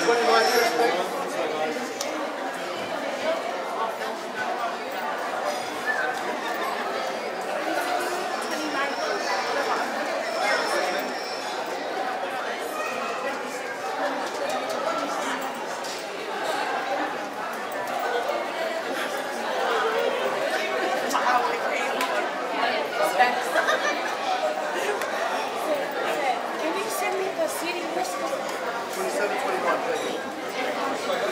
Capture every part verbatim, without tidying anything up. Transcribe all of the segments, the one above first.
Can you send me the city list? Twenty-seven twenty-one, thank you.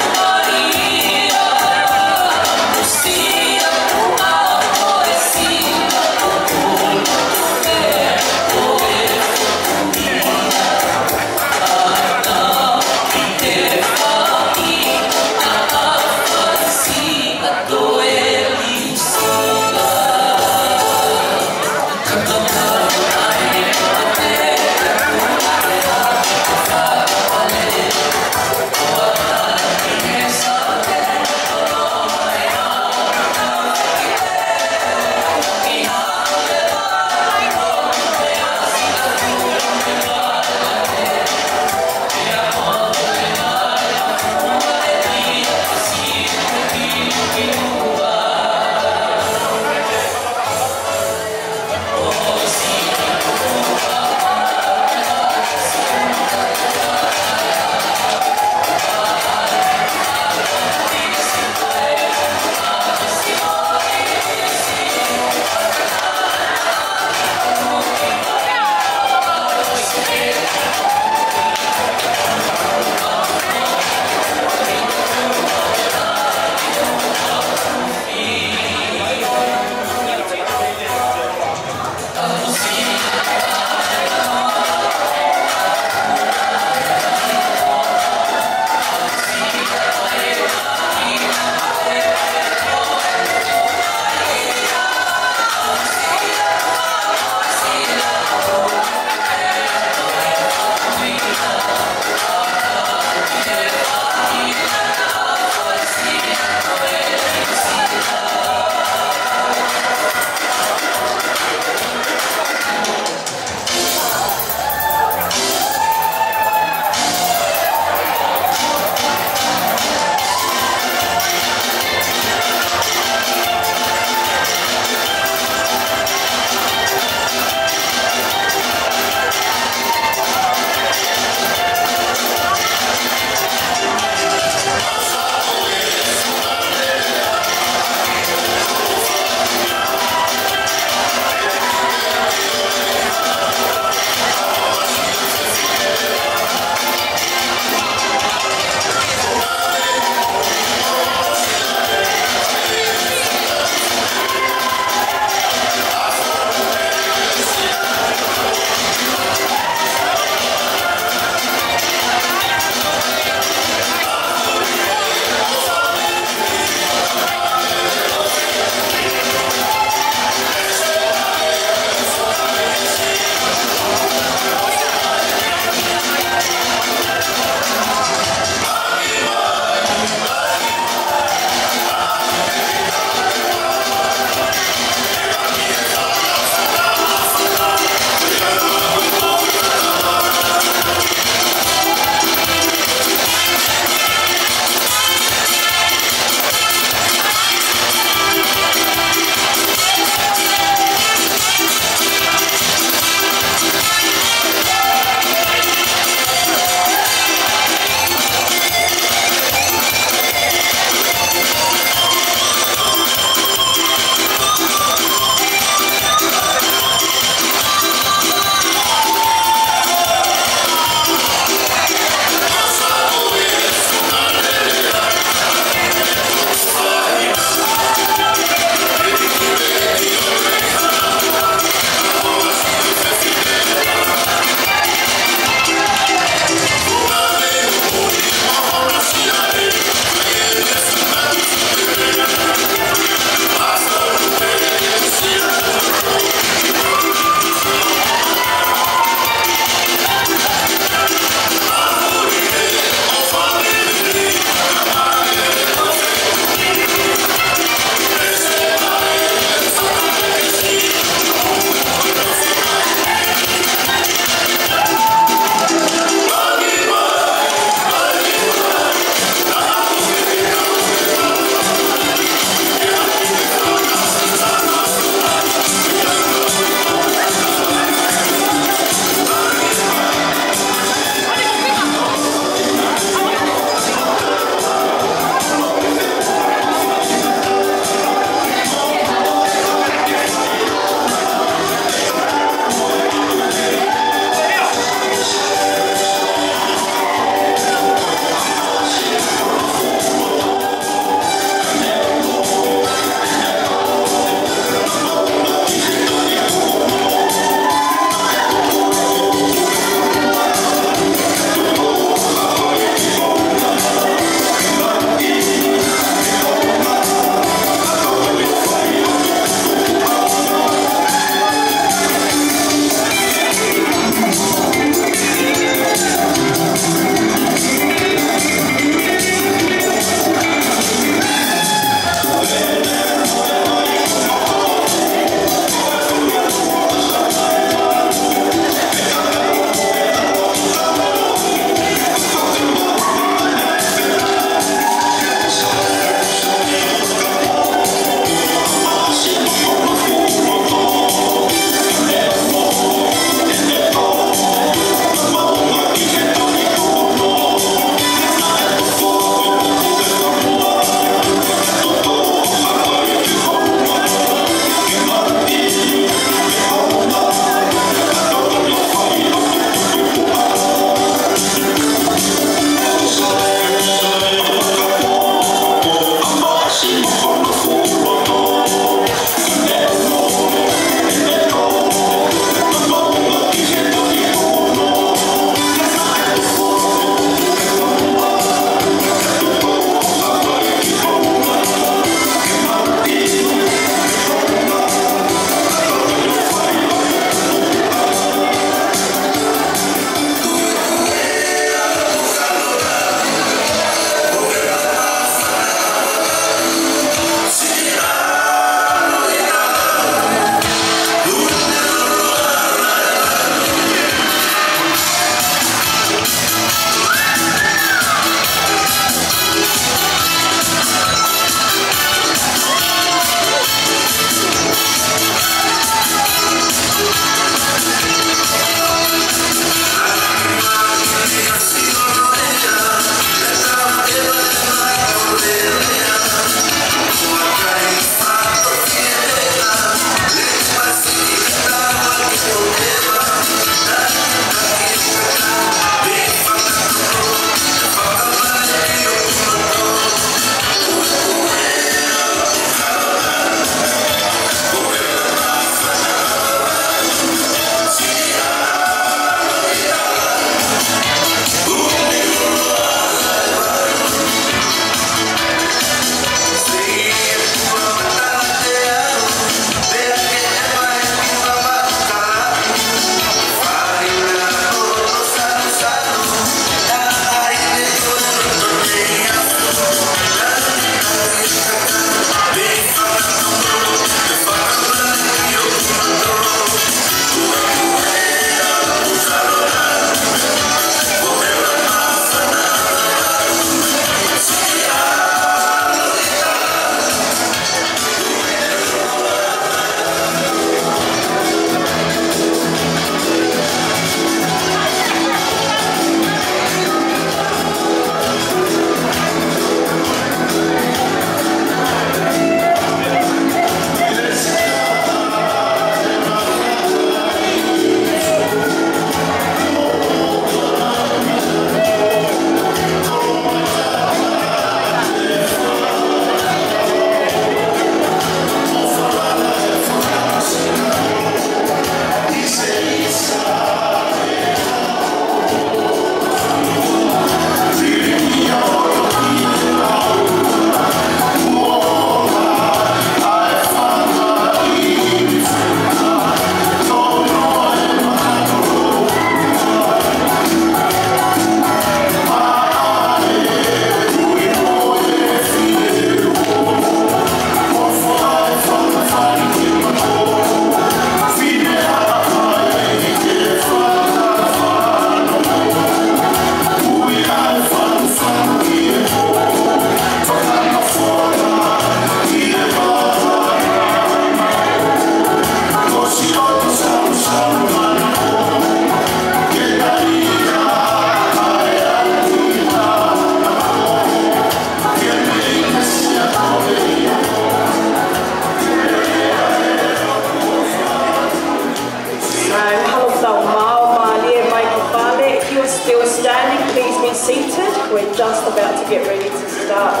Get ready to start.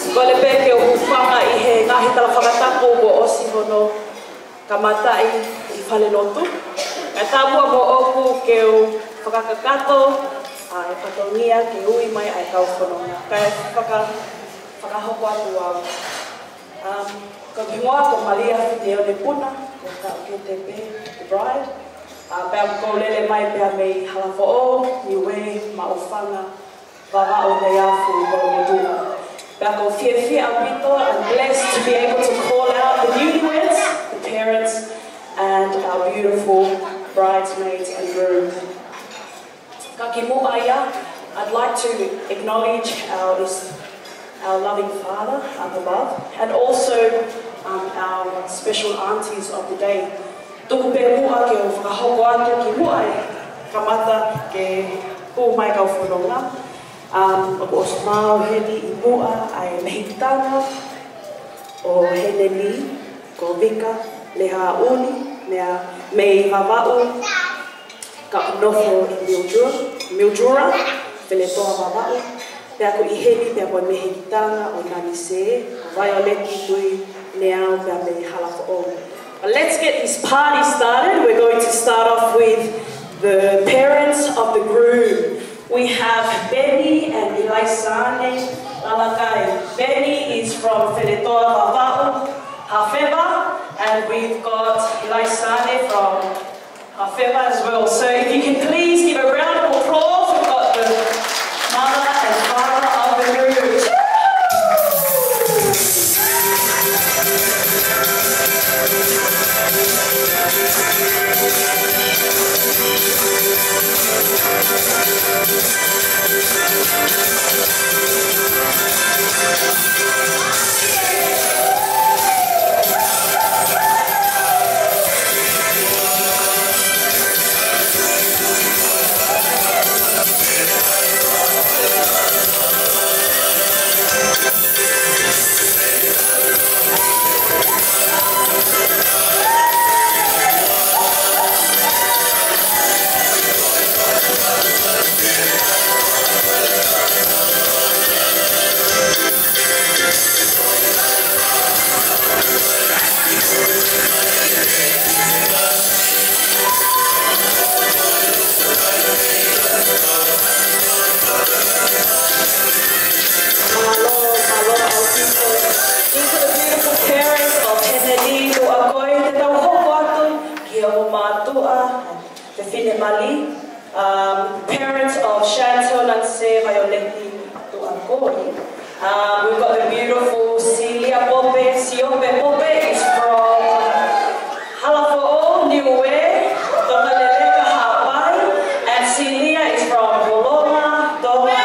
Kole pē ke u hūfanga ʻi he ngaahi tala fakatapu kuo ʻosi hono kamataʻi ʻi falelotu. Kae ʻatā muʻa moʻoku ke u fakakakato ʻa e fatongia ke ui mai ʻa e kau fononga. Kae faka-, fakahoko atu au. Um, ko hoku hingoa ko Malia Fineone Puna, ko e taʻokete pē, the bride. Uh, pea ʻoku ou lele mai pē mei Halafoʻou, Niue, Maʻufanga, Vavaʻu, Neiafu, Kolomotuʻa. Pea ʻoku ou fiefia ʻaupito, I'm blessed to be able to call out the newlyweds, the parents, and our beautiful bridesmaids and groom. Ka kimuʻa ia, I'd like to acknowledge our, our loving Father up above, and also, um, our special aunties of the day. Tuku pē muʻa ke u fakahoko atu kimuʻa e kamata ke hū mai kau fononga. Um, ʻoku ʻosi maau heni ʻi muʻa ʻa e mehikitanga ʻo Henelī, ko Vika Lehaʻuli, mei, mei Vavaʻu, ka ʻoku nofo ʻi Mildura, Mildura, Feletoa Vavaʻu, pea ʻoku ʻi heni pea ko e mehikitanga ʻo Nanisē, ko Vaioleti Tuʻineau pea mei Halafoʻou. But let's get this party started. We're going to start off with the parents of the groom. We have Benny and Ilaisane Lalakai. Benny is from Feletoa Vavaʻu, Hafeva, and we've got Ilaisane from Hafeva as well. So if you can please give a round of applause, we've got the mother and father of the groom. Mālō, mālō ʻaupito. These are the beautiful parents of Henelī Tuʻakoi. Te tau hoko atu ki hono mātuʻa, fefine mali. Um, parents of Chantel Nanisē Vaioleti Tuʻakoi. Um, we've got the beautiful Celia Pope. Siope Pope is from Halafoʻou, Niue, Tonga Leleka Haʻapai, and Celia is from Holonga, Tonga,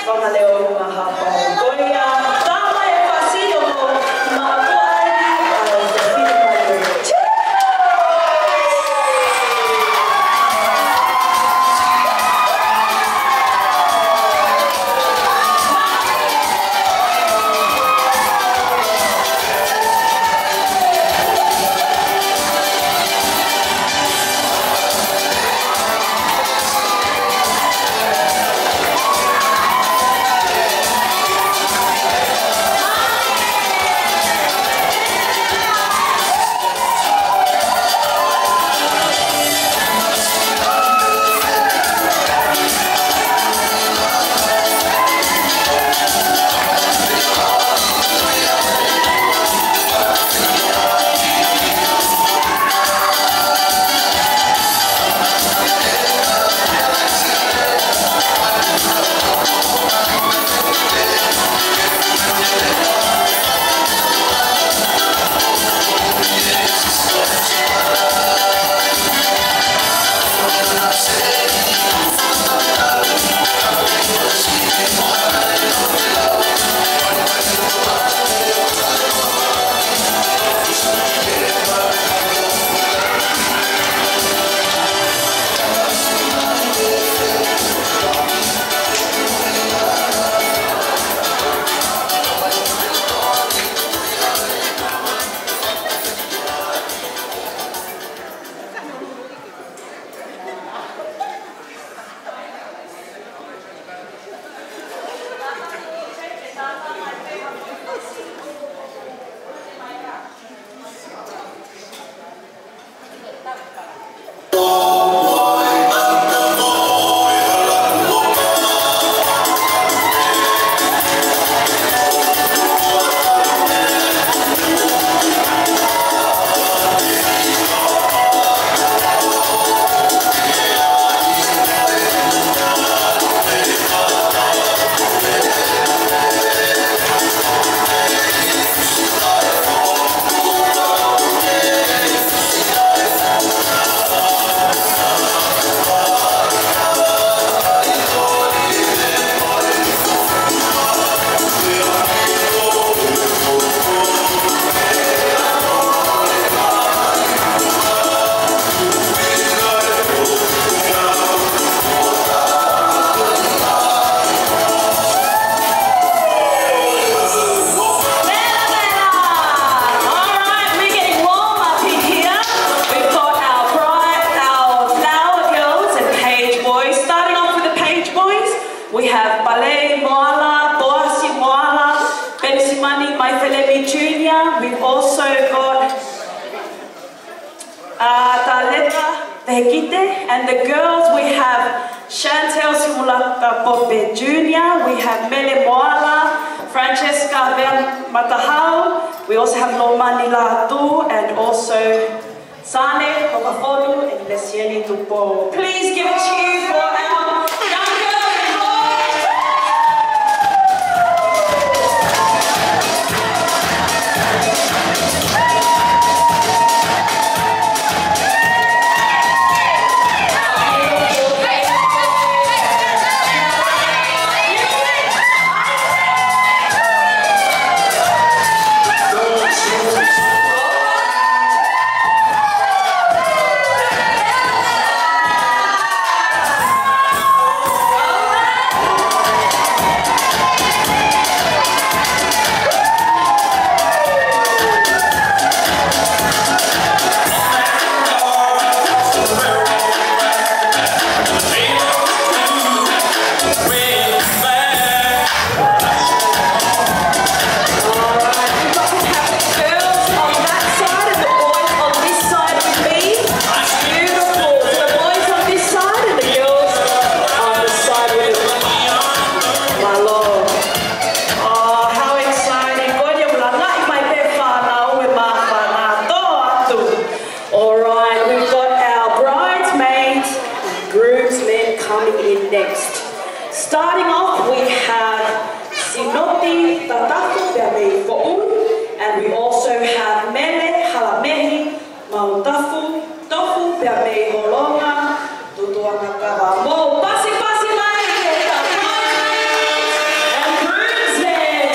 Tonga Leonga Haʻapai. Ko ia, tama e fasi o mo, ma ko ai, uh, the freedom fighter. Cheers! Hekite. And the girls, we have Chantel Simulata Pope Junior, we have Mele Moala, Francesca Van Matahau, we also have Lomani Latu, and also Sane Hokafonu and Lesieni Tupou. Please give a cheer for our young girls and boys. All right, we've got to have the girls on that side and the boys on this side with me. Beautiful. So the boys on this side and the girls on this side with me. My Lord. Oh, how exciting. Ko ia ʻoku langaʻi mai pē fānau ʻe māfana tō atu. All right, we've got our bridesmaids, groomsmen coming in next. Starting off, we have Sinoti Tatafu pea mei Foʻui, and we also have Mele Halamehi Mautafu Tofu pea mei Holonga, Tutuʻanga Kava. Mou pasipasi mai ki he bridesmaids and groomsmen.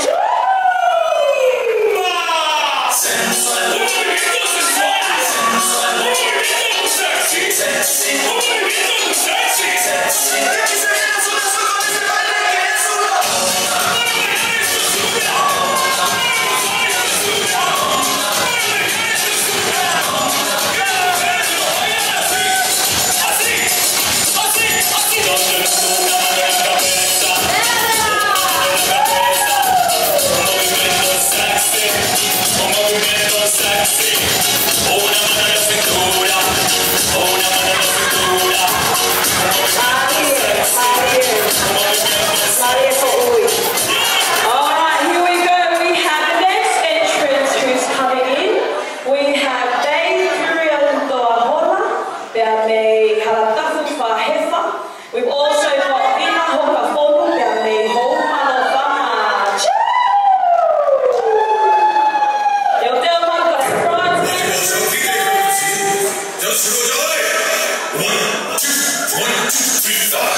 All right, here we go. We have the next entrant who's coming in. We have Dave Furialutoa Hola, pea mei Halatafu Fahefa. We've also got Vina Hokafonu, pea mei Houma Lofanga. Choo! Teuteu mai ki he surprise. One, two, one, two, three, four.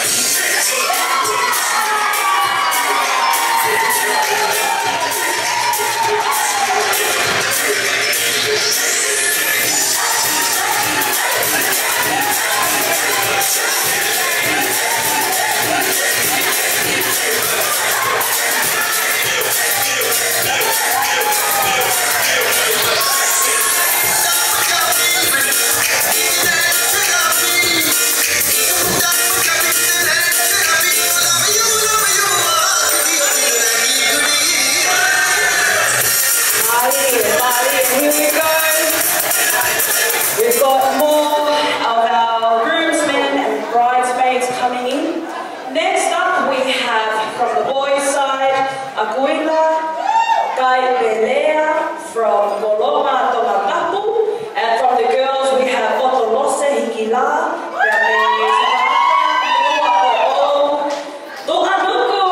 Maria, Maria, here we go. We've got more of our groomsmen and bridesmaids coming in. Next up, we have from the boys' side, Aquila Kaipelea from Koloma Tongatapu, and from the girls, we have Otolose Hikila, Tuʻanuku.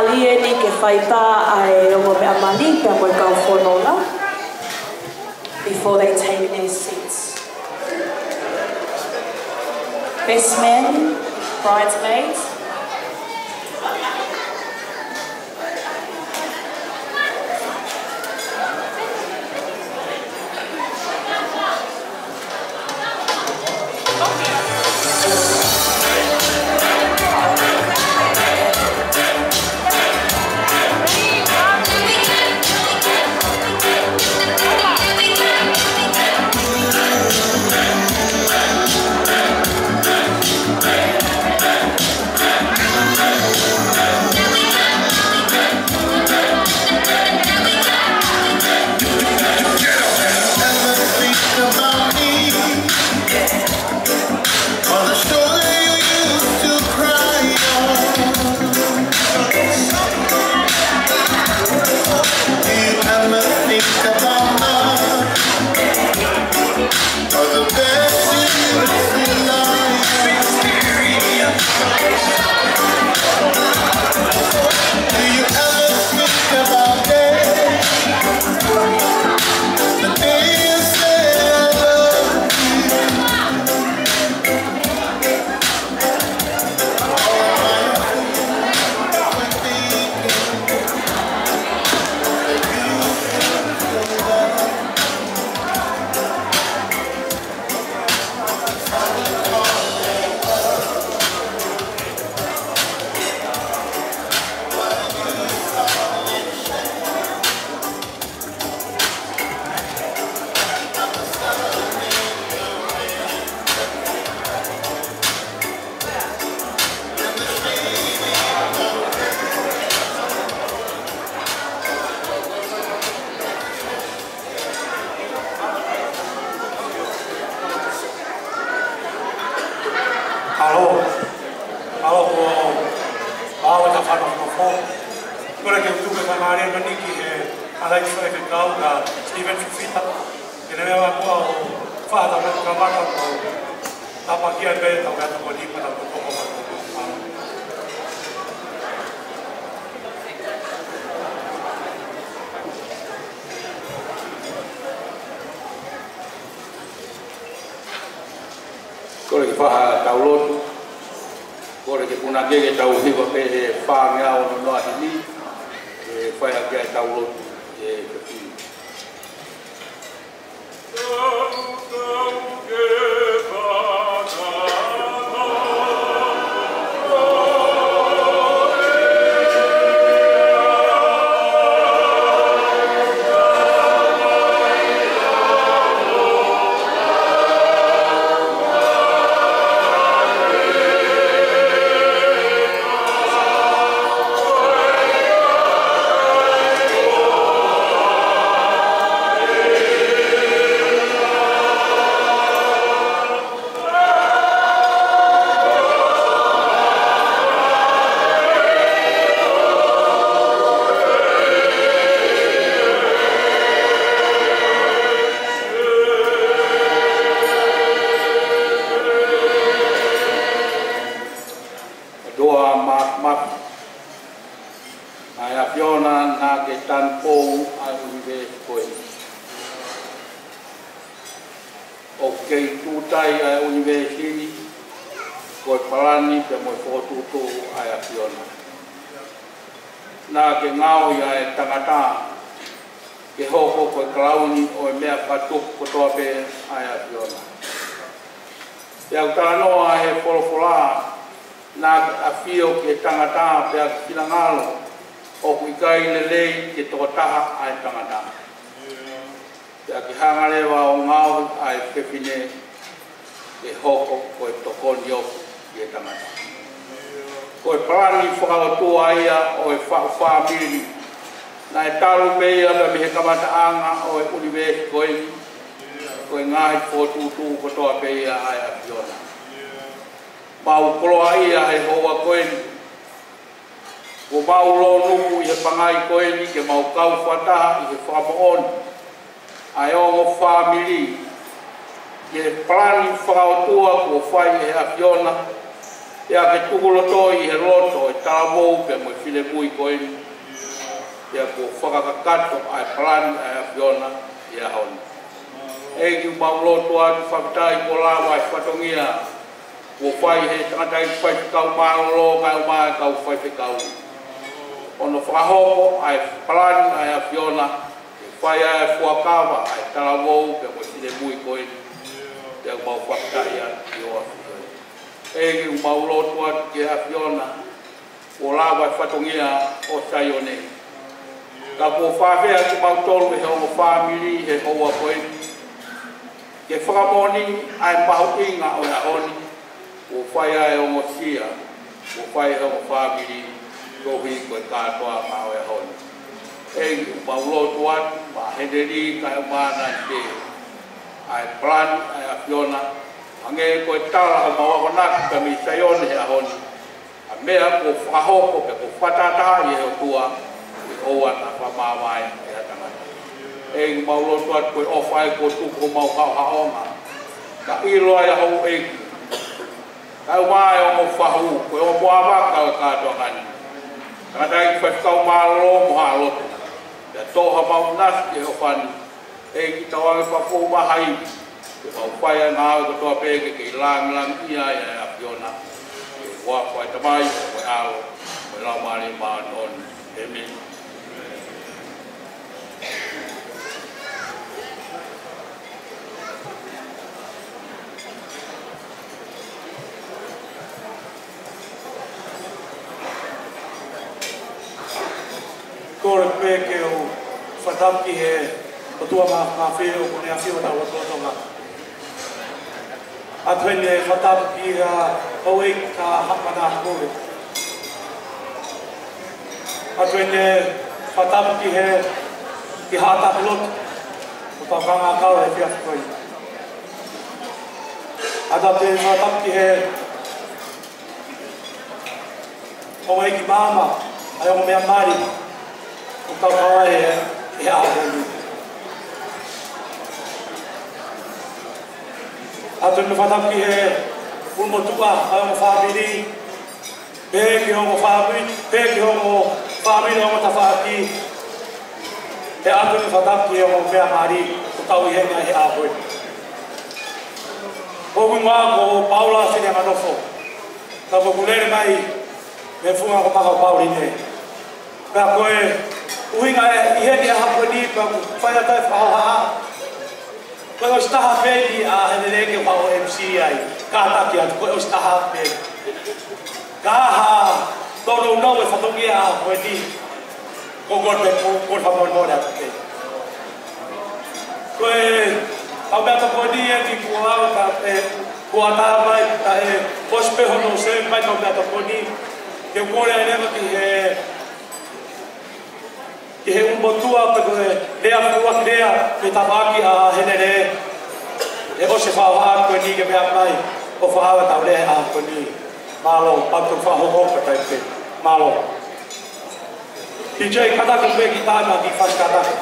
Mālie eni ke fai pē ʻa e ongo meʻa mali pea mo e kau fononga before they take their seats. Best man, bridesmaids. Alo. Alo, ko au e tafana fofo. Kole ke u tuku e faingamālie ni ki he ʻaloʻofa ʻa e kau ka Steven Fifita. Ke ne meʻa mai ʻo fai ha tau kamata ko tāpaki ai pē tau meʻa tau ko nipa tau ko ko ko ko. Kole ke fai ha tau lotu. Kole ke punake ke tau hiva pē he fāngeau ʻo e noa hini. Ke fai hake ai tau lotu. Ke ke ʻOtua Māfimafi, ʻa e ʻAfiona naʻa ke tanupou ʻa e ʻunivēsi ko eni. ʻOku kei tūtai ʻa e ʻunivēsi ni, ko e palani pea mo e fokotuʻutuʻu ʻa e ʻAfiona. Naʻa ke ngaohi ʻa e tangata, ke hoko ko e kalauni ʻo e meʻa fakatupu kotoa pē ʻa e ʻAfiona. Pea ʻoku talanoa ʻa e folofola, naʻa ke ʻafio ki he tangata pea ke finangalo, ʻoku ʻikai lelei ki he tokotaha ʻa e tangata. Pea ke hanga leva ʻo ngaohi ʻa e fefine ke hoko ko e tokoni ʻoku ki he tangata. Ko e palani fakaʻotua ia ʻo e faʻu fāmili. Naʻe talu pē ia mei he kamataʻanga ʻo e ʻunivēsi ko eni. Ko e ngaahi fokotuʻutuʻu kotoa pē ia ʻa e ʻAfiona. Mau koloaʻia he houa ko eni. Kuo mau lōnuku ʻi he pangai ko eni ke mau kau fakataha ʻi he fakamoʻoni ʻa e ongo fāmili, ki he palani fakaʻotua kuo fai ʻe he ʻAfiona, Pea ke tuku loto ʻi he loto ʻo e talavou pea mo e finemui ko eni, pea kuo fakakakato ʻa e palani ʻa e ʻAfiona ʻi he ʻaho ni. ʻEiki, ʻoku mau lotu atu, fakafetaʻi kuo lava e fatongia kuo fai ʻe he tangataʻeiki faifekau mālōlō kae ʻumaʻā e kau faifekau, ʻo ne fakahoko ʻa e palani ʻa e ʻAfiona, ke fai ai e fuakava ʻa e talavou pea mo e finemui ko eni. Pea ʻoku mau fakafetaʻi atu ki ho ʻAfio. ʻEiki, ʻoku mau lotu atu ki he ʻAfiona, kuo lava e fatongia ʻo Saione. Ka kuo fafea kimautolu ʻe he ongo fāmili he houa ko eni, ke fakamoʻoniʻi ʻa e mahuʻinga ʻo e ʻaho ni, kuo fai ai e ongosia, kuo fai ʻe he ongo fāmili, koeʻuhi ko e kātoanga ʻo e ʻaho ni. ʻEiki, ʻoku mau lotu atu maʻa Heneli kae ʻumaʻā Naite, ʻa e palani ʻa e ʻAfiona, hangē ko e tala ʻoku mau akonaki mei Saione he ʻaho ni, ʻa e meʻa kuo fakahoko pea kuo fakatahatahaʻi ʻe he ʻOtua, ke ʻoua naʻa fakamāvae ʻe ha tangata. ʻEiki, ʻoku mau lotu atu ko e ʻofa ē kuo tuku homau haʻohaʻonga, ka ʻilo ai ʻa houʻeiki, kae ʻumaʻā e ongo fahu, ko e ongo muʻa vaka ʻo e kātoanga ni, tangataʻeiki faifekau mālōlō mo haʻa lotu, pea toʻo haʻamau ʻinasi ki he ʻofa ni. ʻEiki, tauange fakafoʻou mai ha ivi, ke mau fai ʻa e ngāue kotoa pē ke kei lāngilangiʻia ai ʻa e ʻAfiona, ʻi he huafa ʻo e Tamai, mo e ʻAlo, mo e Laumālie Māʻoniʻoni. ʻĒmeni. Kole pē ke u fakatapu ki he ʻOtua Māfimafi ʻoku ne ʻafio ʻi hotau lotolotonga. ʻOatu heni e fakatapu ki he houʻeiki ʻa Haʻapanā Kole. ʻOatu heni e fakatapu ki he, ki Haʻa Tapulotu, ʻoku tau kākaaʻi he efiafi ko eni. ʻOatu heni e fakatapu ki he houʻeiki maama, ʻa e ongo meʻa mali, ʻoku tau kau ai he, he ʻaho ni. ʻOatu heni e fakatapu ki he ʻulumotuʻa ʻo e ongo fāmili, pehē ki he ongo fāmili, pehē ki he ongo fāmili ʻo e ongo tafaʻaki, pea ʻoatu heni e fakatapu ki he ongo meʻa mali ʻoku tau ʻi heni he ʻaho ni. Ko hoku hingoa ko Paula Fineanganofo. Ka ʻoku ou lele mai mei he funga ʻo Makaʻupaʻuli ni. Pea ko e ʻuhinga ʻeku ʻi heni he ʻaho ni, pea ʻoku fai atu e fakahohaʻa, ko e ʻosi taha pē eni ʻa Henele ke u hoko ko e M C ai. Kātaki atu, ko e ʻosi taha pē. Ka ʻi he tōnounou e fatongia ʻo e ʻaho ni, ko e kole pē, ko e, ko e fakamolemole atu pē. Ko e kau meʻatokoni ʻeni kuo ʻalu ka, ē, kuo ʻatā mai, ka ʻe ʻosi pē hono send mai kau meʻatokoni. Ke u kole ai leva ki he, ki he ʻulumotuʻa pe ko e lea fua ki lea mei he tafaʻaki ʻa Henele. ʻE ʻosi e fakahohaʻa ko eni ke meʻa mai ʻo fakaava ʻetau lea he ʻaho ni. Mālō, patu fakahoko ka tai pē. Mālō. D J, kātaki pē e kītā, kiʻi fasi kātaki.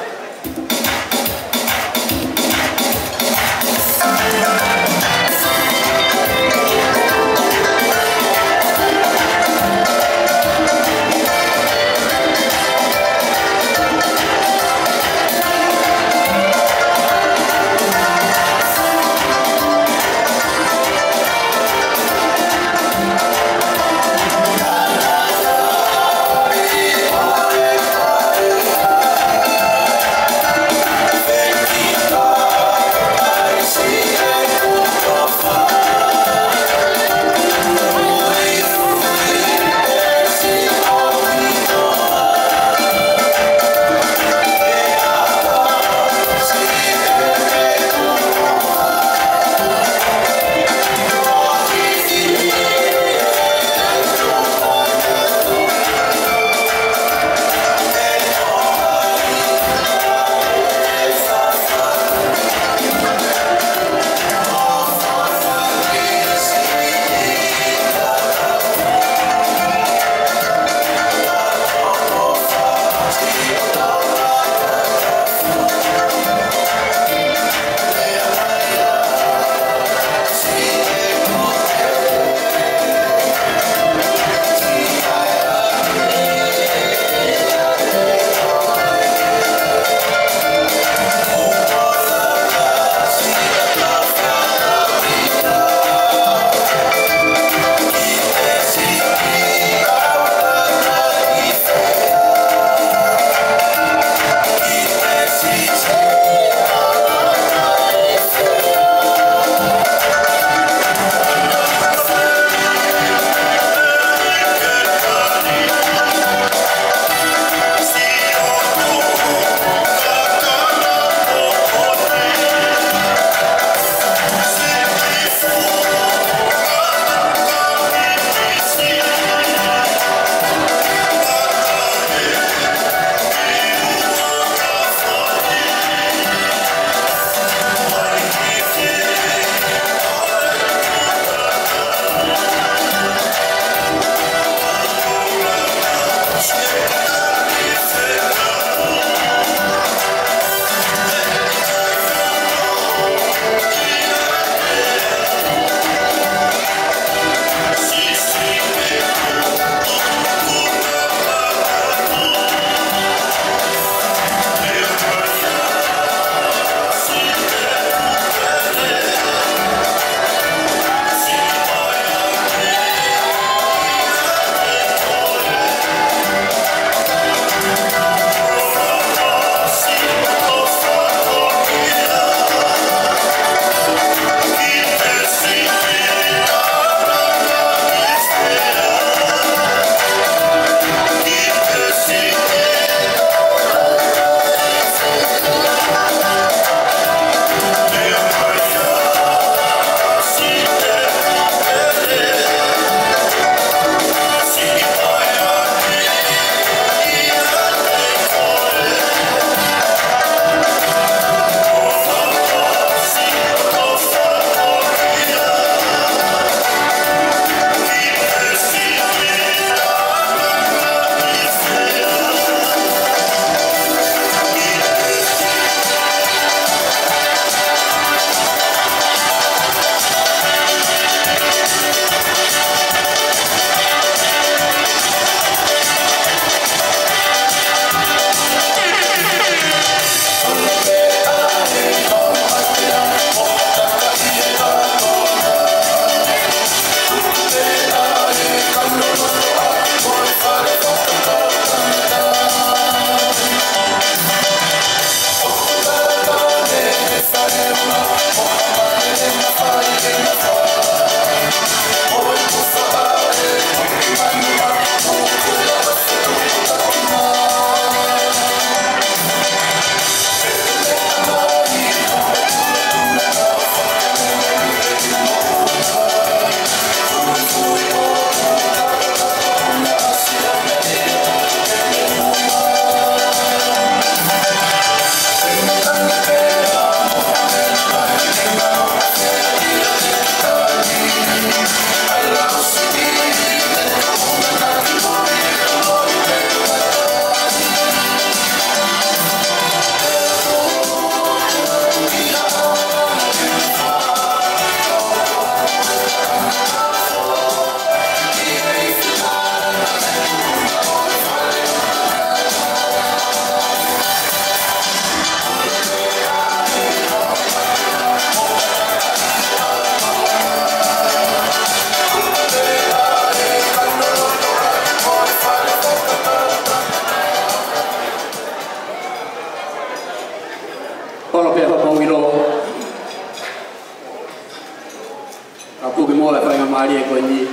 Mālie ko eni,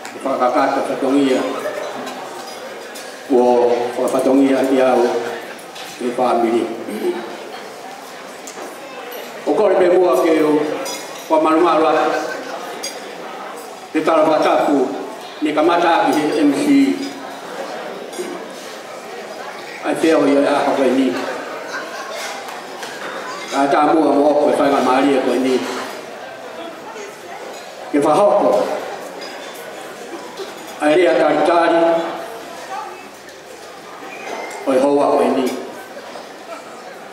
ʻe fakakakato fatongia, ʻo fakafatongia ʻaki au ʻe he fāmili. ʻOku ou kole pē muʻa ke u fakamalumalu atu he tala fakatapu ne kamata ʻaki ʻe he M C ʻa e feohi ʻo e ʻaho ko eni. Kae ʻatā muʻa mo ʻoku ʻi he faingamālie ko eni ke fakahoko ʻa e lea talitali ʻo e houa ko eni.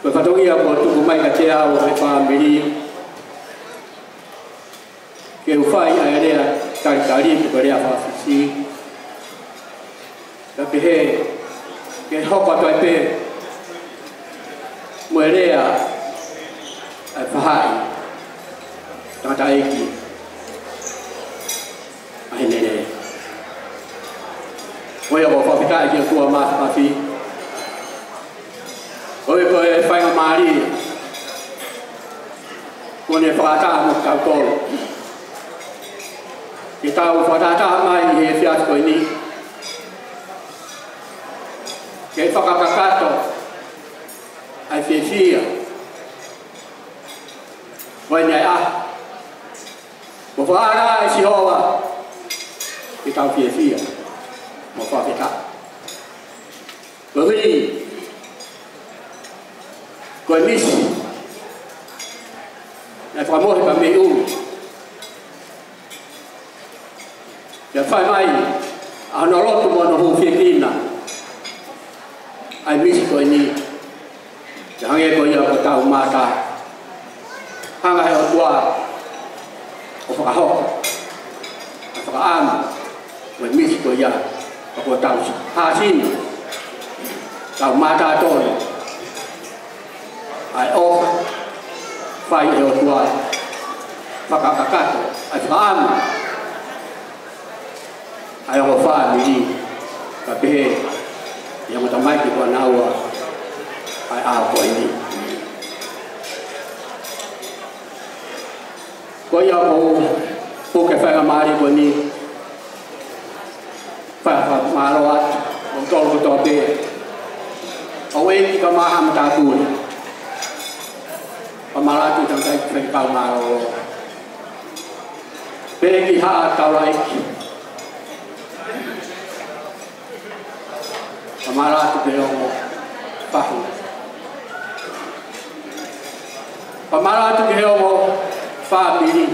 Ko e fatongia kuo tuku mai kiate au ʻe he fāmili ke u fai ʻa e lea talitali pe ko e lea faka-Fisi. Kae pehē ke hoko atu ai pē mo e lea ʻa e faʻahi tangataʻeiki ʻa Henele. Ko ia ʻoku ou fakafetaʻi ki he ʻOtua Māfimafi, koeʻuhi ko e faingamālie kuo ne fakataha mo kitautolu ke tau fakataha mai he efiafi ko eni ke fakakakato ʻa e fiefia ko eni ʻa e ʻaho kuo fakaʻatā ʻe Sihova ke tau fiefia mo fakafetaʻi. Koeʻuhi ko e misi naʻe fakamohe pea mei ʻUmi, pea fai mai ʻa hono lotu mo hono hūfiekina ʻa e misi ko eni. Pea hangē ko ia ʻoku tau mātā, hanga ʻe he ʻOtua ʻo fakahoko ʻa e fakaʻamu mo e misi ko ia, ka kuo tau hāsini, tau mātā tonu ʻa e ʻofa, fai ʻe he ʻOtua fakakakato ʻa e fakaʻamu ʻa e ongo fāmili, kae pehē ʻa e ongo tamaiki ko ʻanaua ʻa e ʻaho ko eni. Ko ia ʻoku ou puke faingamālie ko eni, fakamālō atu, ʻo tolu kotoa pē, ʻa e ʻeiki kae ʻumaʻā haʻa matāpule. Fakamālō atu ki he tangataʻeiki faifekau mālōlō, pehē ki he haʻa taulaʻeiki. Fakamālō atu ki he ongo fahu. Fakamālō atu ki he ongo fāmili.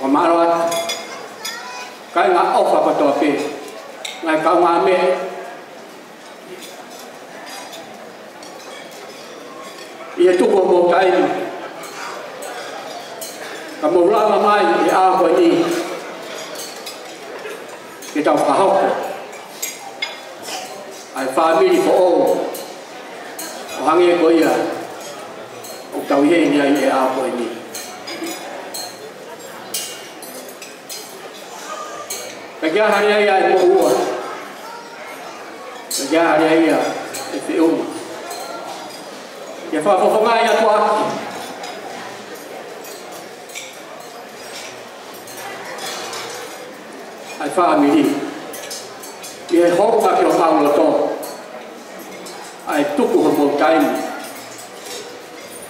Fakamālō atu ki he ngaahi ʻofa kotoa pē, ngaahi kaungāmeʻa ʻi he tuku hoʻomou taimi ka mou lava mai he ʻaho ko eni ke tau fakahoko ʻa e fāmili foʻou, ʻo hangē ko ia ʻoku tau ʻi heni ai he ʻaho ko eni. Ka ke hali ai ʻa e moʻua, ka ke hali ai ʻa e feʻunga, ke fakafofongaʻi atu ʻaki ʻa e fāmili ʻi he hounga ki homau loto ʻa e tuku homou taimi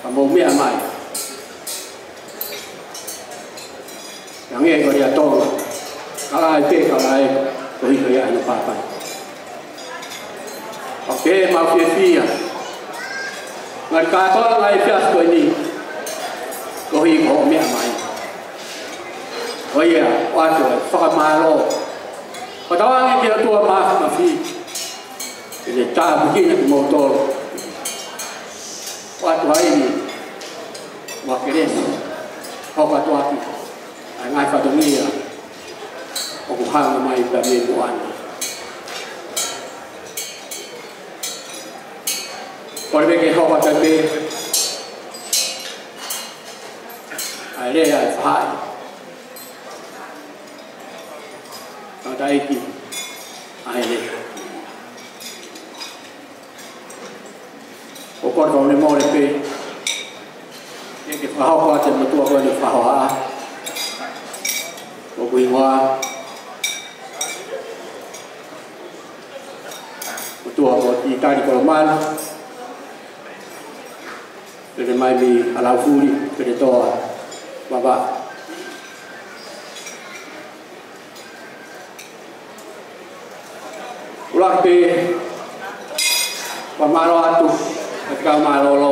ka mou meʻa mai. Hangē ko e lea Tonga, ka lahi pē ka lahi, ko hiko ia ʻa e pāpai. ʻOku mau fiefia ngali kātoa ngaahi efiafi ko eni, ko hiko hoʻo meʻa mai. Ko ia, ʻoatu ʻa e fakamālō fakatauange ki he ʻOtua Māfimafi, ke ne tāpuekina kimoutolu. ʻOatu ʻa e ʻEiki mo e kelesi, hoko atu ʻaki ʻa e ngaahi fatongia ʻoku hanga mai pea mei muʻa ni. Kole pē ke hoko atu pē ʻa e lea ʻa e faʻahi tangataʻeiki ʻa Henele. ʻOku ou kole fakamolemole pē Ke fakahoko atu e motuʻa ko eni fakahohaʻa. Ko hoku hingoa, motuʻa ko Titali Kolomalu. Pele mai mei Alaufuli, Peletoa, Vavaʻu. ʻUluaki pē, fakamālō atu, ʻa e kau mālōlō,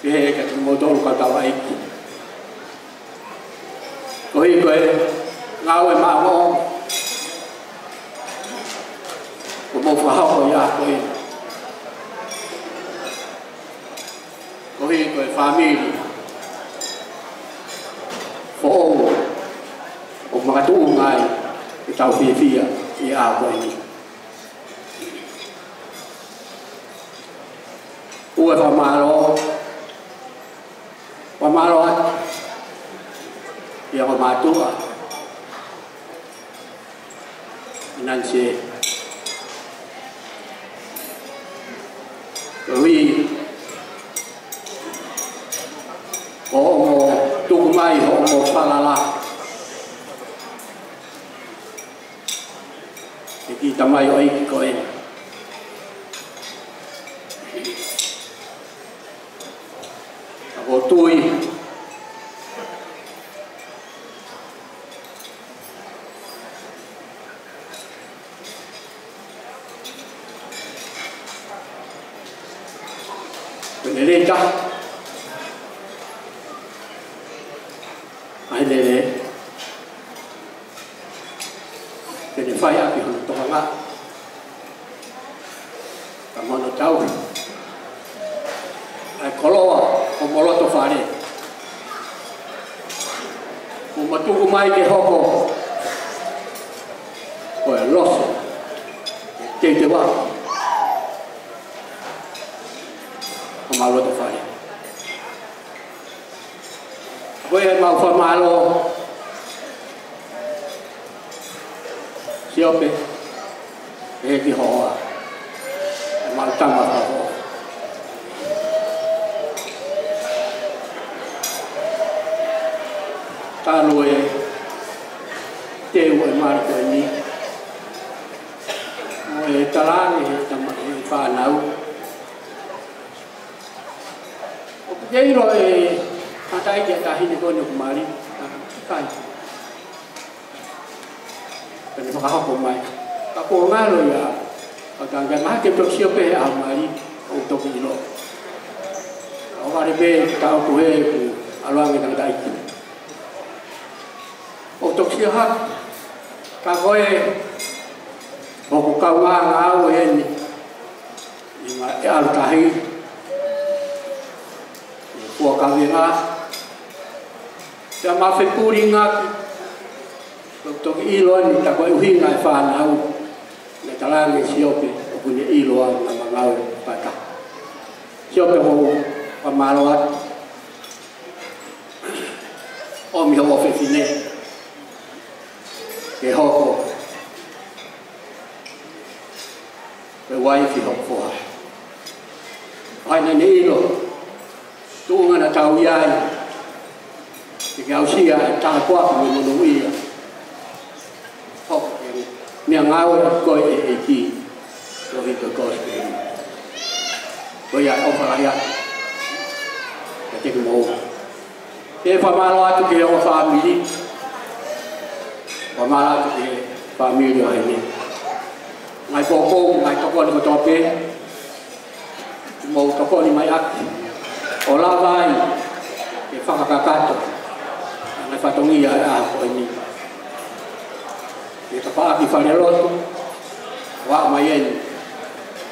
pehē kiate kimoutolu kau taulaʻeiki. Koeʻuhi ko e ngāue maʻongoʻonga kuo mou fakahoko ʻi he ʻaho ko eni. Koeʻuhi ko e fāmili foʻou ʻoku makatuʻunga ai ʻetau fiefia ʻi he ʻaho ko eni. Ua, fakamālō, fakamālō atu ʻi he ongo mātuʻa, Nansie. Koeʻuhi ko hoʻomo tuku mai hoʻomo falala ki he kiʻi tamaioʻeiki ko eni. Ka ʻoku ou tui ko e lelei taha ʻa e lele, ke ne fai ʻaki hono tokangaʻi, ka mo hono tauhi ʻa e koloa ʻo homo loto fale. Kuo ma tuku mai ke hoko ko e loso, ke teuteuʻaki ʻa homau loto fale. Ko ia ʻemau fakamālō, Siope, ʻEiki Hoa, ʻemau tama fakafoʻou. Talu e teu ʻo e mali ko eni, mo e talaange ʻe he tama, ʻe he fānau, ʻoku ke ʻilo e tangataʻeiki ʻa e taʻahine ko eni ʻoku mali? Ka ʻikai. Pea ne fakahoko mai. Ka kuo ngalo ia, ka tangata ngata ke toki sio pē he ʻaho mali, ʻo toki ʻilo. ʻO vale pē tau tuhe ku ʻalu ange tangataʻeiki. ʻO toki sio hake, ka ko e, ʻoku kau ngāngāue eni ʻi he ʻalu tahi, ʻi he fua kavenga, pea ma fepulingaki, ʻo toki ʻilo eni, ka ko e ʻuhinga e fānau, ne talaange Siope, ʻoku ne ʻilo ʻa e ngāue pata. Siope, ʻoku ou fakamālō atu. ʻOmi hoʻo fefine ke hoko ko e uaifi hoku foha. ʻA ia naʻa ne ʻilo tuʻunga naʻa tau ʻi ai, ke ke aʻusia e tāpuaki mo e monūʻia. Hoko ke meʻangāue ʻaki koe ʻe he ʻEiki, koeʻuhi ko e kosipeli. Ko ia e ʻofa lahi atu kiate kimoutolu. Ke fakamālō atu ki he ongo fāmili. Fakamālō atu ki he fāmili ʻo heni. Ngaahi poupou, ngaahi tokoni kotoa pē, mou tokoni mai ʻaki, ʻo lava ai ke fakakakato ʻa e ngaahi fatongia ʻo e ʻaho ko eni. Ke tapaʻaki falelotu, ʻo aʻu mai eni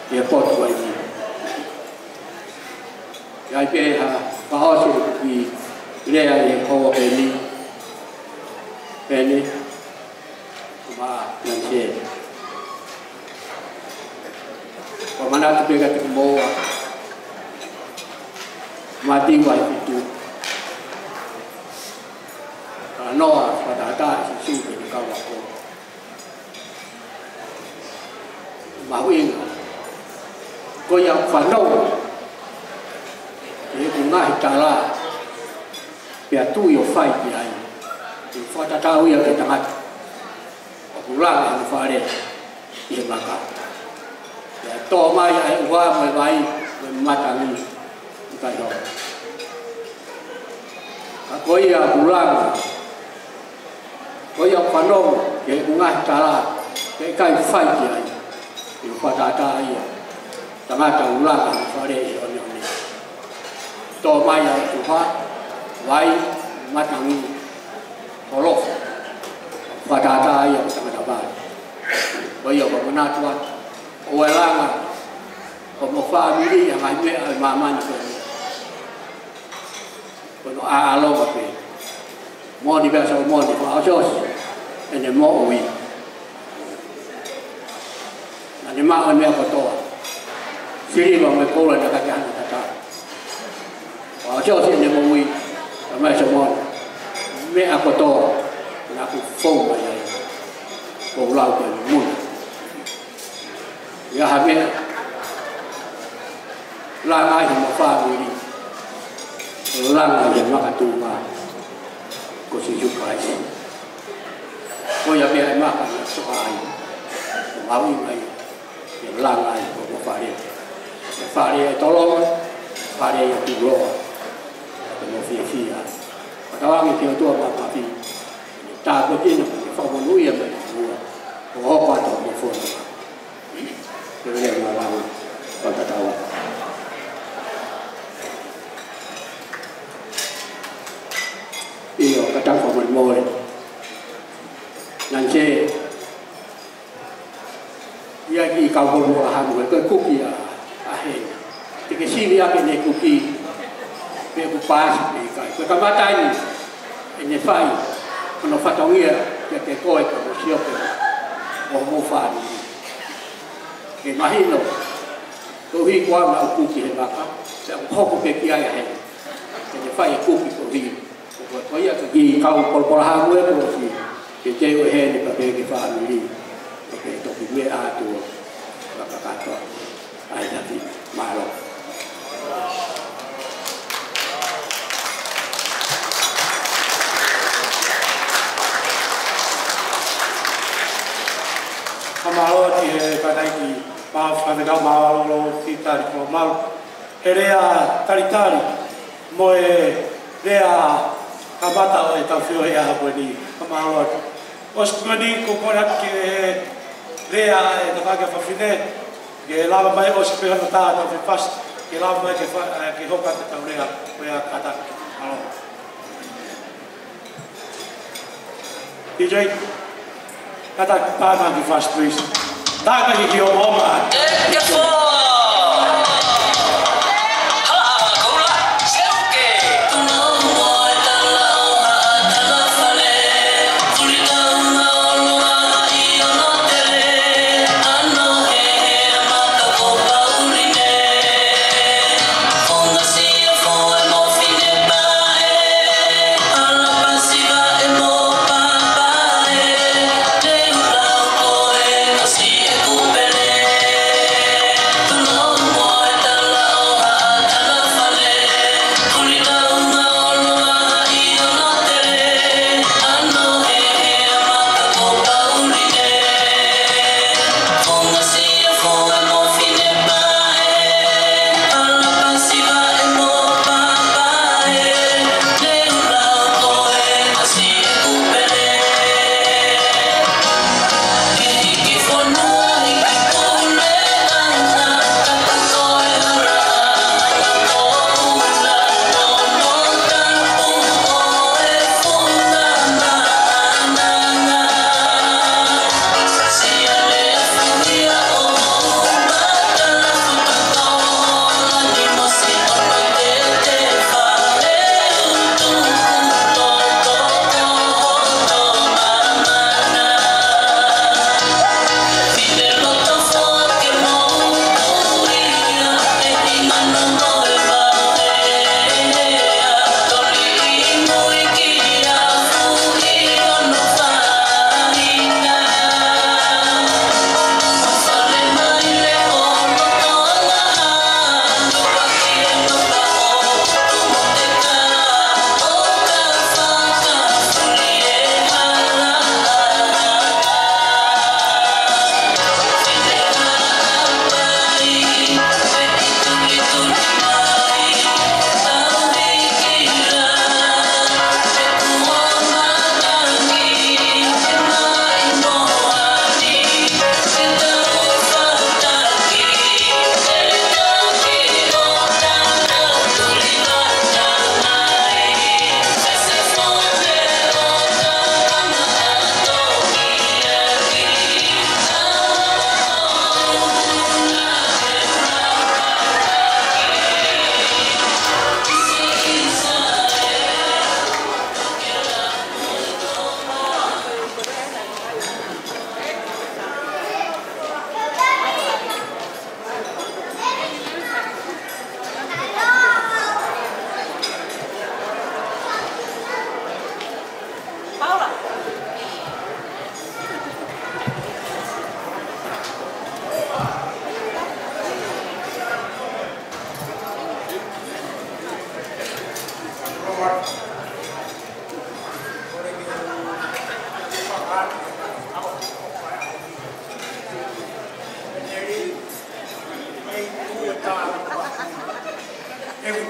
ki he potu ko eni. ʻI ai pē ha fakaʻosi ʻoku kiʻi lea ʻi he houa ko eni. Pene, ʻo ma Nansie. Ko e manatu pē kiate kimoua, Mātiu vahe fitu. Talanoa, fakataha ʻa Sīsū ki heʻene kau ako. Mahuʻinga. Ko ia ʻoku fanongo ki heʻeku Ngaahi tala, pea tui ʻo fai ki ai. ʻI he fakatatau ia ki he tangata ʻoku langa hono fale ʻi he maka. Pea tō mai ʻa e ʻuha mo e vai mo e matangi ʻikai hoko. Ka ko ia ʻoku langa, ko ia ʻoku fanongo ki heʻeku ngaahi tala, pea ʻikai fai ki ai, ʻe fakatātā ia. Tangata ʻoku langa hono fale ʻi he ʻoneʻone. Tō mai ʻa e ʻuha, vai, matangi, holofa, fakatātā ia ʻo e tangata vale. Ko ia ʻoku ou manatu atu, ʻoua ʻe langa homo fāmili ʻi he ngaahi meʻa ʻo e māmani ko eni. Ko hono ʻaʻalo pē. Moʻoni pē ʻa Solomone, fakaʻosiʻosi ʻene moʻui, naʻa ne maʻu e meʻa kotoa. Siliva mo e koula naʻe ʻikai ke ʻi ai hano tatau. Fakaʻosiʻosi ʻene moʻui, talamai ʻe Solomone, meʻa kotoa naʻa ku fou mai ai, ʻoku ou lau ko e muna. ʻI ha meʻa, langa ai homo fāmili, langa ai e makatuʻunga ko Sīsū Kalaisi. Ko ia meʻa ʻe maka na soka ai, ko maui mai, ʻe langa ai homo fale. ʻE fale ʻa e tolonga, fale ʻa e tuʻuloa, ko homo fiefia. Fakatauange ki he ʻOtua Mafimafi, tāpuekina mo fakamonūʻia mai ki muʻa, ʻo hoko atu homo fononga. Ke lea ngā lau, fakatatau. ʻIo, ka tau fakamolemole. Naʻe ʻi ai e kiʻi kau Polopolahamu, ko e kuki ʻa, ʻa Heni. Te ke sivi ʻaki ʻene kuki, pe ʻoku paasi pe ʻikai. Ko e kamata eni ʻene fai hono fatongia kiate koe pea mo Siope mo homo fāmili. Ke mahino, koeʻuhi ko au naʻa ku kuki he maka, pea ʻoku hoko pē ki ai ʻa Heni. Ke ne fai e kuki koeʻuhi. Ko, ko ia ko e kiʻi kau Polopolahamu ē, ko si, ke teu ʻe Heni pea pehē ki he fāmili, pea ke toki meʻa atu ʻo fakakakato ai ʻa e tafi. Mālō. Fakamālō ki he kāinga maʻu faifekau mālōlō Fitali Kolomalu. He lea talitali mo e lea kamata ʻo ʻetau feohi he ʻaho ko eni, fakamālō atu. ʻOsi ko eni ko e kole atu ki he lea ʻa e tafaʻaki ʻa fafine, ke lava mai ʻosi pē hano tā ʻetau fefasi, ke lava mai ke fa-, ē, ke hoko atu ʻetau lea, ko ia kātaki. Mālō. D J, kātaki tā mai ki he fast, please. Tā mai ki he ʻomaʻoma. Take it forward. Hala, hala, koula, seuke.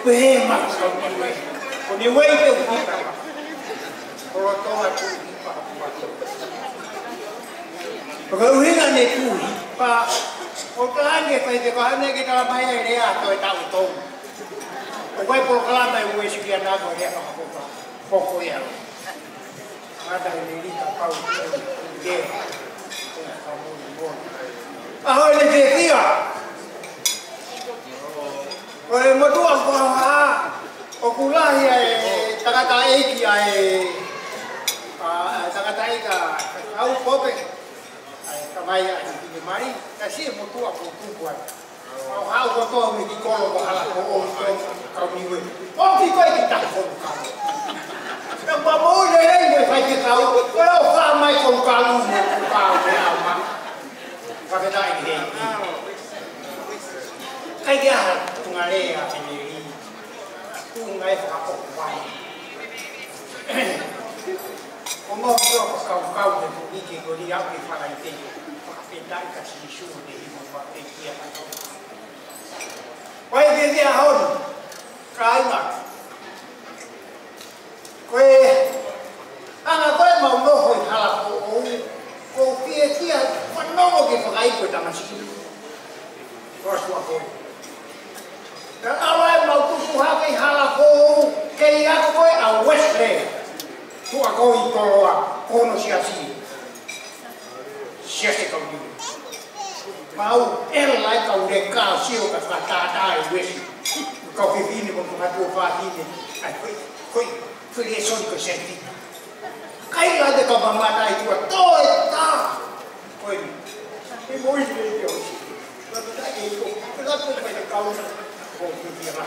Pehē mai, ko Niuē, ko Niuē pē ʻoku hipa. Ko Lolotonga tuʻu hipa. Ko e ʻuhinga ne tuʻu hipa, ʻoku ʻikai ke fai pē ko ʻene ke tala mai e lea ʻo e taʻu tolu. ʻOku ʻi ai e polokalama ʻa e Uēsiliana ko e lea fakapotopoto ia. Ngata i le lika pau ke ke ke. ʻAho ni fiefia. Ko e motuʻa ko ā, ʻoku lahi ʻa e tangataʻeiki ʻa e, ʻa e tangataʻeiki ʻa e kau kope, ʻa e tamai ʻa e Finemali, ka siʻi motuʻa ko tupu ai. ʻO haʻu kotoa mei he kolo ko Halafoʻou, ko e kau Niuē. ʻOku ʻikai ke taha ko e kau. Ka ʻoku mou lelei mo e faifekau, ko e ʻofa mai ko e kau mo e kau mo e ʻama. Fakafetaʻi ki he ʻEiki. ʻIkai ke ʻi ai ha tuʻunga lea ʻe lelei. Tuʻunga ʻe fakapotopoto. ʻO mau ʻi he fakakaukau he kuiki ko ia ʻoku fakaʻite. Fakafetaʻi kia Sīsū ʻi he motuʻa ko ia. Ko e fiefia ʻaho ni, kāinga. Ko e anga ko ē ʻemau nofo ʻi Halafoʻou, ʻoku ou fiefia fanongo ki he fakaiku ʻa e tamasiʻi. Ko e tuʻa ko ē. Ka ʻalu ʻa e mau tupu hake ʻi Halafoʻou, kei ako ko ē ʻa Wesley. Tuʻa ko ē ʻi Koloa, ko hono siasi. Siasi kau Niuē. Mau ʻela e kau leka sio ka fakatātā e Uēsi. Kau fefine mo e kau fāmili. ʻAi, ko e, ko e, ko e lēsoni ko e sēniti. ʻIkai lava te kau mamata ʻi tuʻa toe tā. Ko e, ʻi mo i le te osi. Lata tā e ko, lata tā e kau, ko e fefine la.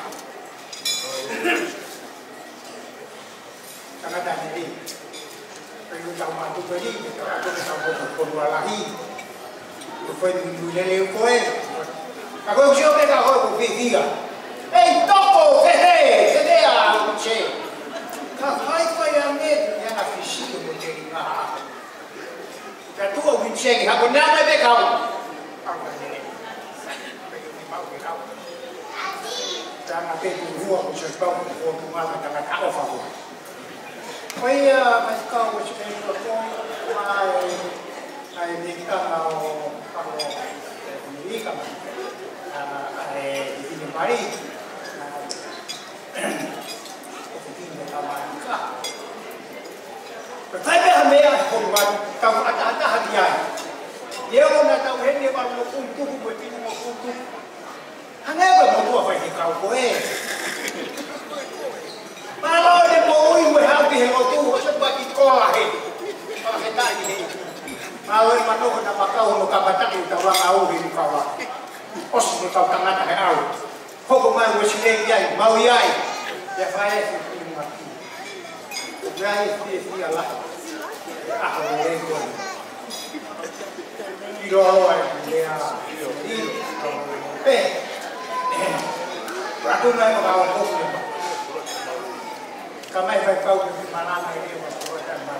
Tangata ni. Pea ʻi he tau mātuku ni, ʻi he tau mātuku ni, ko e tau mātuku ni, ko e tau mātuku ni. Ko fai ni mui lele ko ē. Ka ko e sio pē ka ko e ko fiefia. ʻEi toko, ke he, ke he a, ke. Ka fai fai a me, ia na fisi mo te ringa. Ka tuʻu au ki he sēniti, hako nā mai pē kau. Kau ka nele. Pea ke ni mau ke kau. Tana pē tu hua ko se pau ko tu ngā ka tangata ʻofa ko. Ko ia, mai kau ko se pau ko, mai, ai ni ka mau, kau, ni ka mau. Ai, ni mari. ʻOku tino ka mai ka. Pea fai pē ha meʻa ko e ʻoatu, tau ʻataʻatā hake ai. ʻIo, naʻa tau heni ʻe valu mo kuo tupu, mo e tino mo kuo tupu. Hangē ko e motuʻa faifekau ko ē. Mālō e moʻui mo e haʻu ki he lotu, ʻosi pē ki kola he. Fakafetaʻi he. Mālō e manako naʻa mau kau hono kamataʻi ʻetau anga ʻo e ʻuhi ni kau ā. ʻOsi mo e kau tangata he ʻaho. Hoko mai Uēsilei ai, mau ʻi ai. Ia fai e fai e maki. Ia e fiefia lahi. ʻAho lelei ko eni. ʻIloa ai, lea, ʻilo, pē. Pea tuʻu mai maka o kofu. Ka mai fai kau ke malanga e lea, ko e malanga.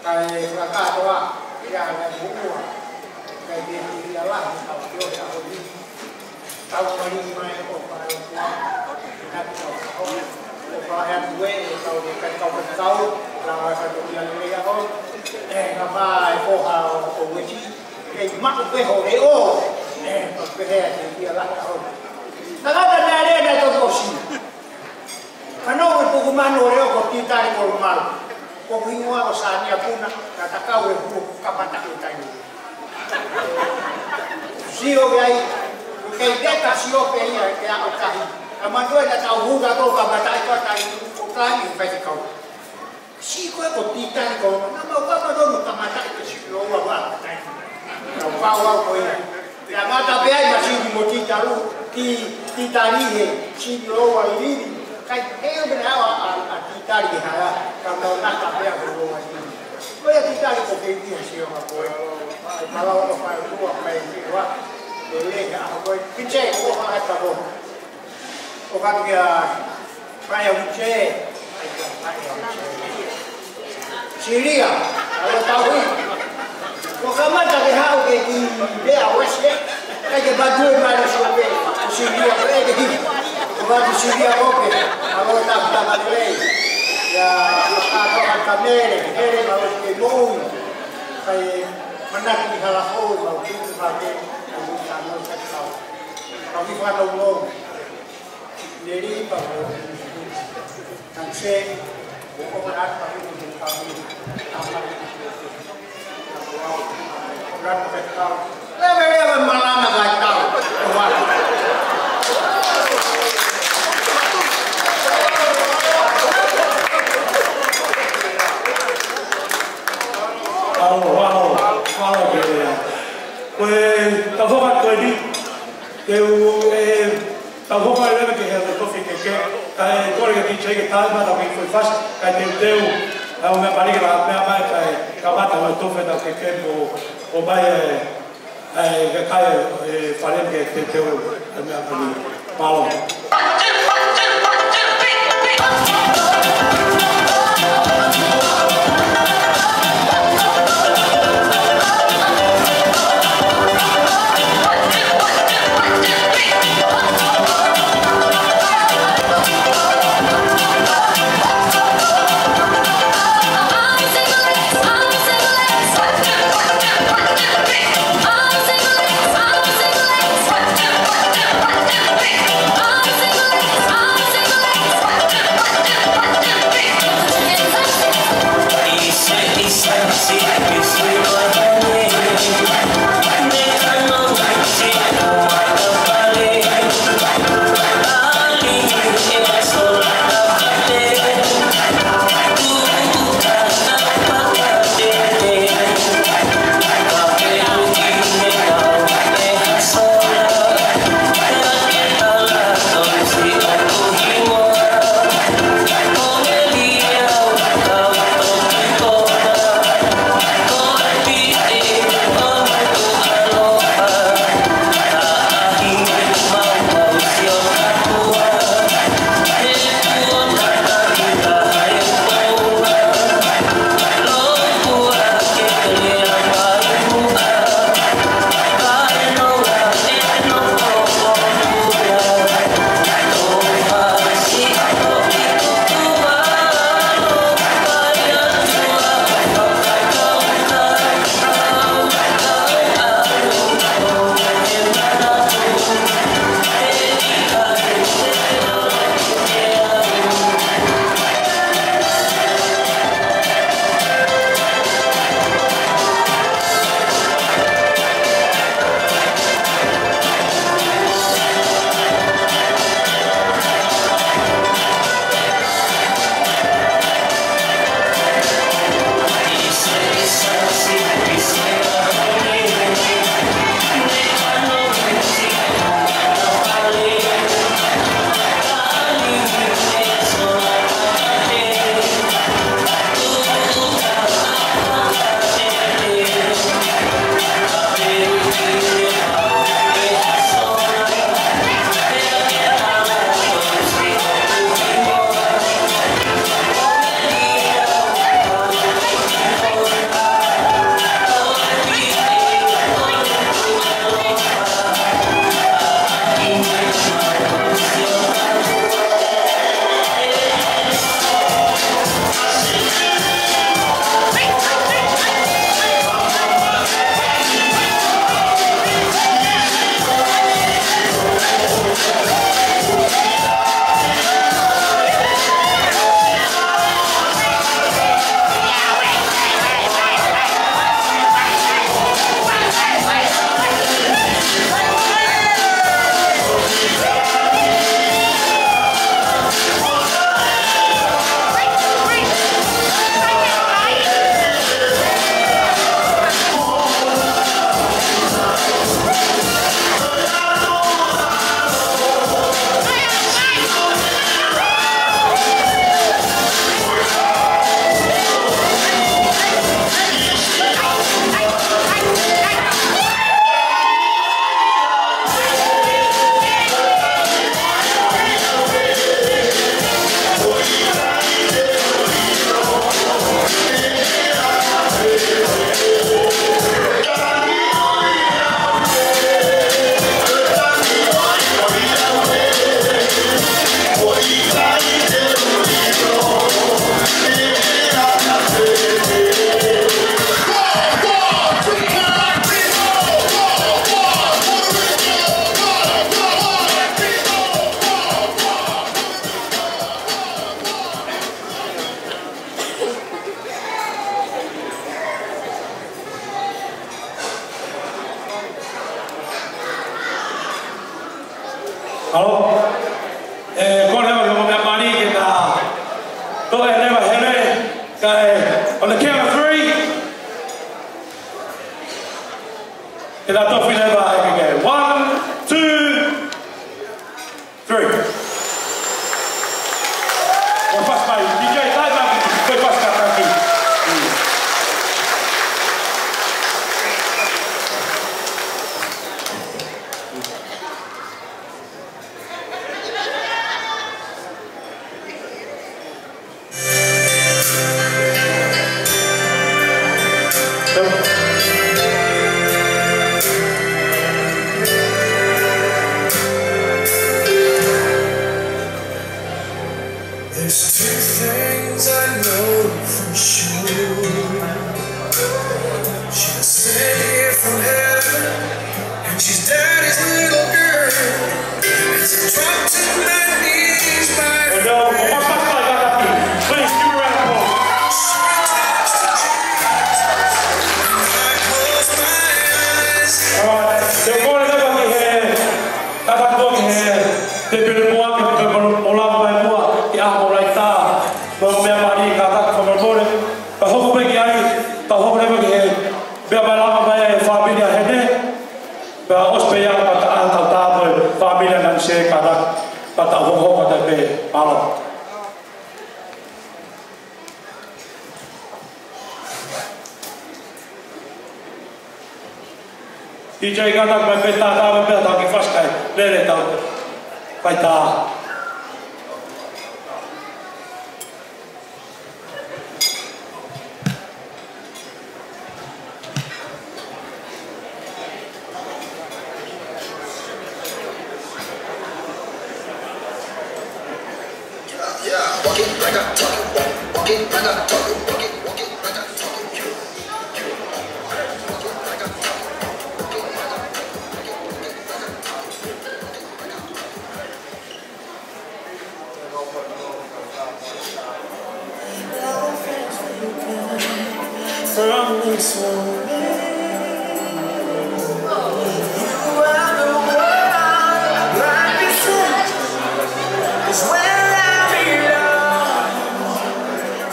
Kae fakakātoa, ia, ʻa e moʻua. Kae ke ia lahi, kau ki o he ʻaho ni. Kau mai mai ʻo fai ʻo kua. Nā ki kau kau. ʻO fai atu e, ʻe kau ni, kae kau ke kau. Lava ka to ia lele ia ʻo. ʻE, ka fai ko ha ʻo, ʻo Uēsi. Kei maku pe ho e ʻo. ʻE, ka pehē atu ia lahi ʻaho. Ka kata nā lea nā to kosi. Ka nau e puku mano leo ko Titali Kolomalu. Ko hingoa ʻo Sania Puna, ka takau e huo kapata ʻo taimi. Sio ki ai, ko kei teka sio pē ia ke aʻu tahi. Ka matua na tau huga ko kapata ʻi ko taimi, ko taimi ʻo kai te kau. Sio ko e ko Titali Kolomalu, na mau kama dono kamata ʻi ko si loa wa taimi. Tau pau au ko ia. Pea ngata pē ai ma Sini mo Titalu, Ti, Titali he, Sini loa lili. Kai he o mena awa a, a Titali he hala, ka mau ngata pē ai ko loa lili. Ko ia Titali ko ke ia sio ma ko e. Ko e pala o fai tua, fai tua. Ko e le a ko e. Piche ko ha ta ko. ʻO ka kia Paea Uche. Silia, ʻa e tauhi. ʻO kamata ke haʻu ke ki Lea Uēsi. Kai ke patue mai le sio pē. Silia, ko e ke hiki. Ua tu sivia kope, ʻa lo ta ta ma lelei. Ia, ka to ka mele, hele ma lo ke moʻui. Kai manaki hala hou, ma lo ke tu ma ke, ai mo ka no sa kau. Ka mi fa no no. Neri pa ko. Tansē, ko ko ka ta ko ka mi. Leve, leve, malanga kae tau. Alo, alo, alo, ke lea. Ko e tafoka ko eni, te u, e, tafoka e leve ke he atu tofi ke ke, ka e kole ke D J ke tae ma tau ke fai fasi, ka e teuteu, ʻa e meʻa pali ke la, meʻa mai ka e, kamata ʻo e tofi tau ke ke mo, ʻo mai e, e, ke kai e, fale ke teuteu, e meʻa pali. Mālō. Halo. ʻE, kole ʻo e ongo meʻa mali ke ta toe leva hele, kae, on the count of three. Ke ta tofi leva ʻe he keke. One, two, three. Ko e fasi mai, D J, tae mai, ko e fasi kātaki. There's two things I know for sure. She was sent here from heaven, and she's daddy's little girl. As I drop to my knees, my Well, no, friend, please give her a round of applause. She talks to Jesus, and I close my eyes. All right, te u kole leva ki he, kātaki ki he, te pele mua, ke pe mo, mo lava mai mua, ki he ʻaho laitā, mo e meʻa mali kātaki fakamolemole. Pea hoko pē ki ai, pea hoko leva ki he, meʻa mai lava mai e fāmili ʻa Hene, pea ʻosi pē ia pea ta ʻa tautau mo e fāmili ʻa Nanise kātaki, pea ta hoko hoko atu pē, mālō. D J kātaki mai pē, tā tā mai pē, tā ki fasi kai. Lele tau. Kai tā. From this moment, you are the one. Life is where I belong.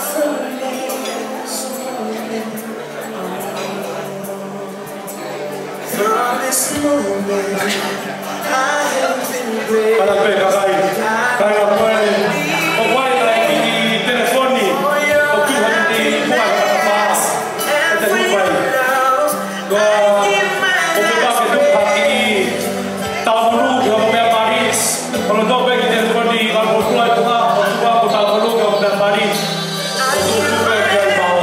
From this moment, From this moment, I have been raised. Kātaki pē, kakai. Kāinga ko ē. ʻOku ʻi ai e kiʻi telefoni. ʻOku ʻi ai e kiʻi kuai haka pā. ʻE te kuai. Ko, ʻoku ke pake tuku ha kiʻi tāvulu ki hoʻo meʻa mali. Ko hono toʻo pē kiʻi telefoni, ka ko e tuʻa ʻi tuʻa, ko e tuʻa ko e tāvulu ki hoʻo meʻa mali. ʻOku tuʻu pē ki ai pau.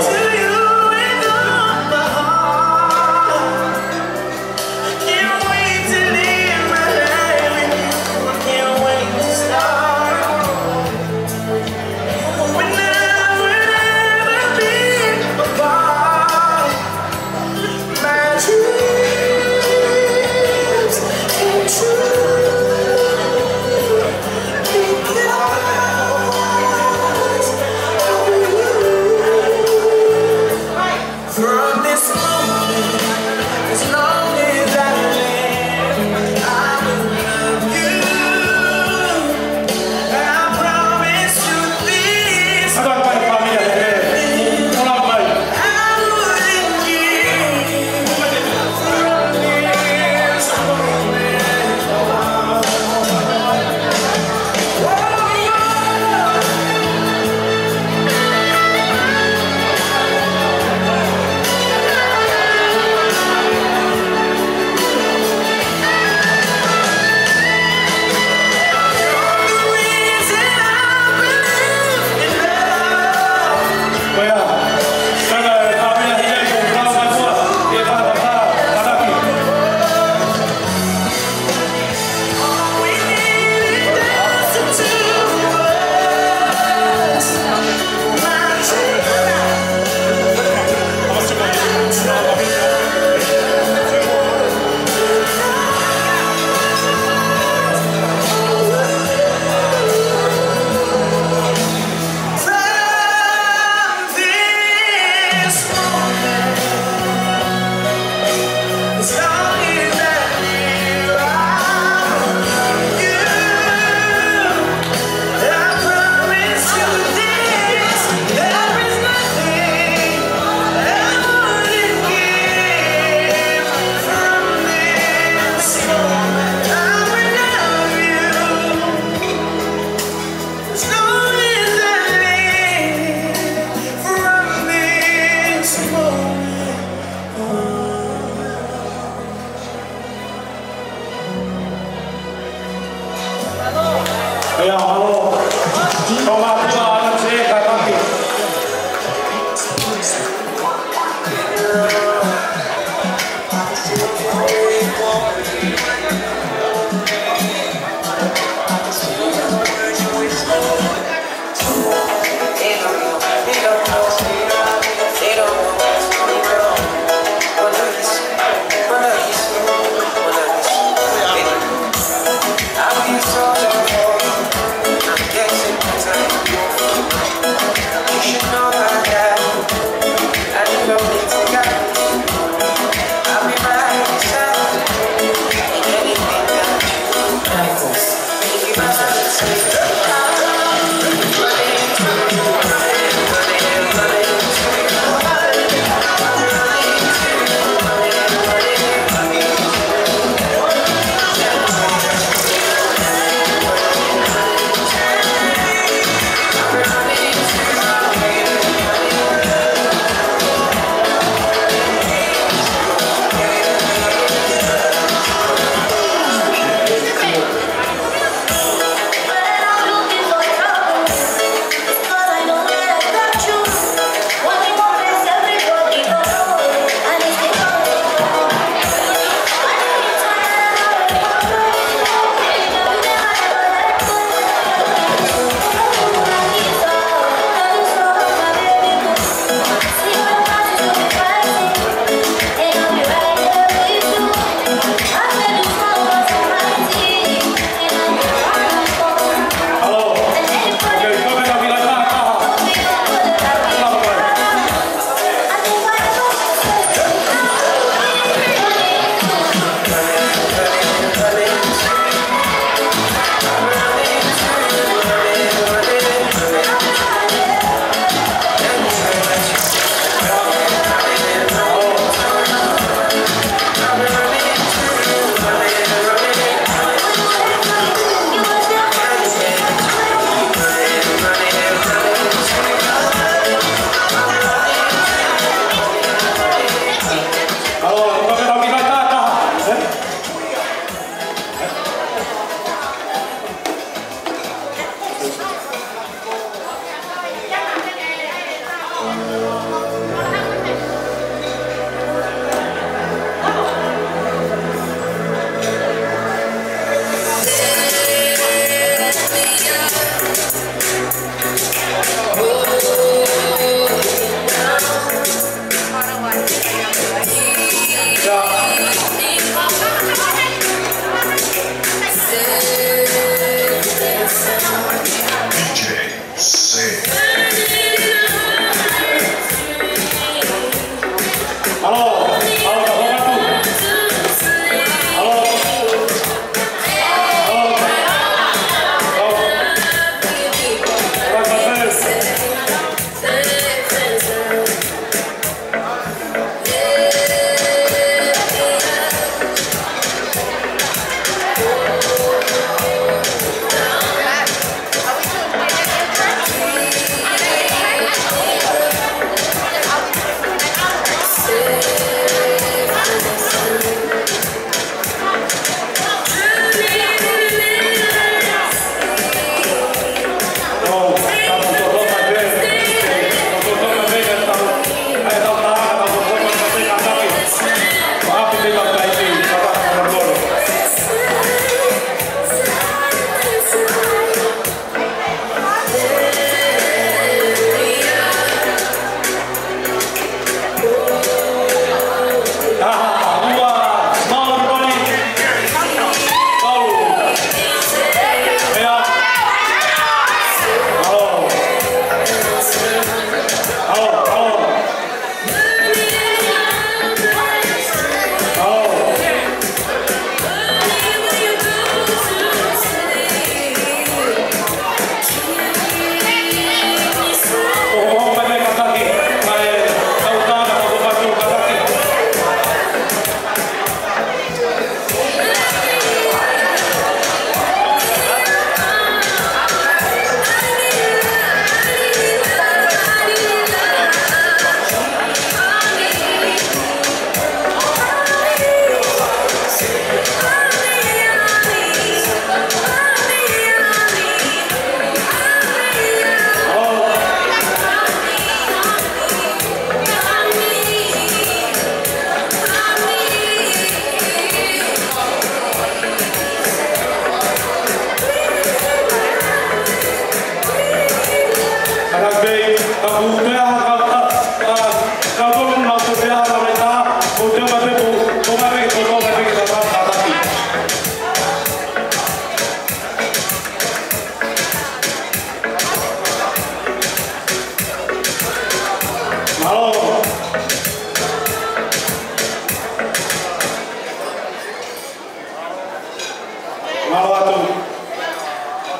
Mālō atu.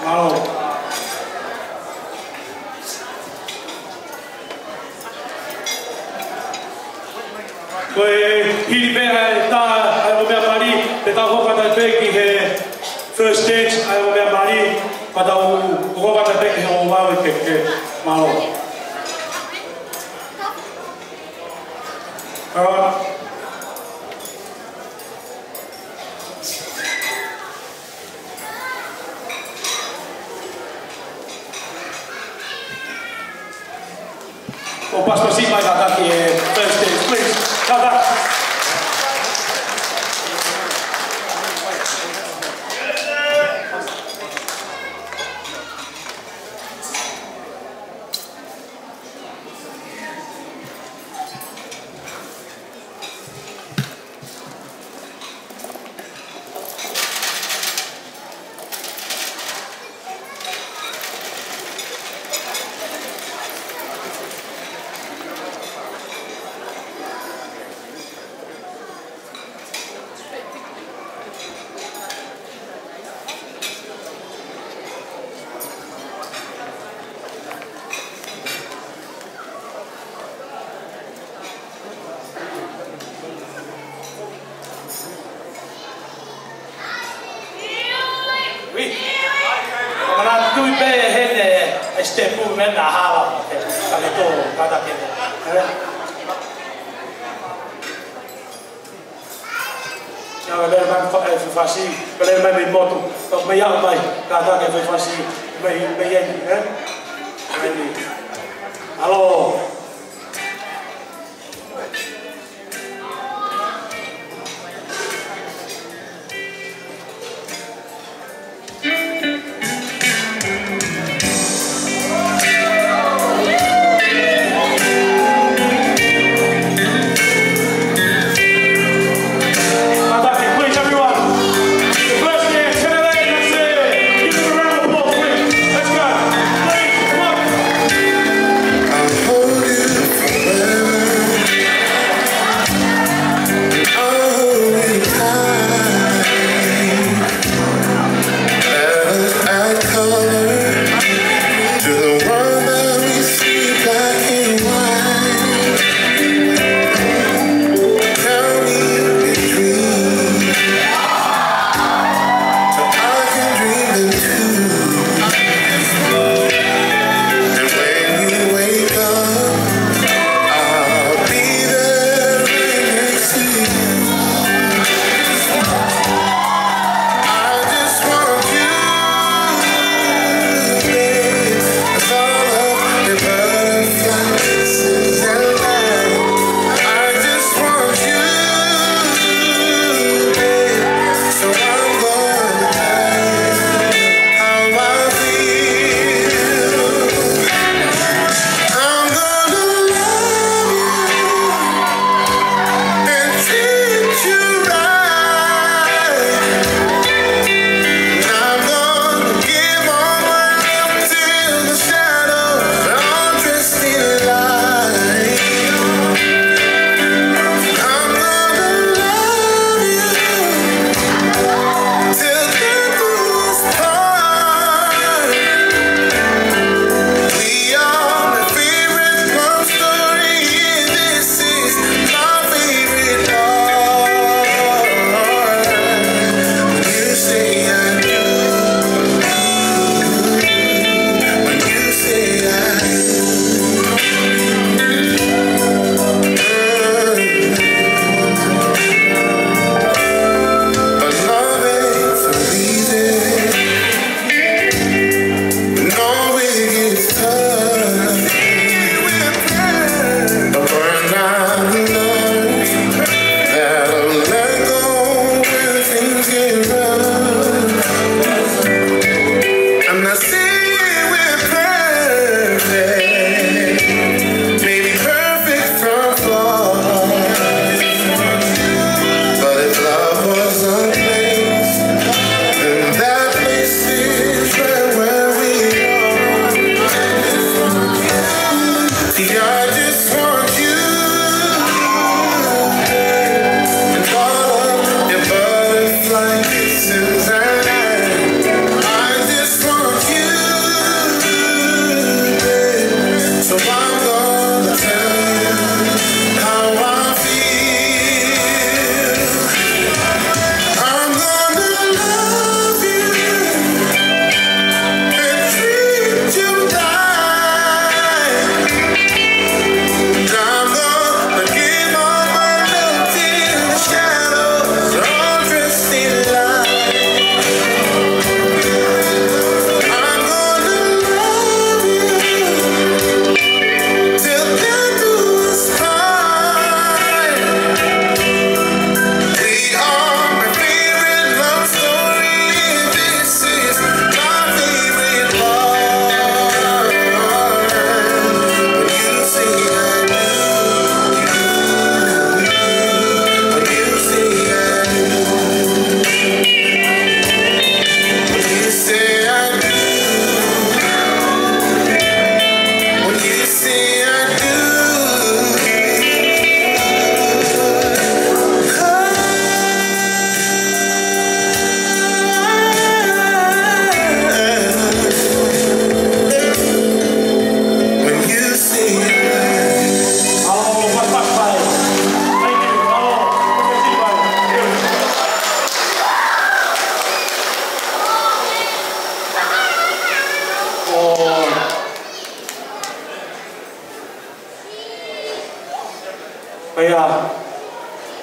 Mālō. Ko e hili pē ʻa e tā, ʻa e ongo meʻa mali, te tau hoko atu pē ki he first stage, ʻa e ongo meʻa mali, pea tau hoko atu pē ki he ongo valu ke, ke, mālō. All right. ʻO pasipasi mai kātaki e first stage, please. Kātaki. Ui. Mana tui pē heni e step movement ʻa Hala. Ka ke tō, kātaki. Ia, lele mai fa-, e, fefasi, lele mai mei motu, tau mei aʻu mai, kātaki fefasi, mei, mei ai, ē? Mei ni. Alo. Please, everyone. The first dance, ten eleven, that's it. Give them a round of applause, please. Let's go. Please, come on.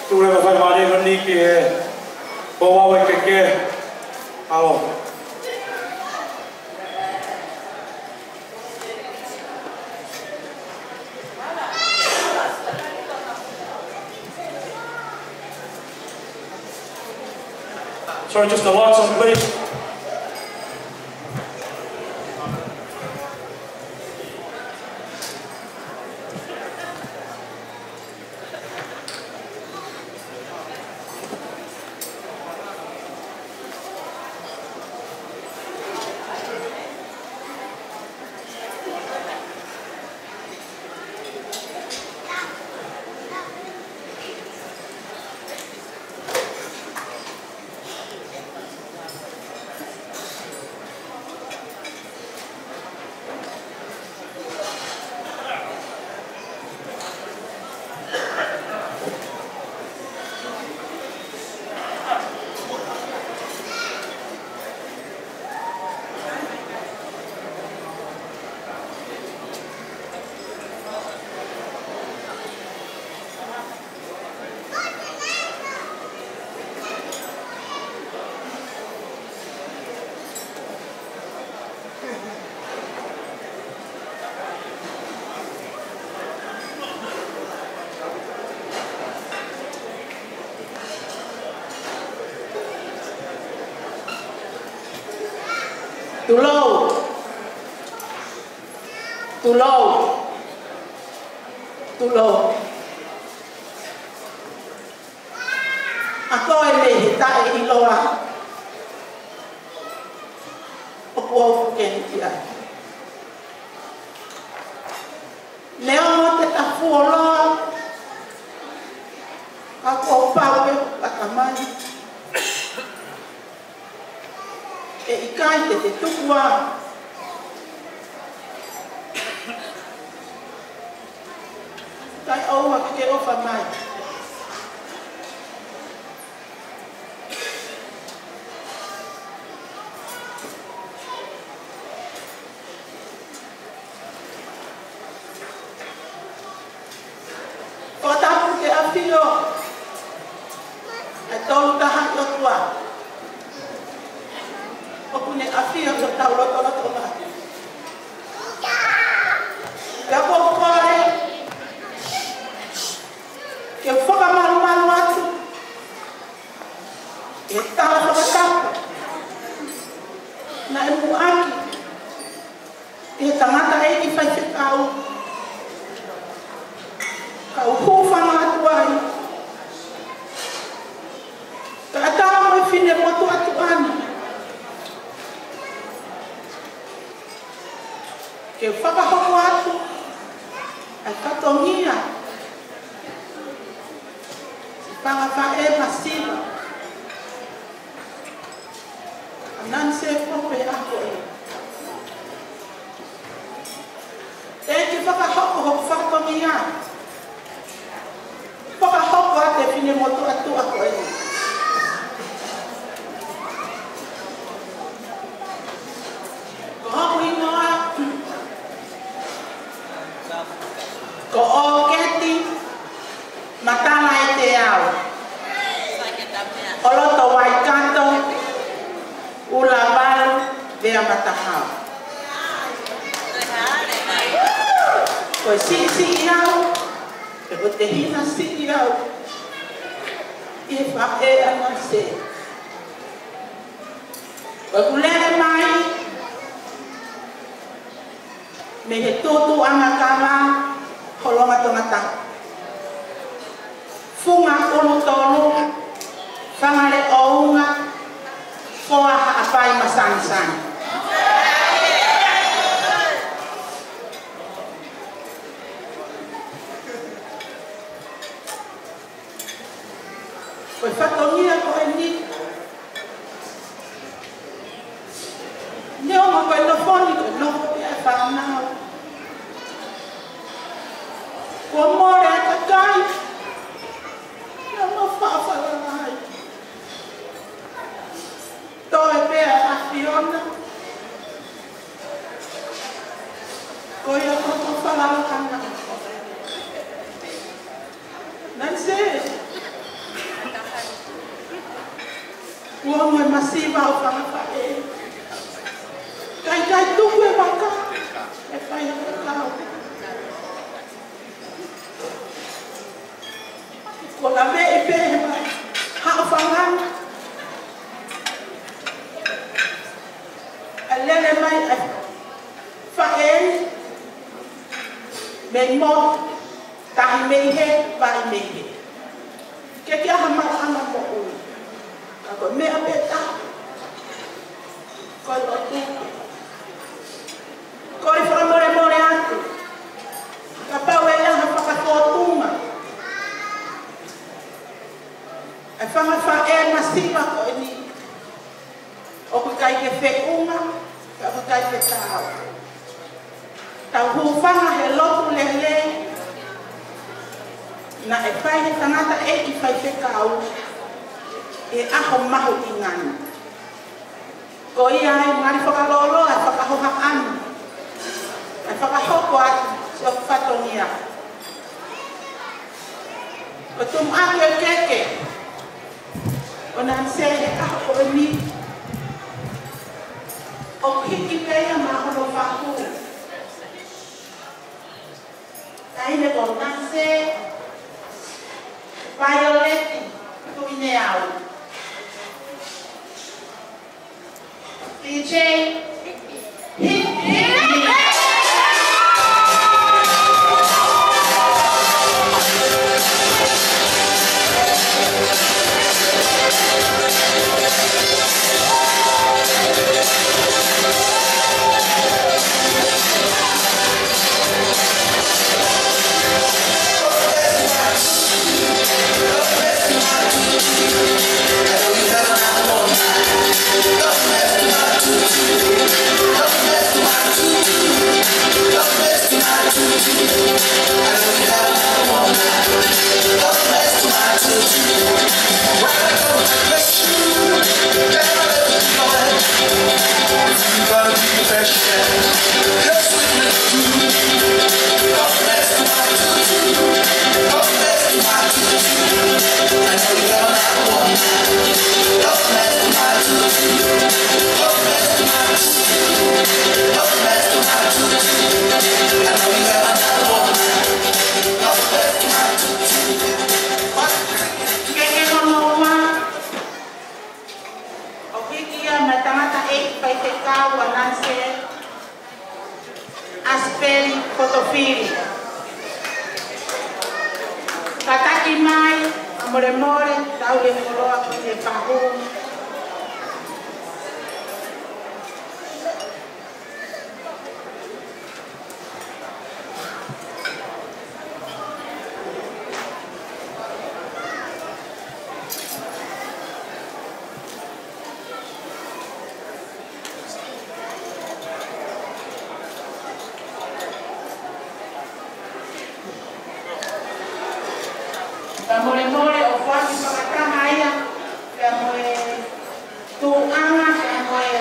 Tuku leva e faingamālie ko eni ki he pouaki kehekehe. Alo. Sorry, just the lights on, please. Tulou. Tulou. Tulou. ʻA koe mei he taʻeʻiloa, ʻoku ou puke ni ki ai. Neongo te ta fuoloa, ka kuo pau ke u laka mai. ʻE ʻikai te te tuku au. Kae ʻoua ke ke ʻofa mai. Fakatapu ki he ʻafio ʻa e Tolu Tahaʻi ʻOtua ʻoku ne ʻafio ʻi hotau lotolotonga. Pea ʻoku ou kole ke u fakamalumalu atu ʻi he tala fakatapu naʻe muʻaki ʻe he tangataʻeiki faifekau, kau hūfanga atu ai, kae ʻatā mo e finemotuʻa tuʻa ni ke fakahoko atu ʻa e fatongia ʻi he fanga faʻē masiva ʻa Nanise Pope Ako ē. Te ke fakahoko hoʻo fatongia. Fakahoko atu e finemotuʻa tuʻa ko ē. Ko hoku hingoa ko ʻOketi Matalaeteau, ʻo loto Waikato, ʻUlavalu, Veamatahau. Ko e siʻisiʻi au, pe ko e tehina siʻi au ʻi he faʻē ʻa Nanise. Ko ʻeku lele mai mei he tūtuʻanga kava Holongatongatapu, Funga ʻUlutolu, Fangaleʻounga, Foa Haʻapai Masanisani. Ko e fatongia ko eni, neongo ko e nofo ni ko e nofo pē ʻa e fānau, kuo mole ʻa e kakai, neongo faʻa falala ai. Toe pē ʻa e ʻAfiona, ko ia ko hoku falala ʻana. Nanise, Kuo ʻomi e masiva ʻo fanga faʻē. Kae ʻikai tuku e vaka, ʻe fai e fekau. Kuo laveʻi pē ʻe he haʻofanga ʻa e lele mai ʻa e faʻē mei motu, tahi mei hē, vai mei hē. ʻIkai ke ʻi ai ha maʻuʻanga moʻui. Ka ko e meʻa pē taha, ko e lotu. Ko e fakamolemole atu. Kapau ʻe ʻi ai ha fakafōtunga ʻa e fanga faʻē masiva ko eni, ʻoku ʻikai ke feʻunga, ka ʻoku ʻikai ke taau. Tau hūfanga he lotu lelei naʻe fai he tangataʻeiki faifekau he ʻaho mahuʻinga ni. Ko ia ai, ngali fakalōloa e fakahohaʻa ni, ʻa e fakahoko atu siʻoku fatongia. Ko e tumuʻaki ʻo e keke ʻo Nansē he ʻaho ko eni, ʻoku hiki pē ia maʻa hono fahu. Taʻahine ko Nansē Vaioleti Tuʻineau. D J, hit, hit me. Keke hono ua, ʻoku hiki ia maʻa e tangataʻeiki faifekau ʻa Nansē, ʻAsipeli Potofili. Kātaki mai, fakamolemole, tau e koloa ko e fahu. Fakamolemole ʻo foaki fakataha ia, pea mo e tuʻunga, pea mo e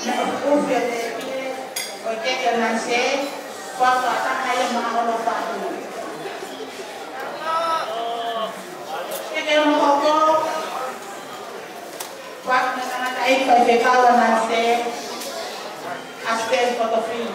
meʻa ʻoku fie te pie, ʻo e keke ʻa Nansē, foaki fakataha ia maʻa hono fahu. Keke hono hoko, foaki maʻa e tangataʻeiki faifekau ʻa Nansē, ʻAsipeli Potofili.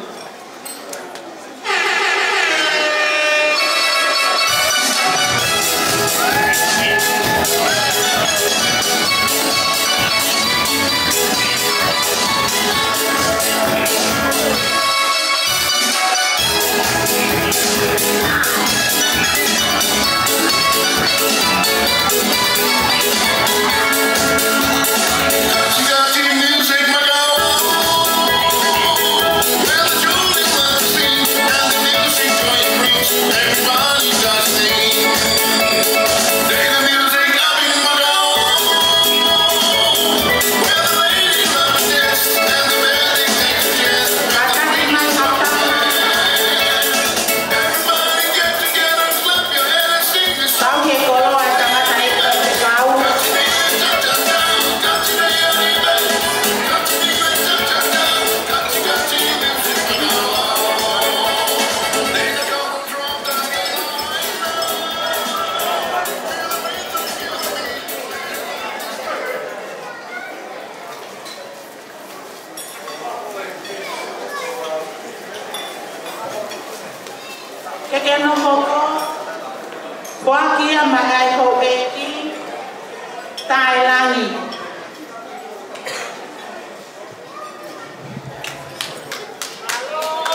Foaki ia maʻa e houʻeiki Taelangi.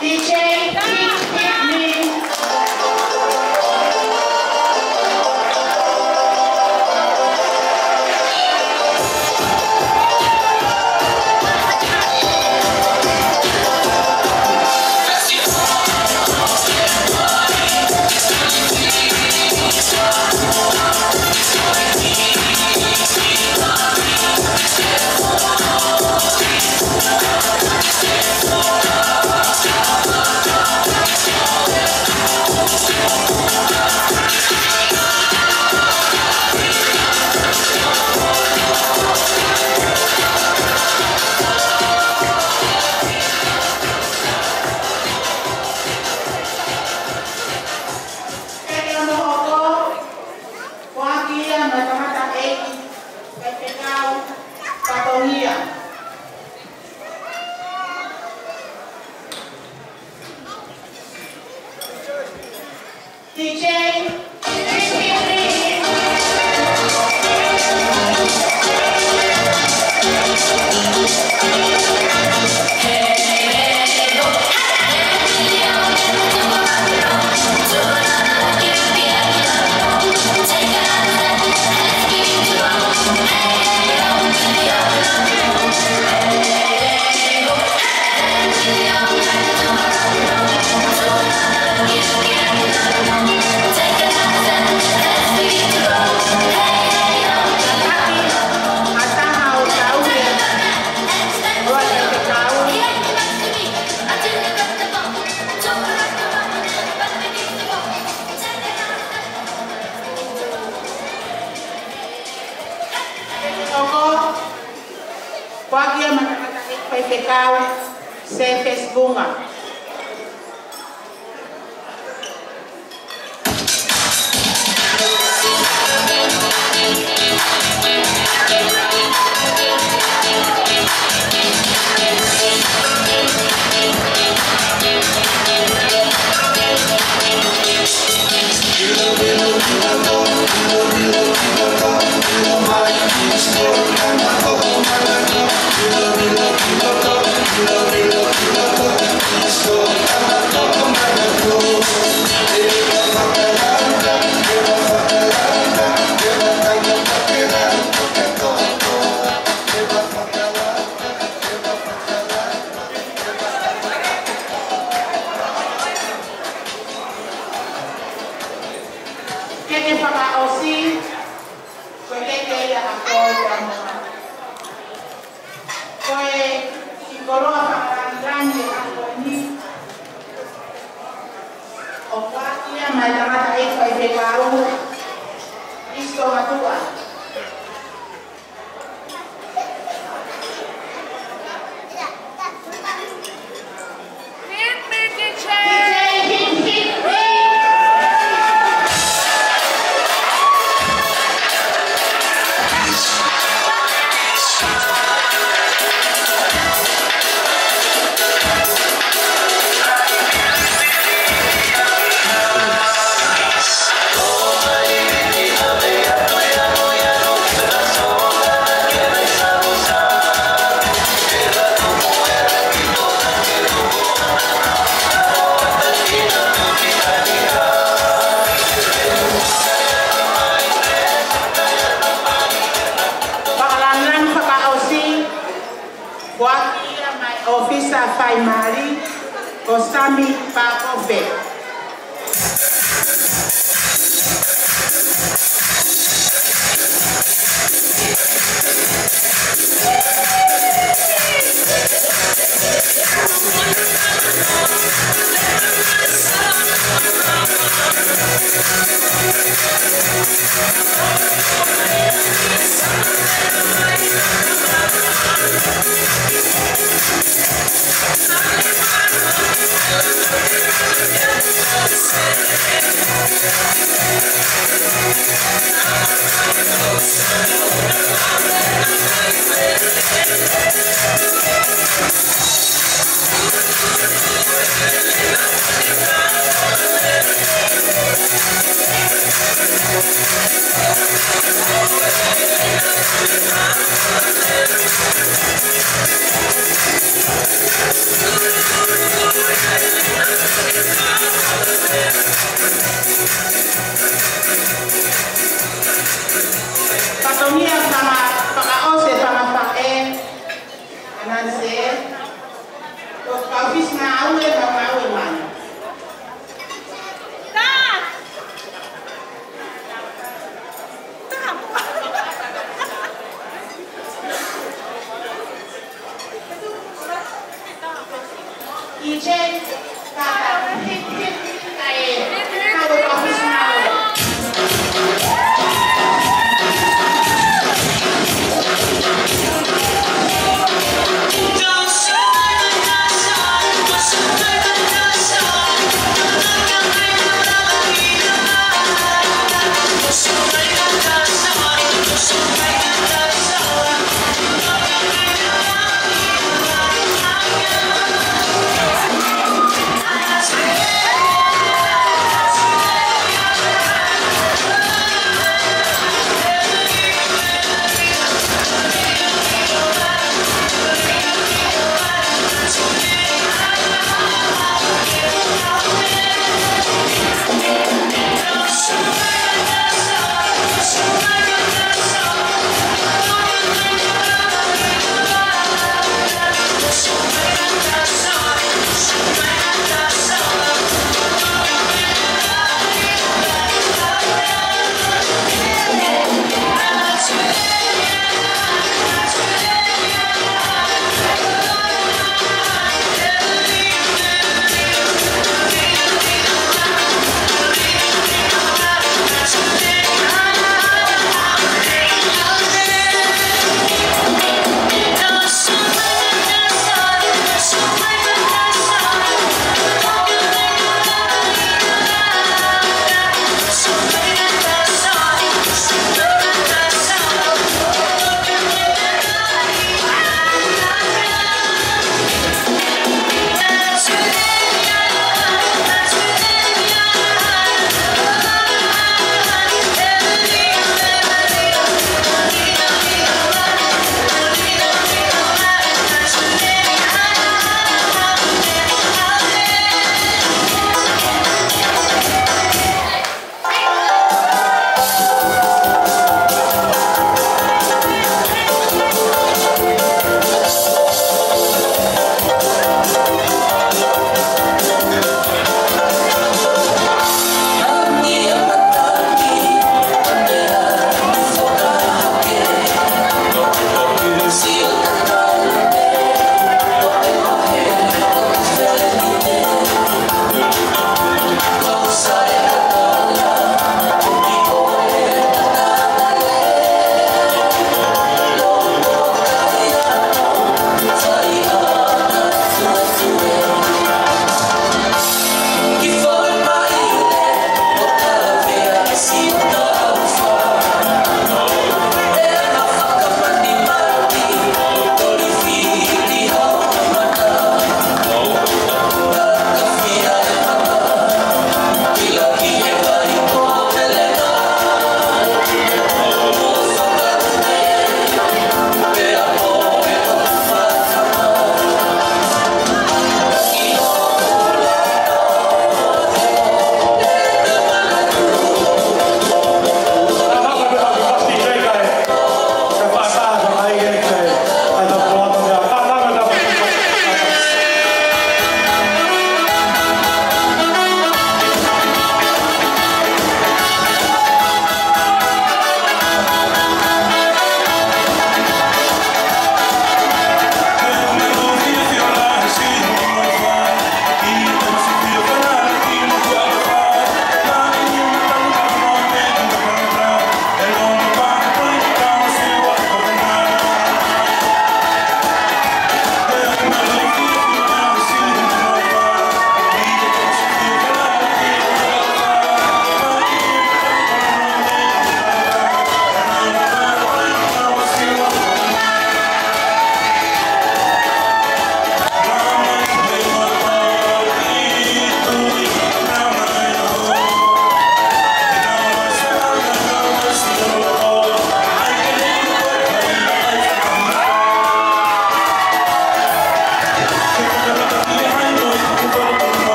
D J, hit, hit me. Pea ke ono hoko, foaki ia maʻa e tangataʻeiki faifekau fatongia. D J. Hoko, foaki ia maʻa e tangataʻeiki faifekau Sefesi Vunga. Ke ke fakaʻosi, ko e keke ia ʻa Koe Tamoa. Ko e kiʻi koloa fakalāngilangi ʻa e ʻaho ni, ʻoku foaki ia maʻa e tangataʻeiki faifekau Isto Matua. Fakalāngilangi fakaʻosi, foaki ia maʻa e ʻōfisa faimālie ko Sami Pakofe.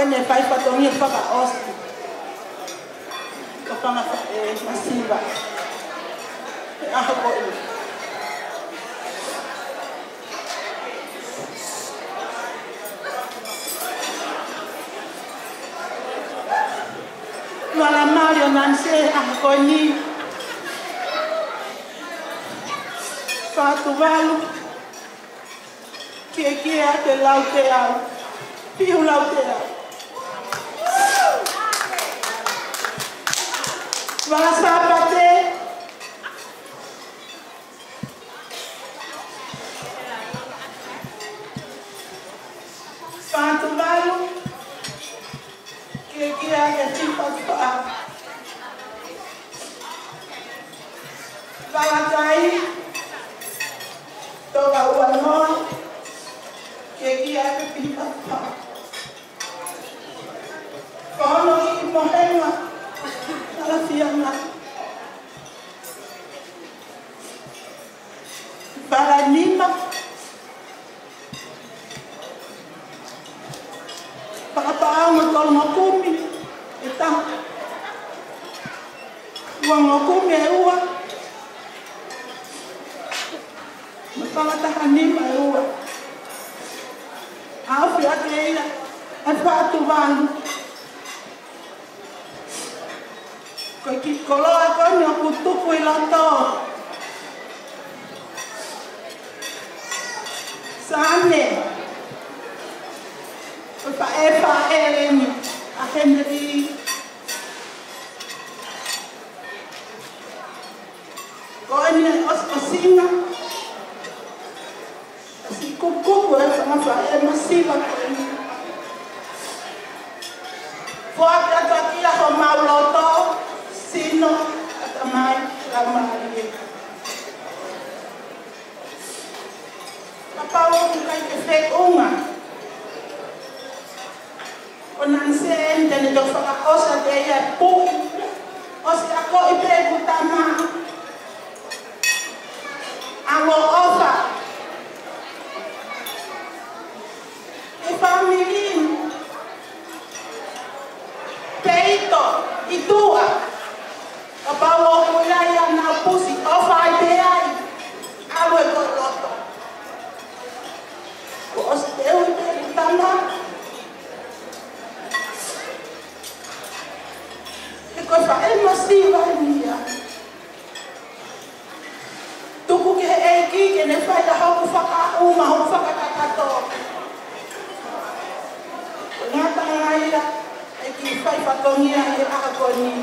Ne fai fatongia fakaʻosi. Ko fanga fa-, e, masiva. He ʻaho ko eni. Vala mali ʻo Nanise he ʻaho ko eni. Fā Tuvalu. Kiekie ake lau teau. Fiu lau teau. Vala Sāpate. Fā Tuvalu. Kiekie ake fiu atu fā. Vala Tai. Toka ua noa. Kiekie ake fiu atu fā. Ko hono kiʻi mohenga. Vala Fianga. Vala Nima. Fakapaʻanga Tolungokumi ʻe taha. Uangokumi ʻe ua. Mo e Fanga Taha Nima ʻe ua. ʻAufi ake ia ʻe Fā Tuvalu. Ko e kiʻi koloa ko eni ʻoku tuku ʻi loto. Sane. Ko e faʻē, faʻē eni ʻa Henry. Ko eni ʻosi, ʻosi ʻuhinga. Siʻi kukuku e fanga faʻē masiva ko eni. Foaki atu ʻaki ia homau loto, sino, ʻatamai, laumālie. Kapau ʻoku ʻikai ke feʻunga. Ko Nanise eni te ne toki fakaʻosi atu ia e puʻi. ʻOsi akoʻi pē ʻeku tama. ʻAlu ʻo ʻofa. ʻE fāmili. Peito, ʻi tuʻa. Kapau ʻoku ʻi ai haʻanau pusi, ʻofa ai pē ai. ʻAlu e ko loto. Kuo ʻosi teuʻi pē ʻeku tama. He ko e faʻē masiva eni ia. Tuku ki he ʻEiki ke ne fai ʻa hoku fakaʻumaʻā, hoku fakakakato. Ko e ngataʻanga ia ʻa e kiʻi fai fatongia he ʻaho ko eni.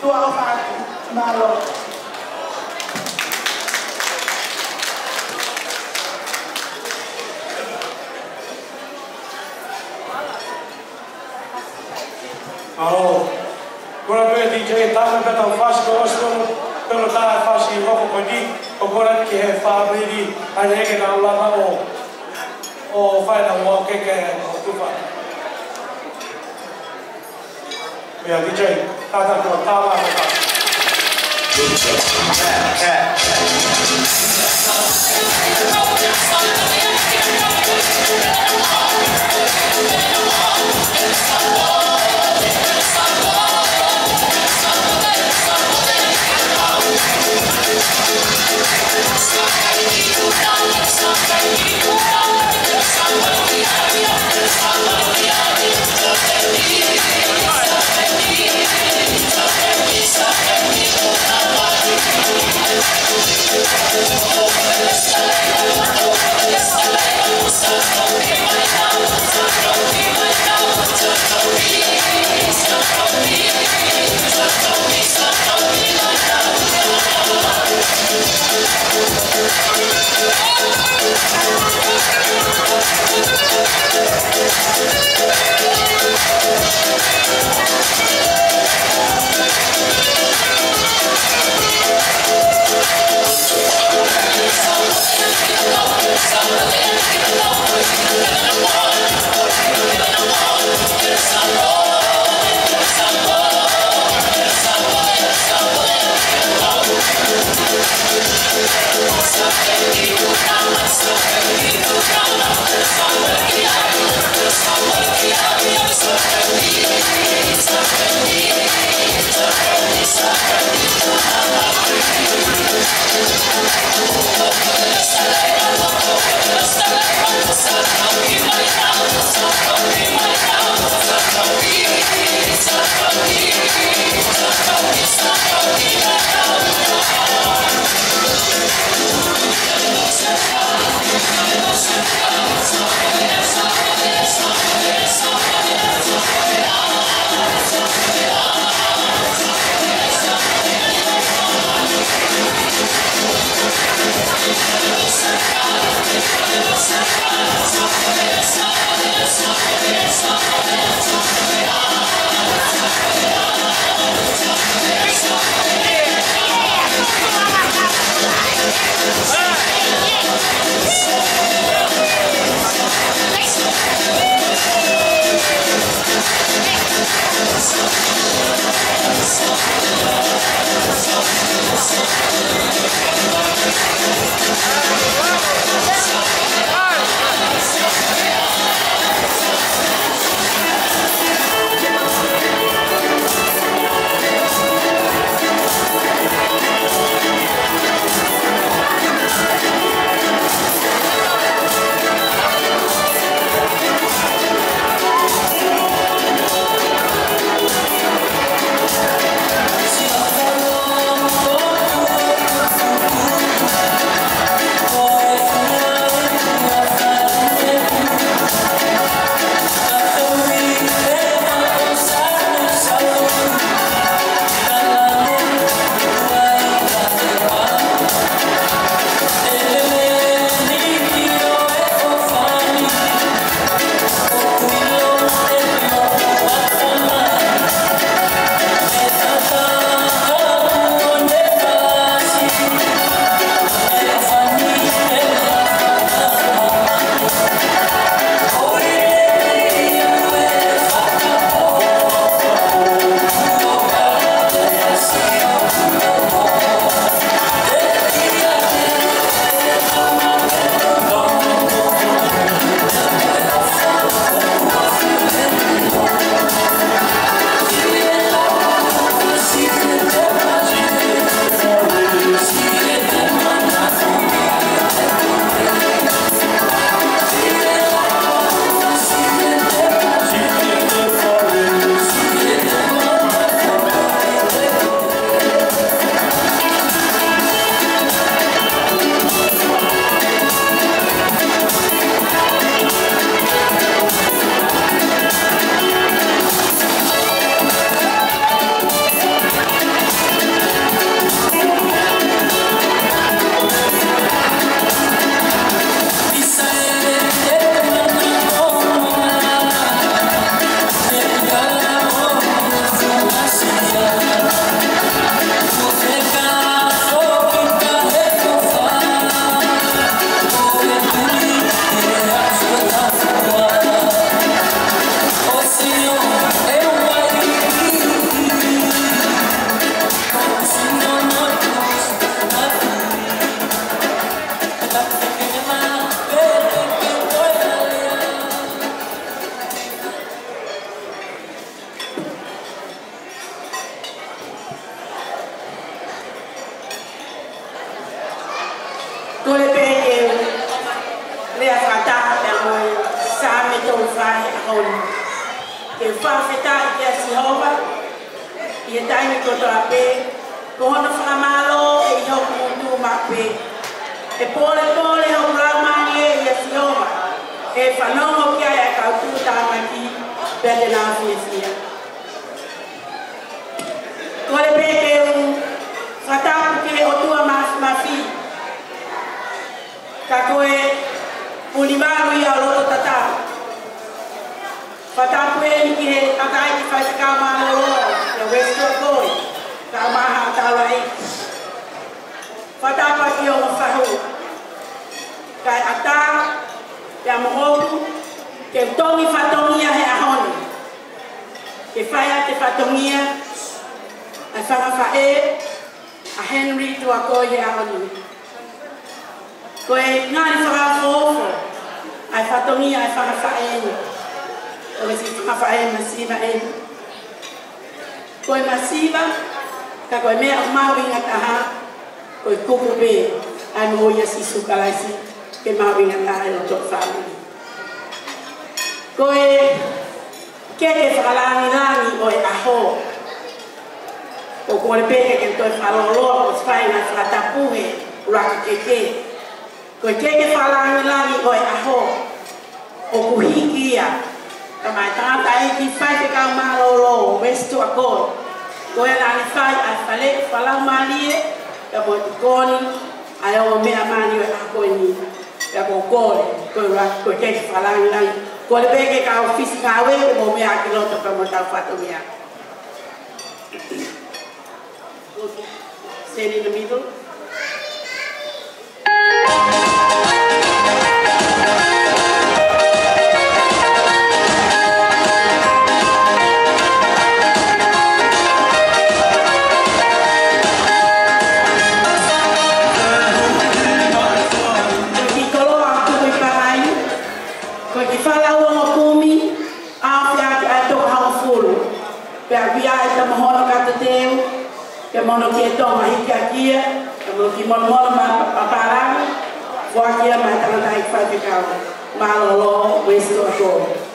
Tuʻa ʻofa atu. Mālō. Mālō. Kole pē D J, tau pē tau fasi ko ʻosi ko, pē mo tā fasi ʻi loko ko eni, ʻo kole ki he fāmili, ʻa e ke nau lava ʻo, ʻo fai ʻenau ʻaukeke ʻo tufa. Meʻa D J, tata ko tā lava ko tā. ʻAho ni. Ke fakafetaʻi kia Sihova ʻi he taimi kotoa pē, ko hono fakamālō ʻe ʻi hoku ngutu maʻu pē. ʻE pōlepole hoku laumālie ʻia Sihova, ʻe fanongo ki ai ʻa e kau tuʻutāmaki, pea te nau fiefia. Kole pē ke u fakatapu ki he ʻOtua Māfimafi, ka ko e ʻUnivalu ia ʻo loto tatau. Fakatapu eni ki he ʻakaʻi ki he faifekau mālōlō, ʻa West Tuakoi, ka maha taulaʻeiki. Fakatapu ki he ongo fahu, kae ʻatā pea mo hoku, ke u toki fatongia he ʻaho ni. Ke fai ʻa e fatongia ʻa e fanga faʻē, ʻa Henry Tuakoi he ʻaho ni. Ko e ngali fakaʻofoʻofa ʻa e fatongia ʻa e fanga faʻē ni. Ko e siʻi fanga faʻē masiva eni. Ko e masiva, ka ko e meʻa ʻoku mahuʻinga taha, ko e kupu pē ʻa e moʻui ʻa Sīsū Kalaisi, ke mahuʻinga taha ʻi loto fāmili. Ko e keke fakalāngilangi ʻo e ʻaho. ʻOku ou kole pē ke u toe fakalōloa, ʻo fai ʻa e fakatapu he ʻuluaki keke. Ko e keke fakalāngilangi ʻo e ʻaho, ʻoku hiki ia, ka mai tangataʻeiki faifekau mālōlō, West Tuakoi. Ko ia naʻa ne fai ʻa e fale fakalaumālie, ka mo e tokoni, ʻa e ongo meʻa mali ʻo e ʻaho ko eni. Pea ʻoku ou kole, ko e ʻuluaki, ko e keke fakalāngilangi. Kole pē ki he kau ʻofisi ngāue, ke mou meʻa ki loto pea mo tau fatongia. Stand in the middle. Ko e kiʻi koloa ʻoku ʻi Pangai, ko e kiʻi fala ua mo kumi, ʻAho fea ke ʻai toka hongofulu. Pea ʻoku ʻi ai pē mo hono katateu, pea mo hono kiʻi tonga hiki hake ia, pea mo hono kiʻi monomono ma-, ma-, pālangi, foaki ia maʻa e tangataʻeiki faifekau mālōlō, West Tuakoi.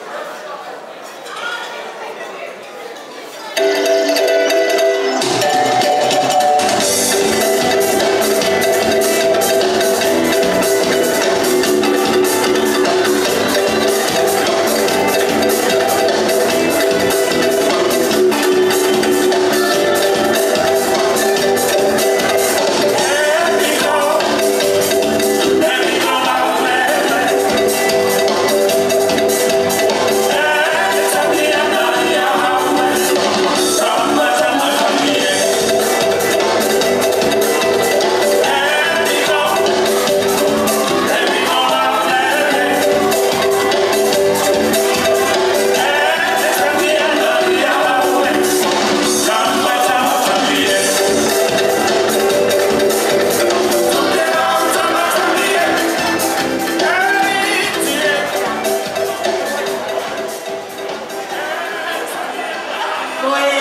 Ko e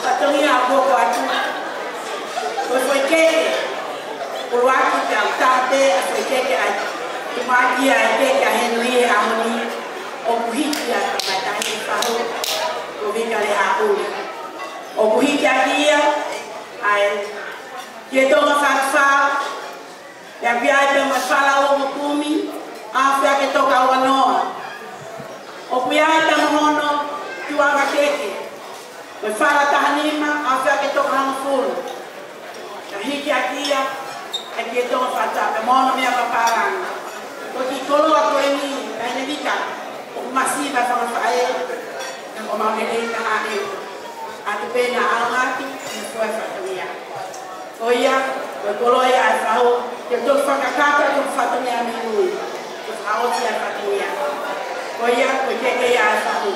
fatongia ʻoku hoko atu, ko e foʻi keke ʻuluaki pea u tā pē ʻa e foʻi keke ʻa e, tumaki ʻa e keke ʻa Henry he ʻaho ni, ʻoku hiki ʻa e tangataʻeiki fahu, ko Vika Lehaʻuli. ʻOku hiki hake ia ʻa e kiʻi tonga fāfā, pea ʻoku ʻi ai pē mo e fala ua mo kumi, ʻaho fea ke toka ua noa. ʻOku ʻi ai pē mo hono tuʻunga keke, mo e fala taha nima, ʻaho fea ke toka hongofulu. Ka hiki hake ia ʻa e kiʻi tonga fāfā pea mo hono meʻa fakapālangi. Ko e kiʻi koloa ko eni, kae ʻikai ke ʻikai, ʻoku masiva e fanga faʻē, ka ʻoku mau lelei taha eni. ʻA e pena ʻaonga atu, ʻi he fua fatongia. Ko ia, ko e koloa ia ʻa e fahu, ke u toki fakakakato atu e fatongia mei mui. Ke fakaʻosi ʻa e fatongia. Ko ia, ko e keke ia ʻa e fahu.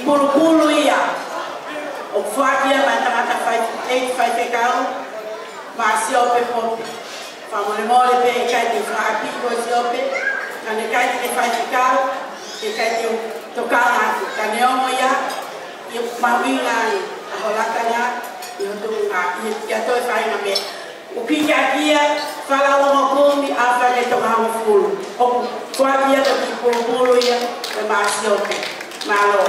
Pulupulu ia ʻoku foaki ia maʻa e tangata fai, ʻeiki faifekau, Māsiope Pope. Fakamolemole pē ʻikai te u fakaʻapi koe Siope, ka naʻe ʻikai te ke faifekau, ʻikai te u tokanga atu, ka neongo ia, ʻi he mahuʻinga ai ʻa ho lakanga ʻi ho tuʻunga, ʻi he, ʻi he toe faʻahinga meʻa. ʻOku ʻikai ke ʻi ai ha fala ongo kumi ʻa e fale toko hongofulu. ʻOku foaki ia ko e kiʻi pulupulu ia ʻe Māsiope. Mālō.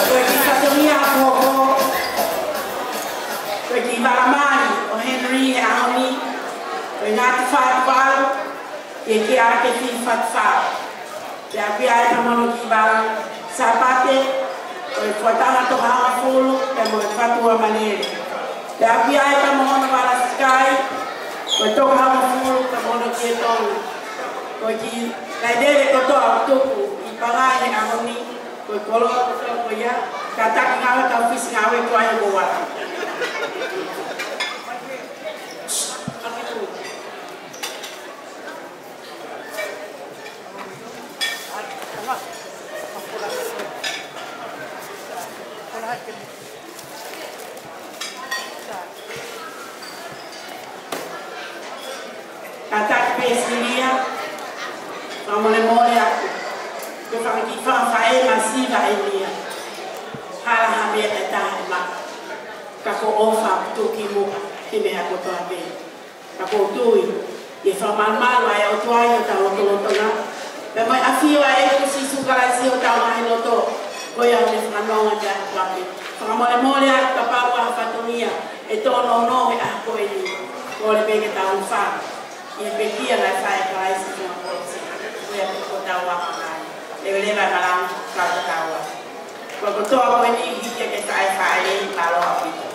Ko e kiʻi fatongia ʻoku hoko, ko e kiʻi vala mali ʻo Henry he ʻaho ni, ko e ngaahi fatu vala, ke ke ake ki fatu vala. Pea ʻoku ʻi ai pea mo hono kiʻi vala Sāpate, ko e fuataha toko hongofulu, pea mo e fatu ʻa Malele. Pea ʻoku ʻi ai pea mo hono vala sikai, ko e toko hongofulu, pea mo hono kiʻi ʻe tolu. Ko e kiʻi lailele kotoa ʻoku tupu ʻi Pangai he ʻaho ni, ko e koloa kotoa ko ia, kātaki ngāue, ka fisi ngāue ko ai mo wala. Kātaki pē Silia, fakamolemole atu. Ko e fanga kiʻi fanga faʻē masiva eni ia. Hala ha meʻa ʻe taha ʻe maʻu. Ka ko e ʻofa ʻoku tuʻu ki muʻa he meʻa kotoa pē. Ka ʻoku ou tui ʻe fakamalumalu ʻa e ʻOtua ʻi hotau lotolotonga, pea mo e ʻafio ʻa e ʻEiki ko Sīsū Kalaisi ʻi hotau ngaahi loto, ko ia ʻoku ne fakanonga ʻa e ʻOtua pē. Fakamolemole atu kapau ʻoku ʻi ai ha fatongia ʻe tōnounou he ʻaho ko eni. Kole pē ke tau fā ʻi he pekia naʻe fai ʻe Kalaisi ʻi he funga kolosi. Ko ia pē ko hotau ʻamanaki. Leveleva e malanga, kau ka tau ā. Ko e kotoa ko eni hiki ke fai fai, mālō ʻaupito.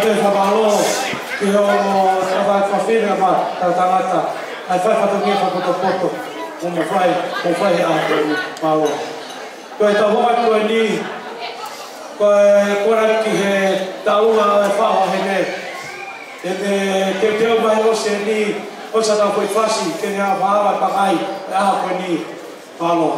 Fakamālō ki he ongo fafine mo e tangata, ʻa e fai fatongia fakapotopoto, mo fai, mo fai he ʻaho ko eni, mālō. Ko e tau hoka ko eni, ko e kona ki he taula e faʻo hene, ʻe ne teuteu mai ʻo seni, ʻo sa tau foʻi fasi, ke ne ava ava pakai, e ʻaho ko eni, mālō.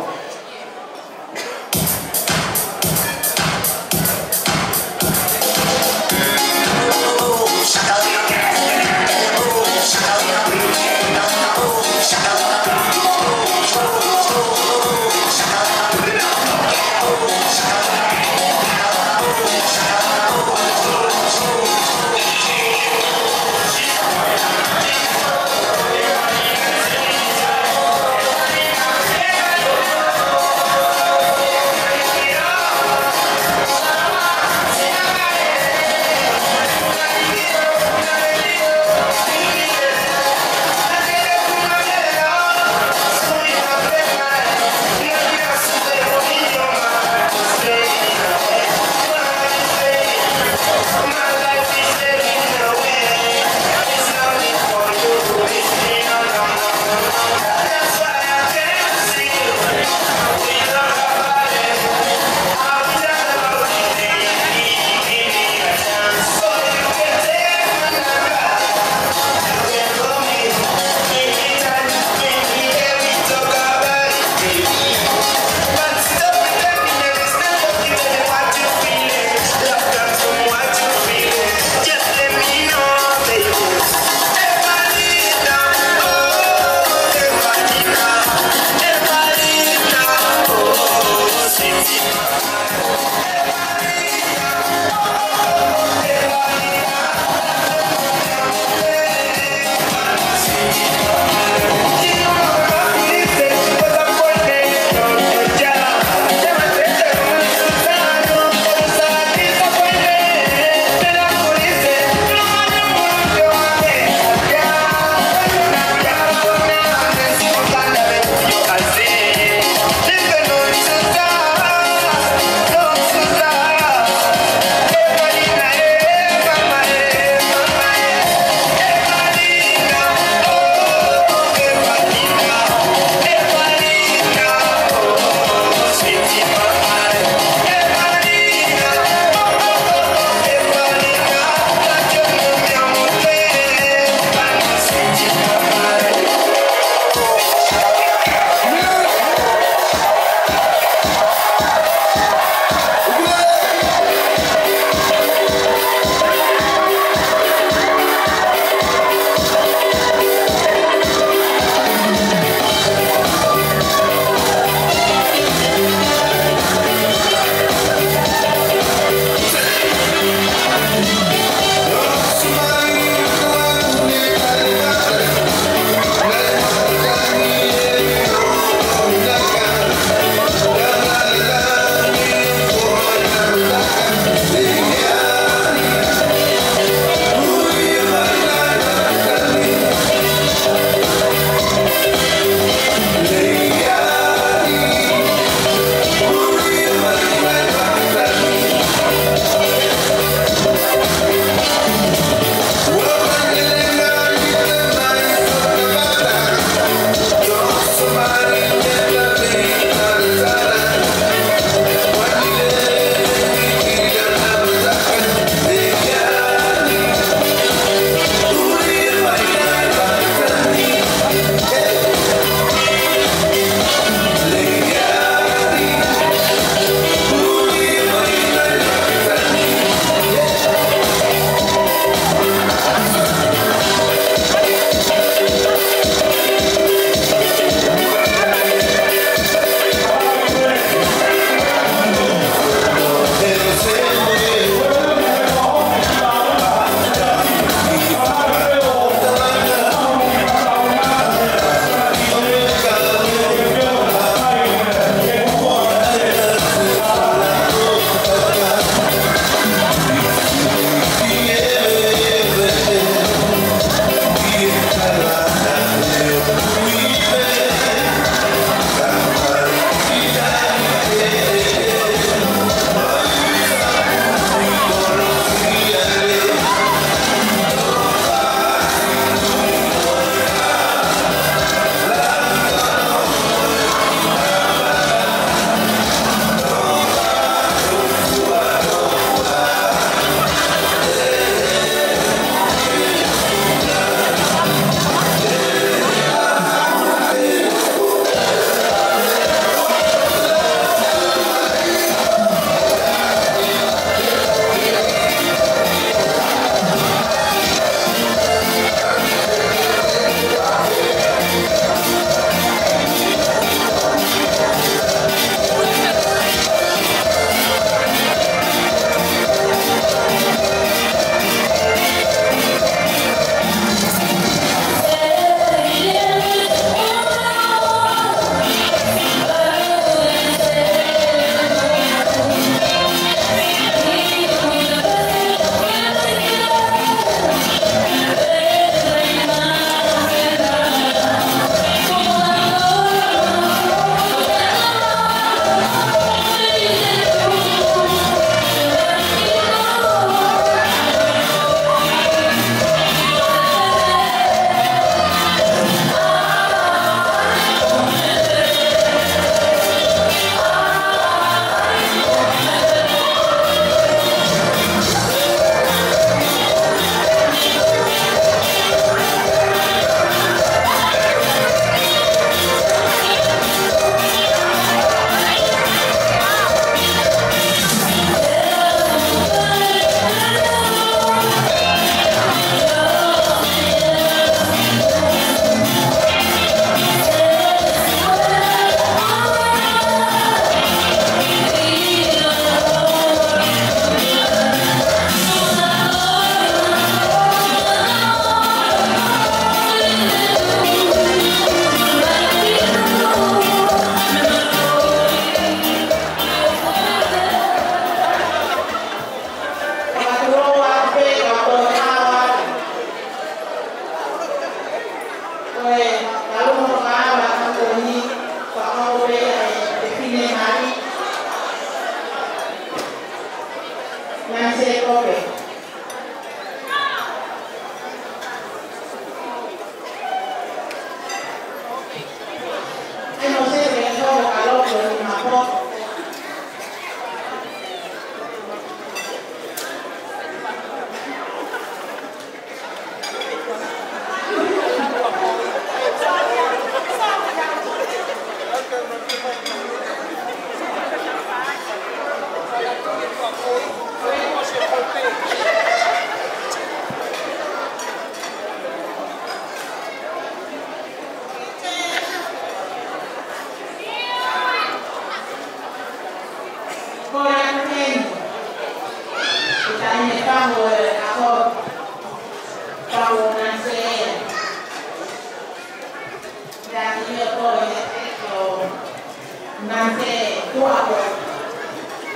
Ko e,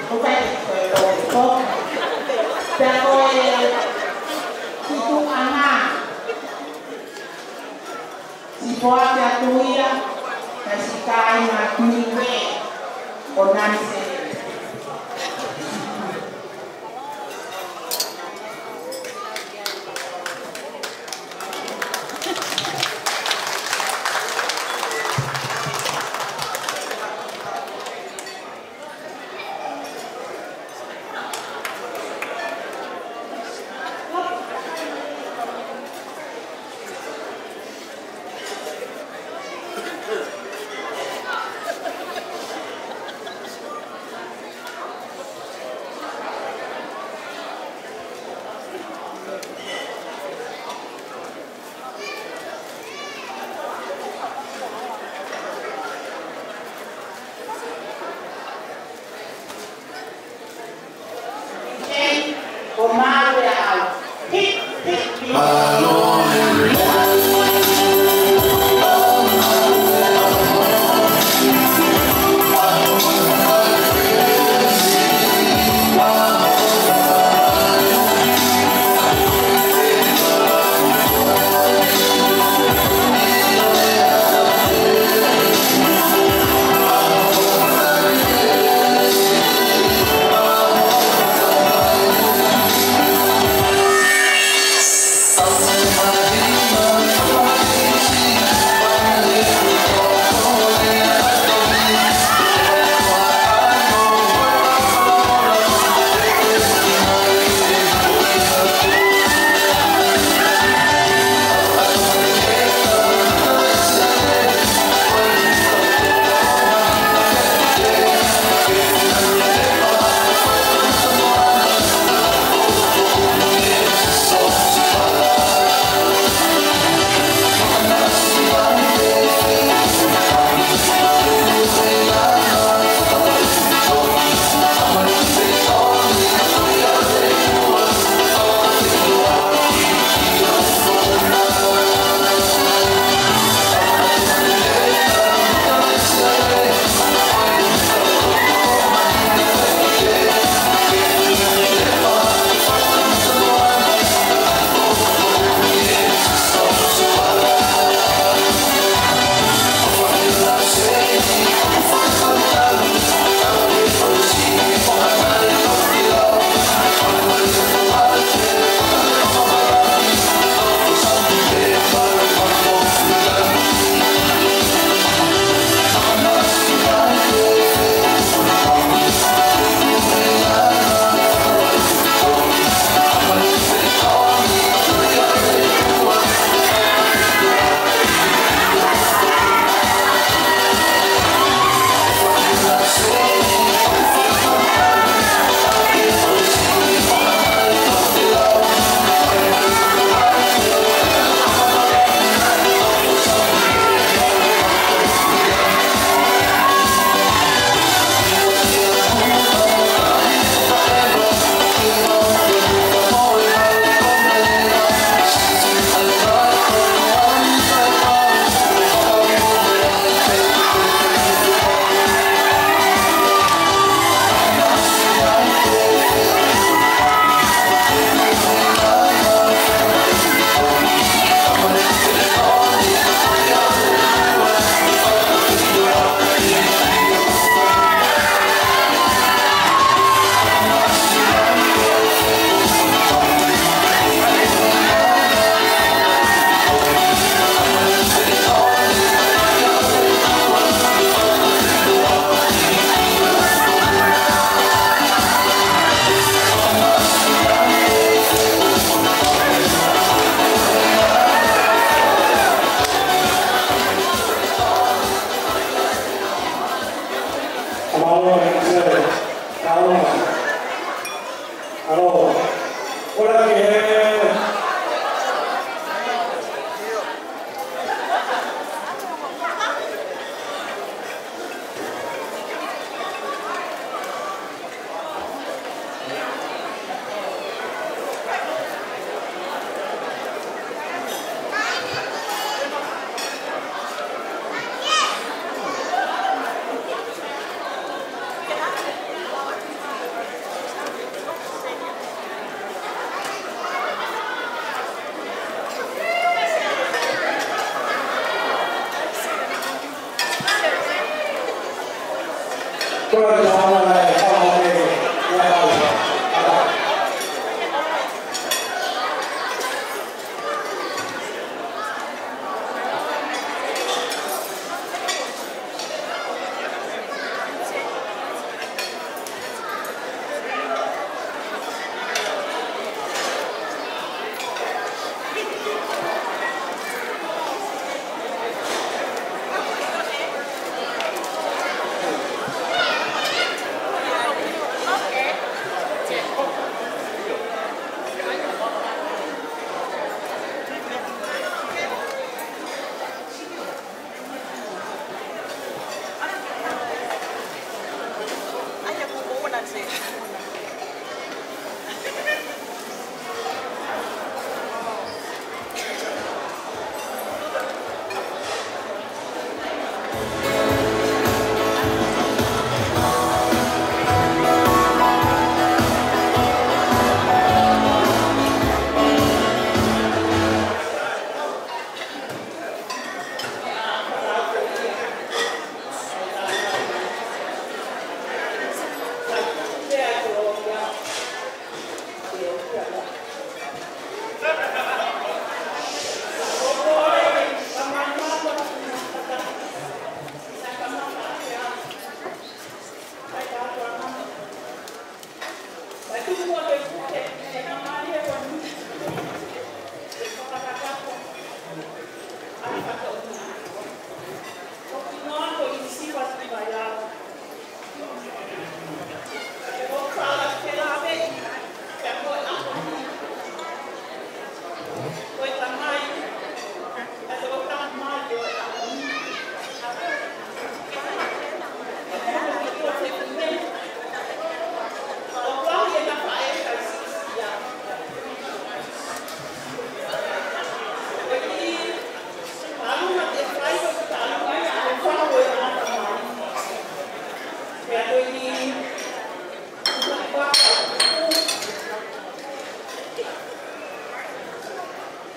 ko e, ko e, ko e, ko e, ko e, ko e, ko e, ko e, Sipoate atu ia, ka sikai na Niue, ʻo Nansele.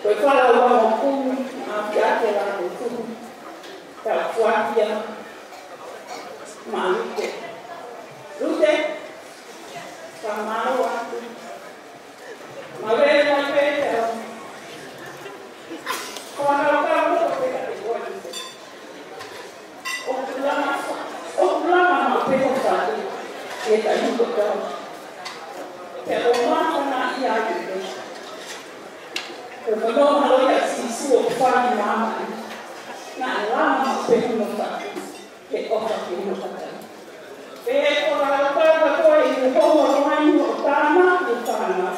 Ko e fala ua mo kumi, a kia ke la ko tu. Ka fuatia, ma Lute. Lute, ka malo atu. Ma vele mai pē te au. Ko ana o ka o ko te ka te koa ni. ʻOku lama fa-, ʻoku lama ma pē ko fatu. E ka yuko tau. Te o ma ka na ia i te. Ko e fano halo ia Sīsū ʻoku fai māmani. Naʻe lama ma pē ko fatu. He ʻofa ki hono kakai. Pea ko e lau ka ko e ʻi he houa ʻo e ʻaho ni ʻo tānaki e fānau.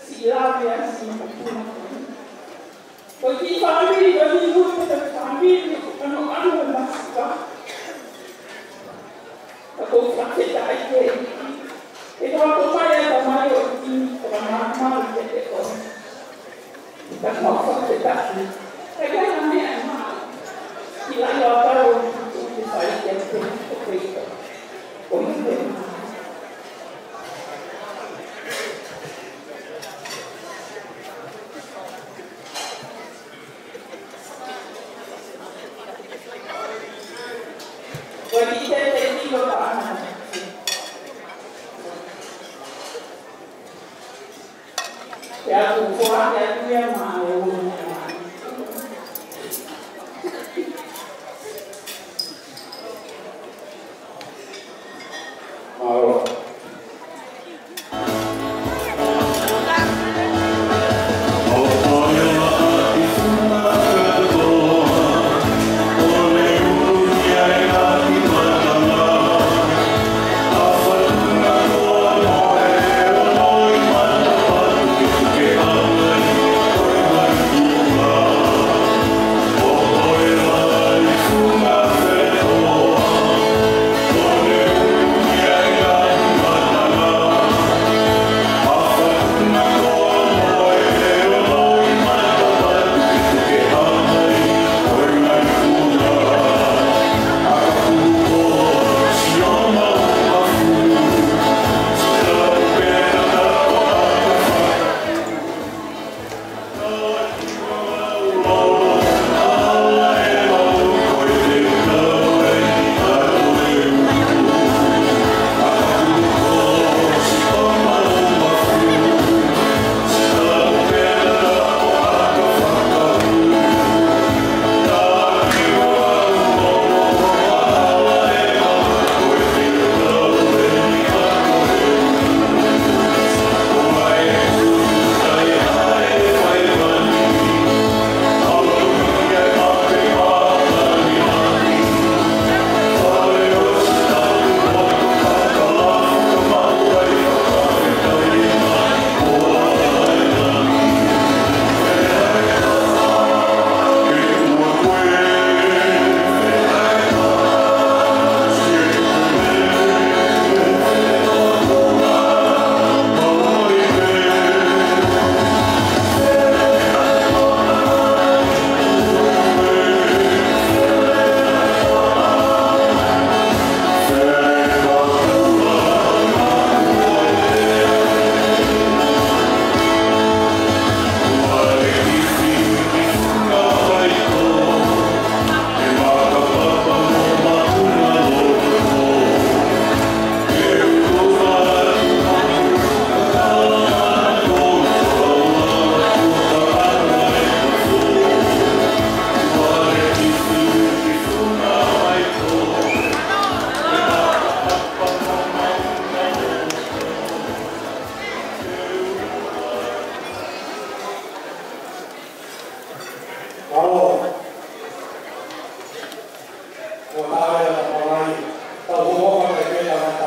Siʻi lave ʻa Sīsū ki he fānau. Ko e kiʻi fāmili ko eni ʻoku ko e fāmili ʻoku ʻanoʻano e masiva. Ka ʻoku ou fakafetaʻi ki he ʻEiki. He ko e ʻomai ʻa e tamai ʻo e tini ko e māmā ʻi he ʻofa. Ka mau fakafetaʻi. Ka ʻi ai ha meʻa ʻe maʻu. ʻI ai ʻa e tau ʻo e tutu ke fai ki he ʻofa. ʻO ia ʻe maʻu. Ko e kiʻi tete ʻilo ka ana. Pea ʻoku foaki atu ia maʻa e ua. Mālō.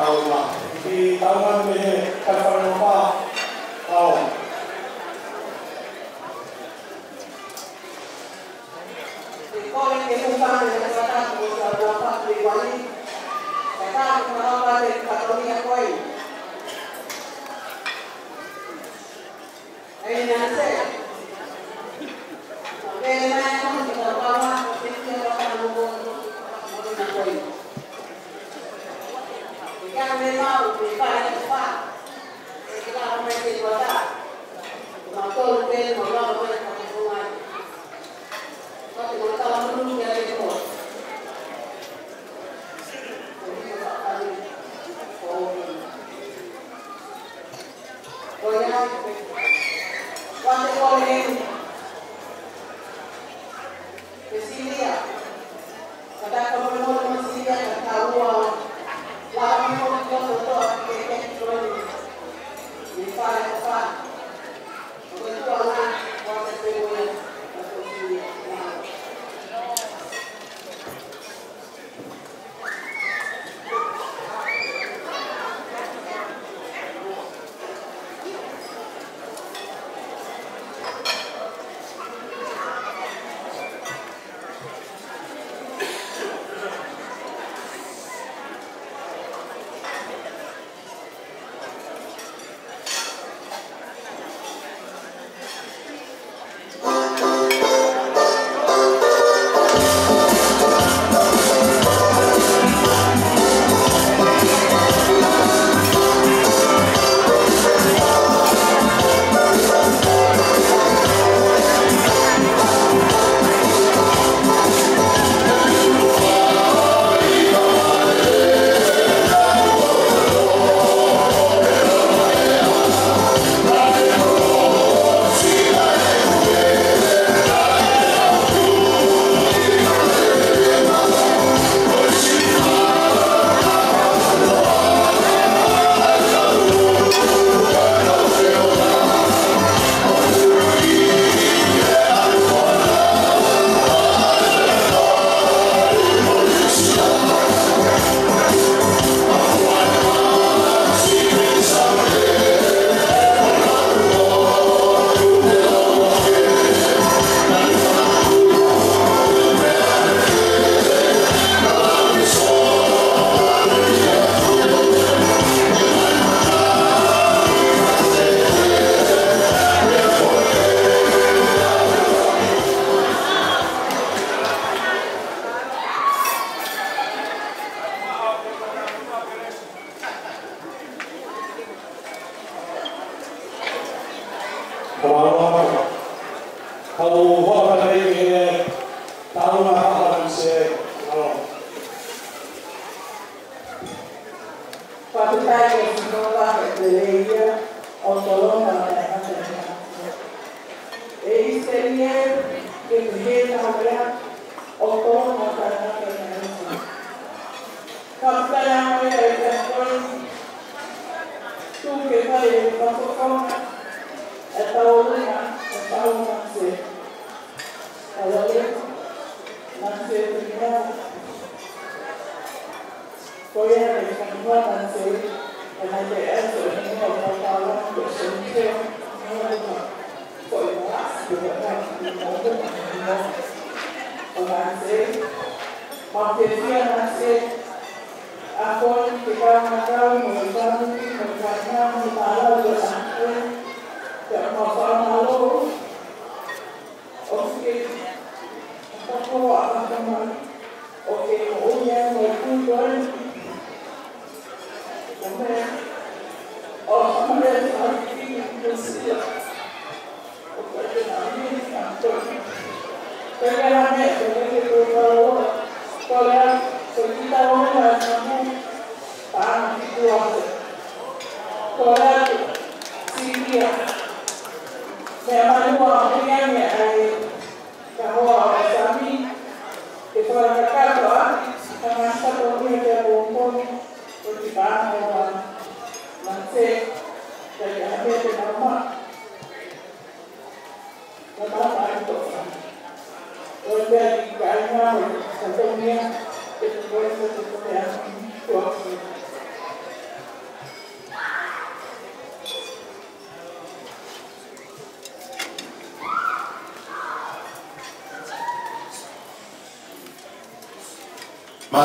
Ki he taumanu mei he Kalifalemapa. Ao. Ke kole ke hūfanga he fakatapu ko Sāmoa Pāpua Niu Kini. Fakatapu ko Sāmoa Pāpua Niu Kini. ʻE Nanse. Pele mai ko ki ta kava ko te tia kava mo ko mo ko ko. Ke ka me mau ke pa ke pa. Ke ka me ke kota. Ko ma tolu pele mo ma ko ko ko. Ko te mo ta mo ke ke ko. Ko ia, ʻoua te kole heni. Ke Silia. Ka ta ka mole mole mo Silia ka ta ua. La mi mo ki loto to a ke ke ki kole. Ni fale ka fa. Ko te ua na, ʻoua te pe mo ia. Ka ko Silia. Kau hoa pata i he taunga haʻa Nanse. Fakafetaʻi kia Sihova he pele ia ʻo tolonga ʻa e tangata ia. ʻE ʻIsileli, ke pehē ʻa e ʻOtua, ʻo tolonga ʻa e tangata ia. Fakafetaʻi ʻa e ʻOtua, tuku ke fai ʻa e fakafofonga ʻa e tauʻolunga ʻo Sihova Nanse. Tauʻolunga Nanse Tuʻiʻau. Ko ia naʻe fanongo Nanse, ʻa ia naʻe ʻai ʻa e hingoa ʻo Tauʻolunga ko Sihova Nanse. Ko ia, ko ia, ko ia, ko ia. Mau fiefia Nanse, ʻa koe ke kaungā kau mo e fāmili, mo e kāinga, mo e tālau ʻo e ʻaho ko ē, pea mau fakamālō, ʻoku ke, ʻa koe ʻa ka mai, ʻoku ke moʻui ai mo e kui ko ē. Amen. ʻO ka mai ʻa e fāmili ki Nuʻu Sila. ʻOku ʻikai ke nau mini ʻa koe. Ko e hā e meʻa, ko e meʻa ke tau kau ora. Kole atu, ko e kita o me mai namu. Paʻanga ki tua atu. Kole atu, Silia. Meʻa mai ua, ko ia meʻa ai. Ka hoa ʻo Sami. Ke fakakakato ʻa, ka ngā sato mia kia Pōpō. Ko e ki paʻanga ua. Nanse, ka ia meʻa te nau maʻu. Ka tau ʻai tofa. Ko e pea ki kāinga ʻo Satonia, ke te koe sa te koe a tua ki. Ko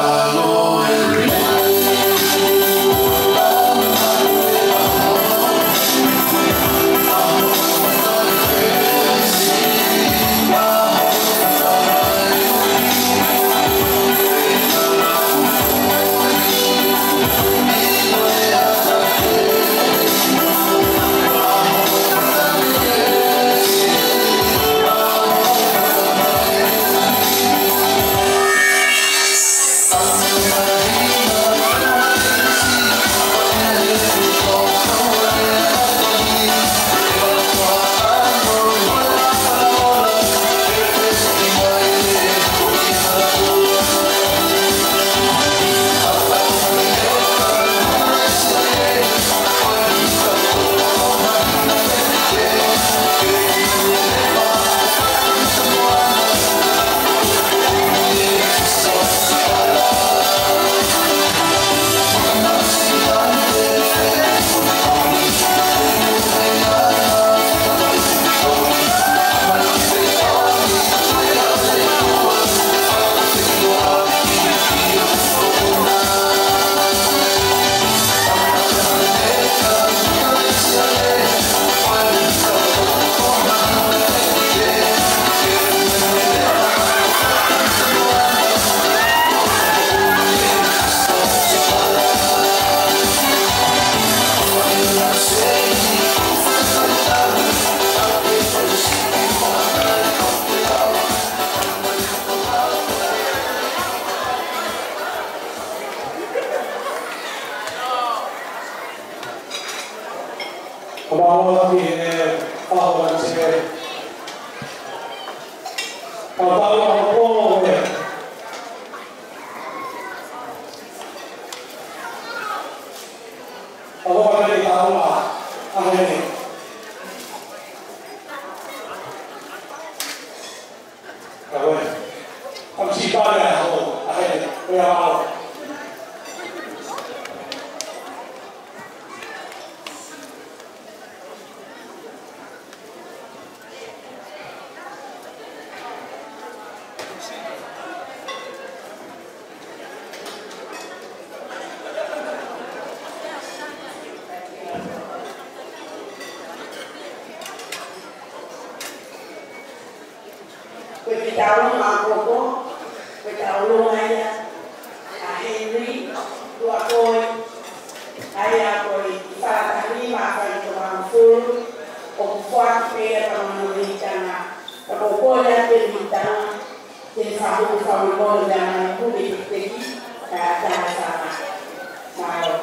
mālō ki he fakamanse. Ka tau ʻa ko e. Ka ko e tau ʻa, ʻa heni. Ka ko e. Kam si pare ʻa ho, ʻa heni. Ko ia ʻa. Ko e kitaulonga ʻa Koko, ko e kitaulonga ia ʻa Henry Tuakoi, ʻa ia ko e fakataha lima ʻa e faitoʻo hongofulu, ʻoku foaki pē ia ka mano lehitanga, ka ko e kole atu e lehitanga, ke fakahoko fakamolemole ʻa e ngaahi kumi tekiteki, kae ʻatā e fanga. Mālō.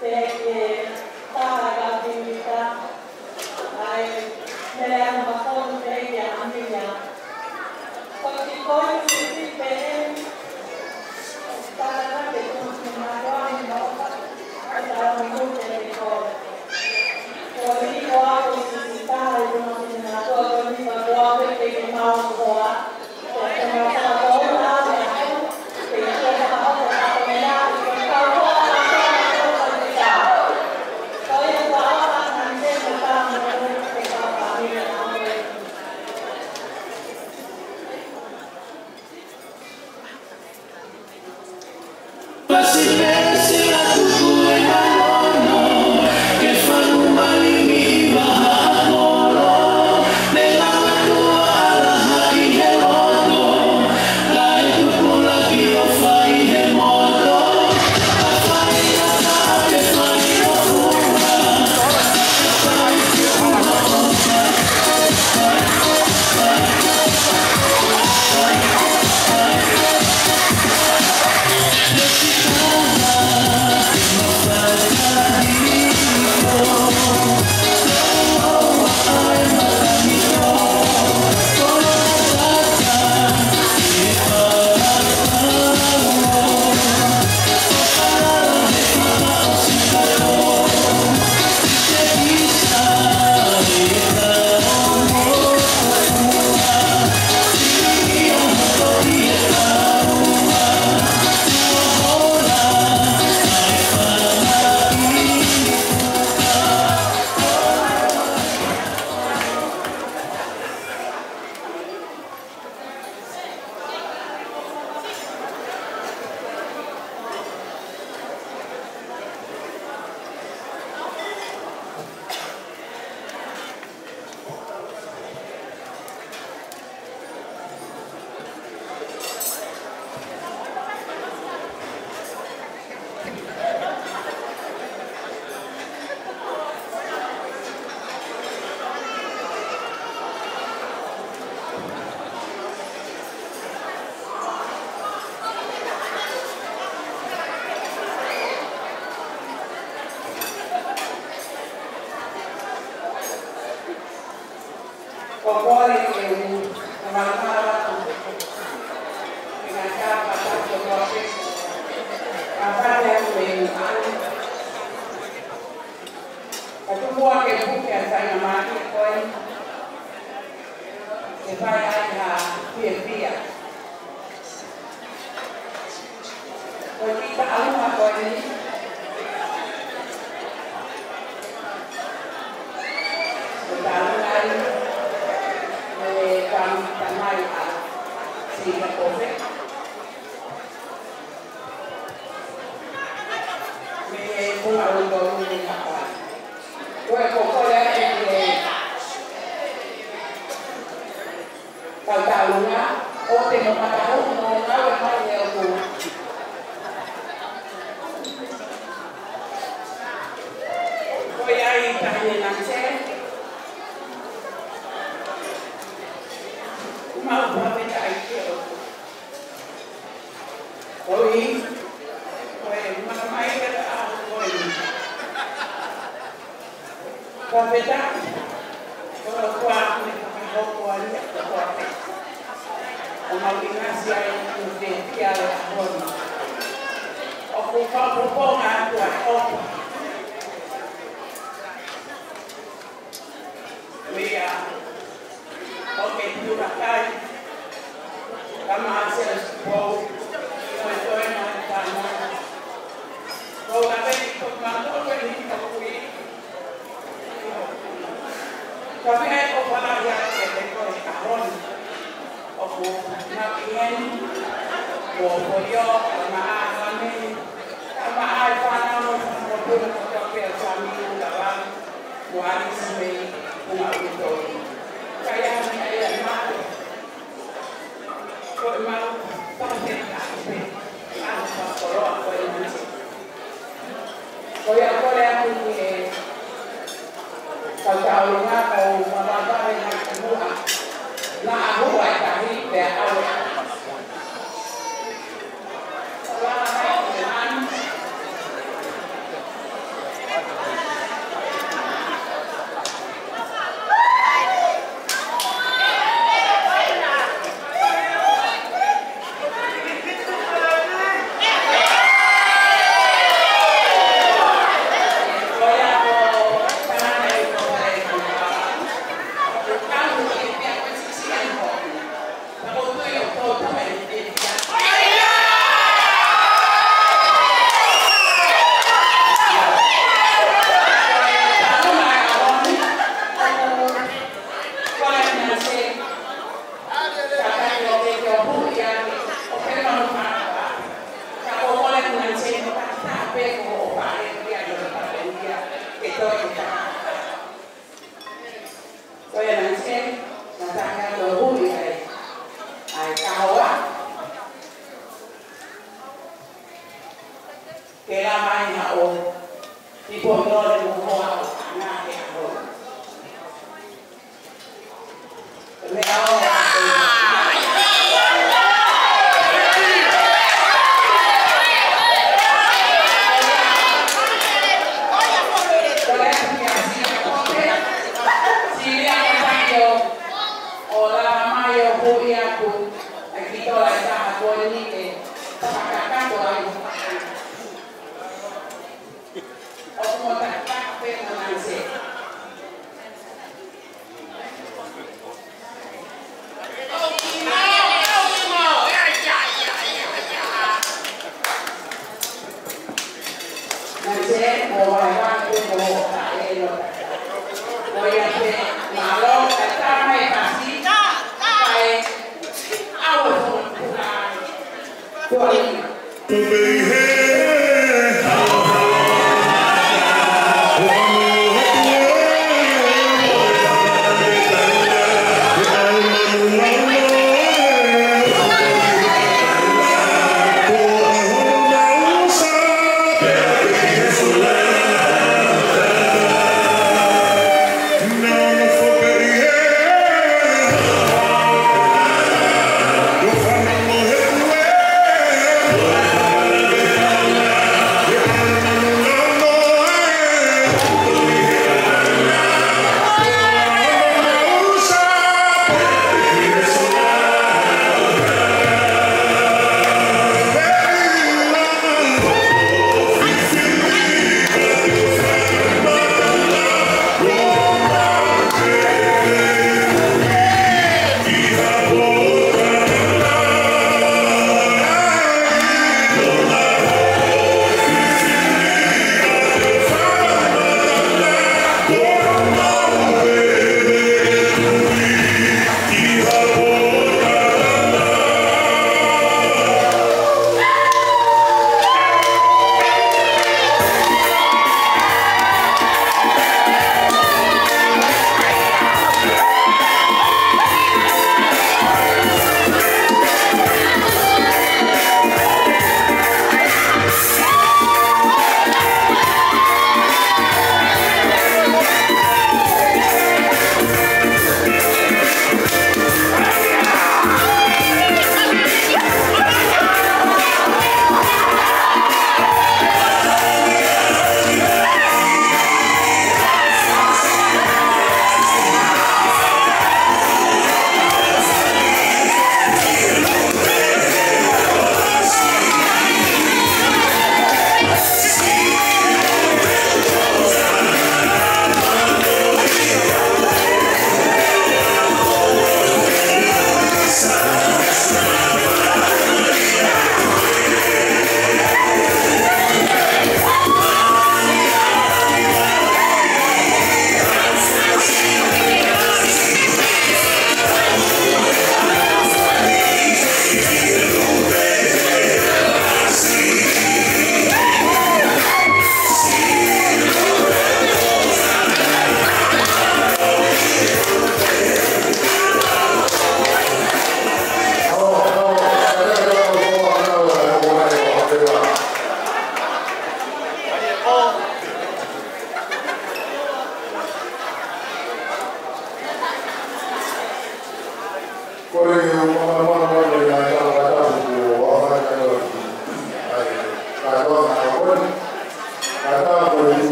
Pea ke taha ka pimita, ʻa e meʻa ʻoku makoni pē ke ʻamia. Ko e kiʻi poini siʻisiʻi pē eni, tala ke tonu ke mātuʻa ni mo ʻofa, ʻe tala mo te ke kole. Ko e kiʻi poini siʻisiʻi taha ʻi tonu ke mātuʻa ko ni ka kua pē ke ke mau hoa. Ko e kole ke u fakamālō atu ki he ngaahi tangata kotoa pē, ka pate atu e ʻalu. Ka tuku ā ke puke ʻa e faingamālie ko eni, ke fai ai ha fiefia. Ko e kiʻi taʻalunga ko eni, ko e taʻalunga eni, ʻe fai ʻe he tamai ʻa Sila Kofe. Mei he Funga ʻUtolu ʻi Haʻapai. Ko e kole ʻa e kau taʻalunga, ʻoua te mou mataʻu mo ngāue mai he ʻoku. Ko ia ai tahi e nante. Mau pāpeta ai ke ʻoku. ʻOi, ko e makamai ka ta au ko e. Pāpeta, ko e kua me ka hoko ai ia ko e pē. ʻO mau ʻinasi ai ki he pia e ʻaho ni. ʻOku fakapoponga atu ʻa e ʻofa. Meʻa, ʻoku ke tulakai, kama ase pou, ko e toe na tana. Ko la vei ko ma ko ke ni ko kui. Ka me ai ko fala ia ke te ko e kahon. ʻOku na ki heni, ko ko io, kama a kame, kama ai fana mo ko puna ko ke sami u la vale. Ko Alisi mei Funga ʻUtolu. Ka ia ni ai a mate. Ko e mau pāpeta pē. A fakakoloa ko e mate. Ko ia kole atu ki he kau taʻalunga ko Mavavale Haʻimuʻa. Naʻa hua e tahi pea ʻave. Ko la hai ki he manu.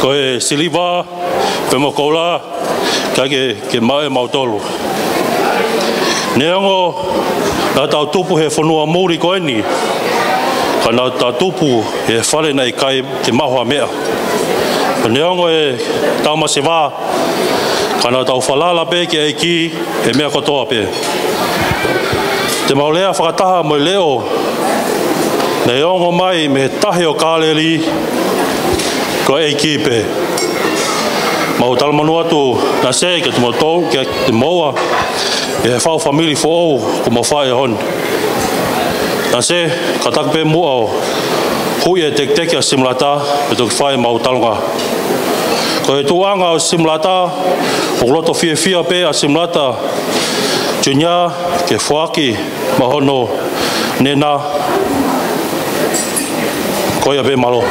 Ko e siliva pea mo e koula, ʻikai ke, ke maʻu ʻe mautolu. Neongo naʻa tau tupu he fonua muli ko eni, ka naʻa tau tupu he fale naʻe ʻikai ke maʻu ha meʻa. Neongo e tau masiva, ka naʻa tau falala pē ki he ʻEiki he meʻa kotoa pē. Te mau lea fakataha mo e leʻo naʻe ongo mai mei he tahi ʻo Kāleli, ko e ʻEiki pē. Mau talamonū atu Nanse kiate kimoutolu, kiate kimoua, ʻi he faʻu fāmili foʻou kuo mau fai ʻaho ni. Nanse, kātaki pē muʻa ʻo hui e tekiteki ʻa Simulata, pea toki fai ʻemau talanoa. Ko e tuʻunga ʻo Simulata, ʻoku loto fiefia pē ʻa Simulata Junior ke foaki maʻa hono nena. Ko ia pē, mālō.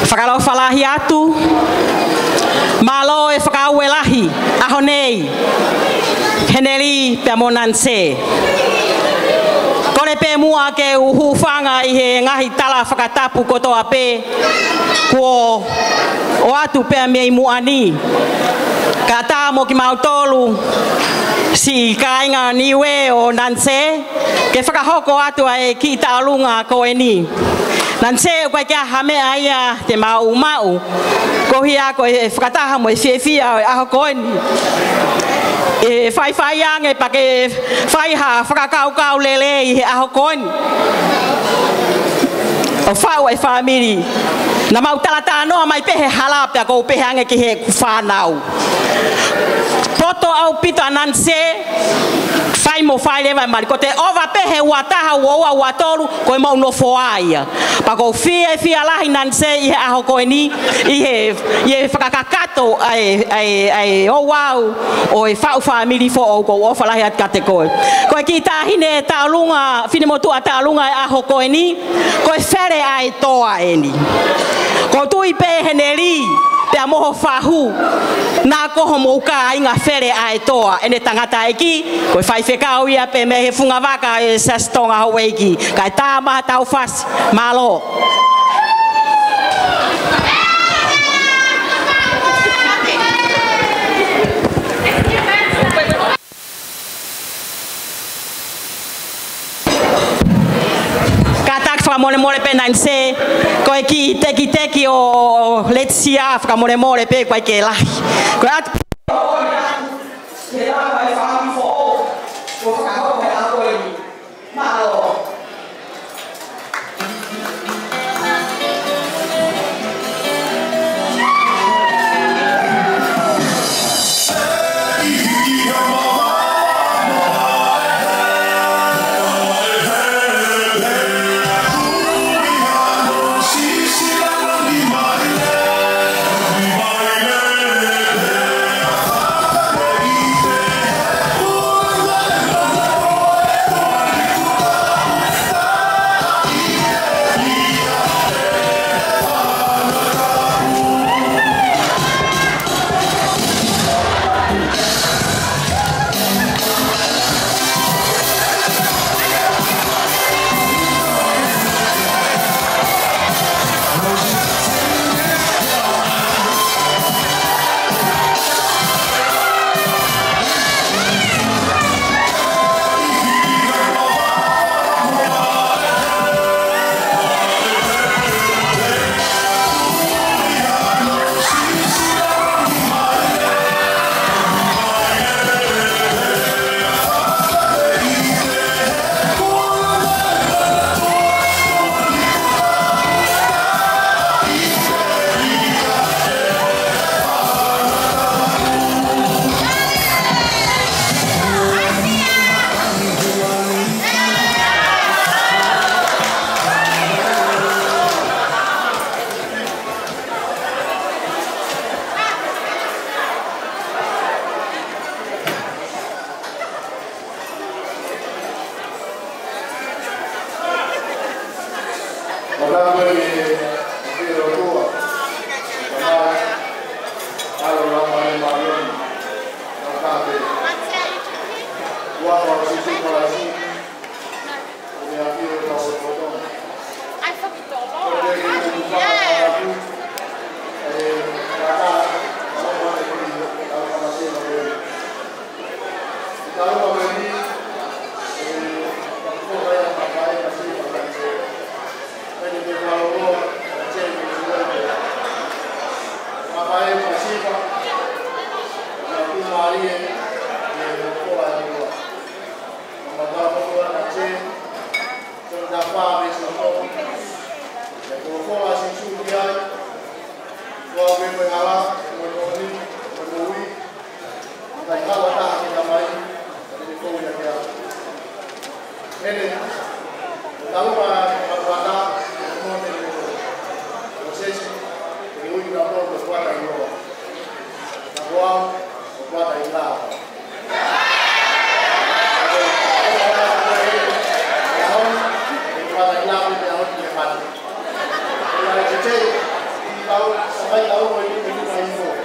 Fakaalofa lahi atu. Mālō e fakaaue lahi ʻaho nei, Heneli pea mo Nanse. Kole pē muʻa ke u hūfanga ʻi he ngaahi tala fakatapu kotoa pē kuo ʻoatu pē mei muʻa ni. Kae ʻatā mo kimautolu siʻi kāinga Niue ʻo Nanse ke fakahoko atu ʻa e kiʻi tauʻolunga ko eni. Nanse, ʻoku ʻikai ke ʻi ai ha meʻa ia te mau maʻu, koeʻuhi ko e fakataha mo e fiefia ʻo e ʻaho ko eni. ʻE faifai ange pea ke fai ha fakakaukau lelei he ʻaho ko eni ʻo faʻu e fāmili. Naʻa mau talatalanoa mai pē he hala pea ʻoku ou pehē ange ki heʻeku fānau, poto ʻaupito ʻa Nanse, fai mo fai leva e mali. Ko te ʻova pē he ua taha, ua ua, ua tolu, ko e moʻunofo ia. Pea ʻoku ou fiefia lahi Nanse ʻi he ʻaho ko eni, ʻi he, ʻi he fakakakato ʻa e, ʻa e, ʻa e ouau ʻo e faʻu fāmili foʻou, ʻoku ou ʻofa lahi atu kiate koe. Ko e kiʻi taʻahine tauʻolunga, finemotuʻa tauʻolunga e ʻaho ko eni, ko e Fele ʻa e Toa eni. ʻOku ou tui pē Heneli pea mo ho fahu, naʻa ko homou kāinga Fele ʻa e Toa ʻene tangataʻeiki, ko e faifekau ia pē mei he fungavaka ʻo e Siasi Tonga Houʻeiki. Kae tā mai ha tau fasi. Mālō. Kātaki fakamolemole pē Nanse, ko e kiʻi tekiteki ʻo Letisia, fakamolemole pē, ʻoku ʻikai ke lahi. Ko e atu. Kae hala taha ki he Tamai, ʻi he fou ia ke ʻalu. Heni, ʻo talu ma, ma, ma, ma, mo ne mo, mo sesi, ʻe ui na mo, mo kuata i loa. Na ko au, mo kuata i lava. Kuata i lava, mo kuata i mate. Ua i te te, i tau, sa mai tau, mo i te te, mo i te te.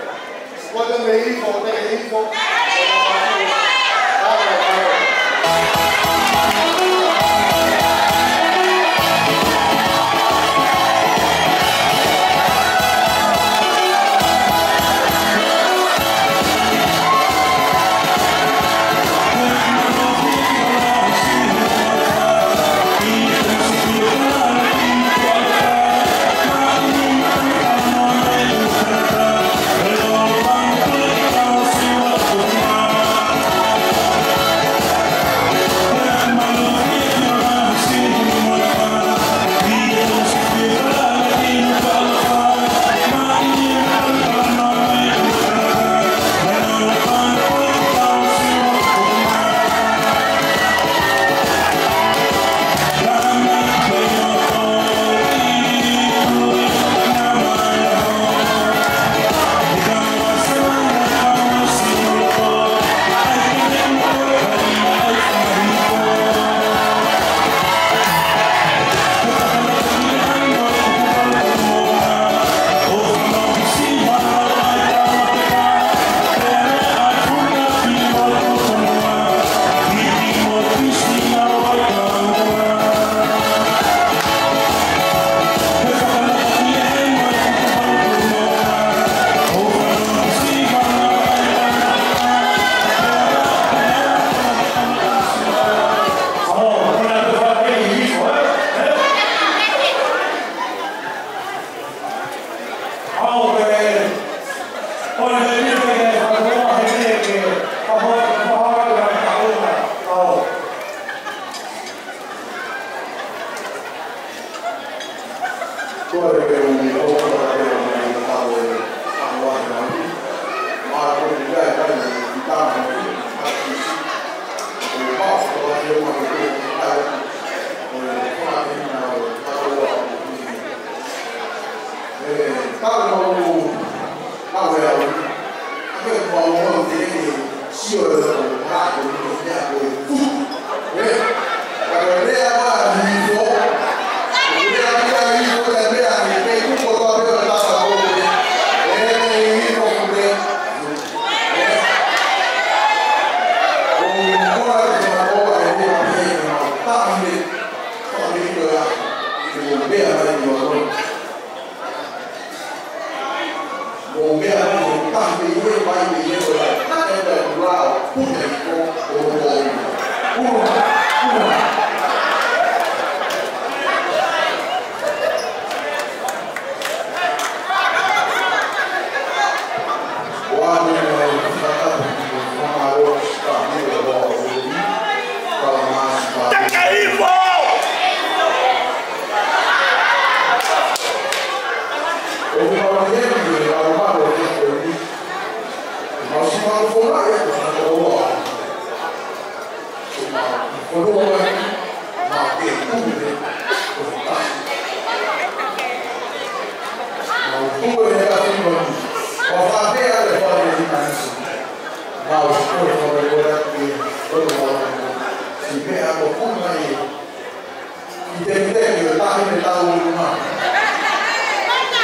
Te te te tahi me tau ulu ma.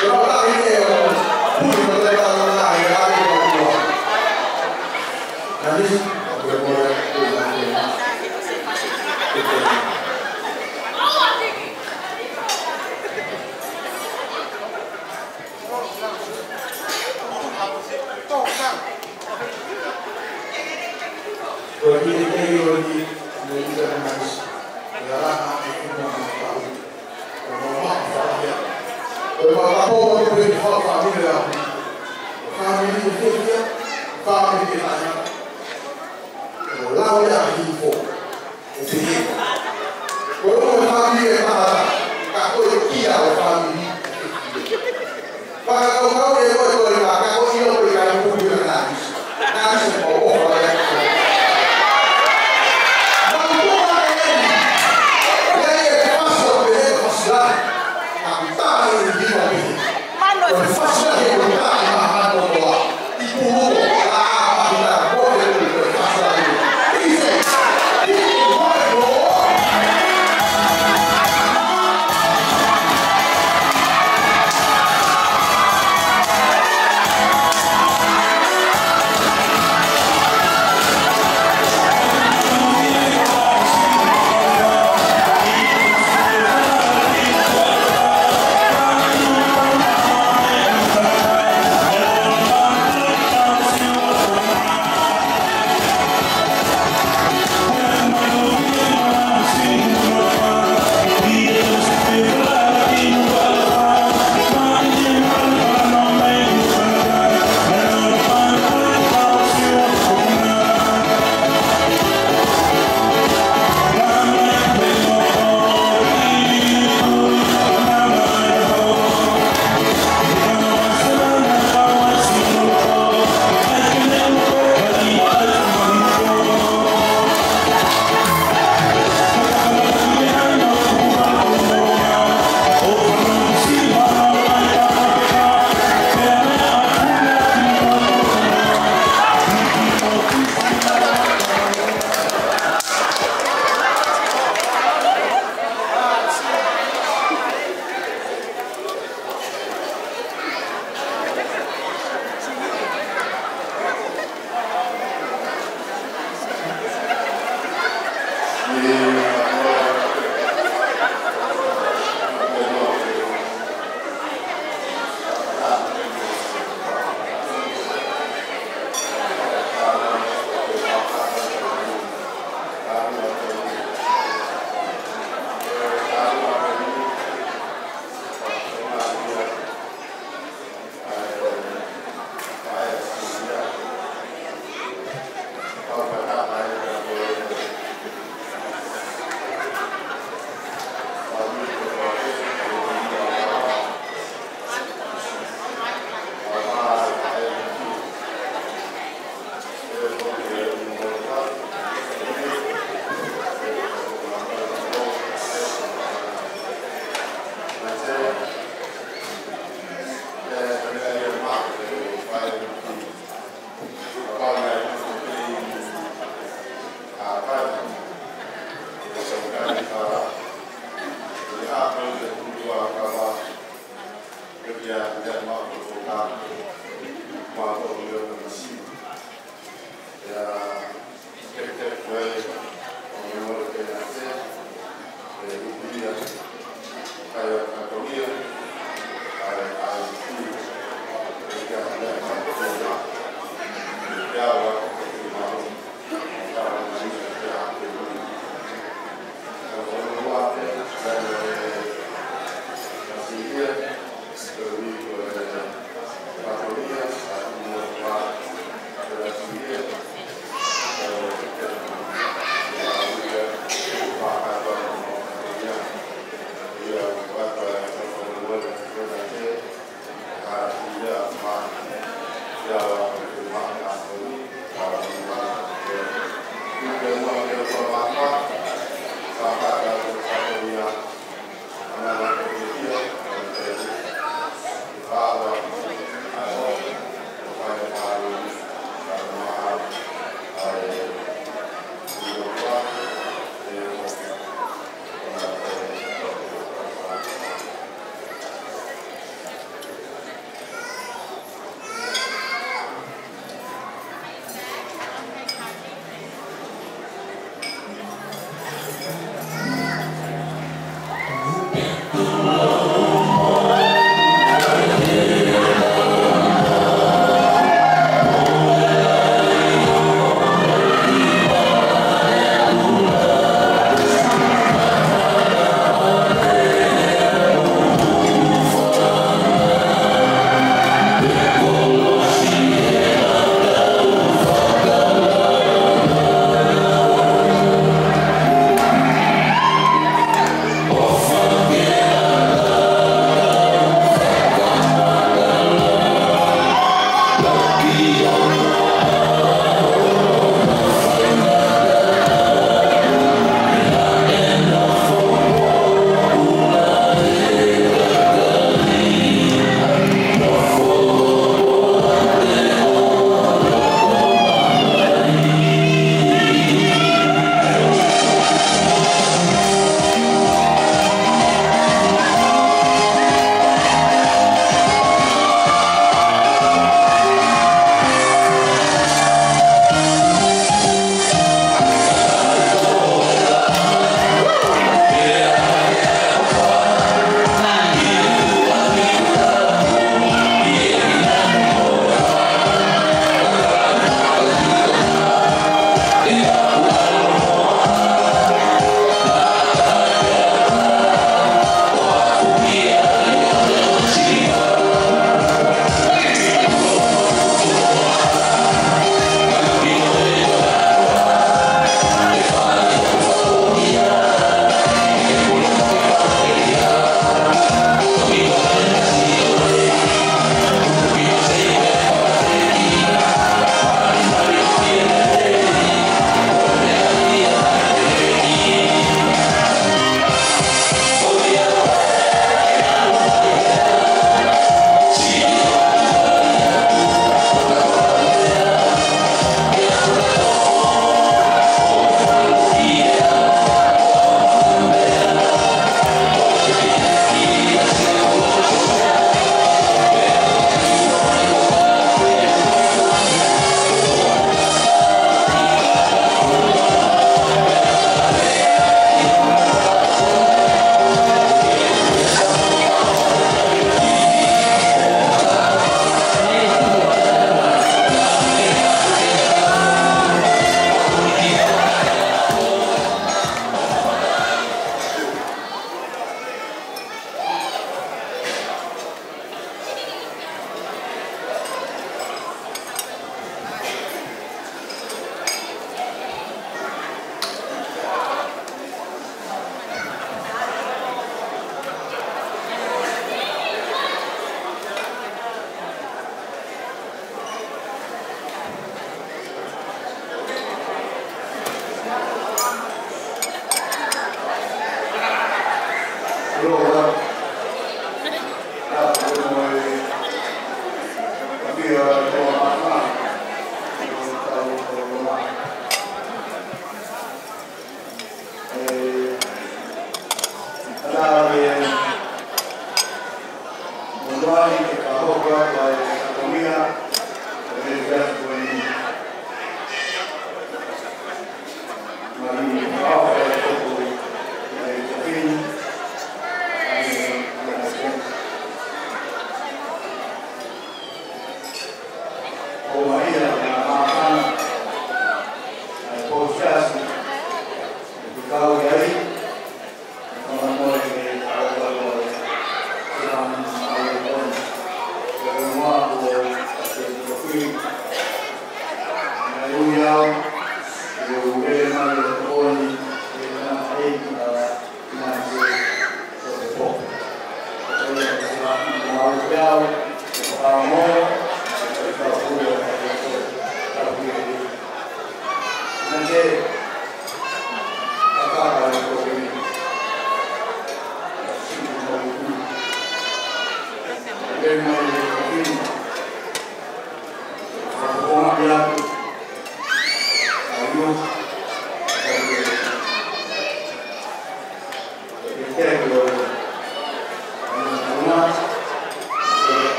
Te mau tahi te o puli ma te tau na e ake o ua. Na nisi, o te mole, o te mole. Ko e kiʻi kei o ni, ne ita na nisi. Ia la na e kuma na tau. Ko e mau maka faia. Ko e mau kapo o ni pe ni fau fāmili a. Fāmili ke fia, fāmili ke taina. Ko e lau ia hifo. Ko e fāmili e tangata, ka ko e kia ʻo e fāmili. Fakakaukau e koe koe ka, ka ko ʻio ko e kai puli ka nani. Nani se ko o fala ia. Mau kua e ni. Ia ia e faso pe he faso la. Ka ku tā e ni ma pe. Ko e faso la he ko tā e ma ma ko koa.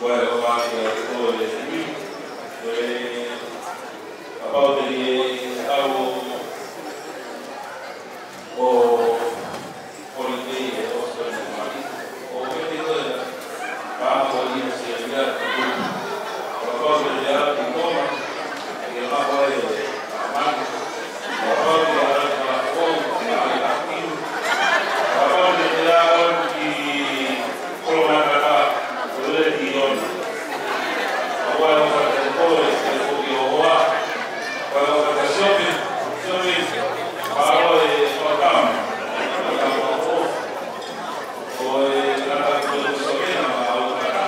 Ko e ʻofa atu ʻa e ʻOtua ʻi he ʻEiki, ko e kapau te tau ʻo holiday ʻi he ʻosi ko eni ʻo Mati, ʻo pehē ko e pāma ko eni ʻa Siasia, kapau te tau ʻi Tonga, ʻi he mako e Mati, kapau te tau ʻi Haʻapai, ʻi Haʻapai, kapau te tau ʻi Kolomanakata, ʻo lele ki Ioni. Kapau ʻe ʻofa atu koe, ʻe koe ki ʻOhoa, kapau ʻe ʻofa atu Siope, Siope, kapau ʻe ʻofa atu, ʻo e ngata ko e Siope na ma au kata.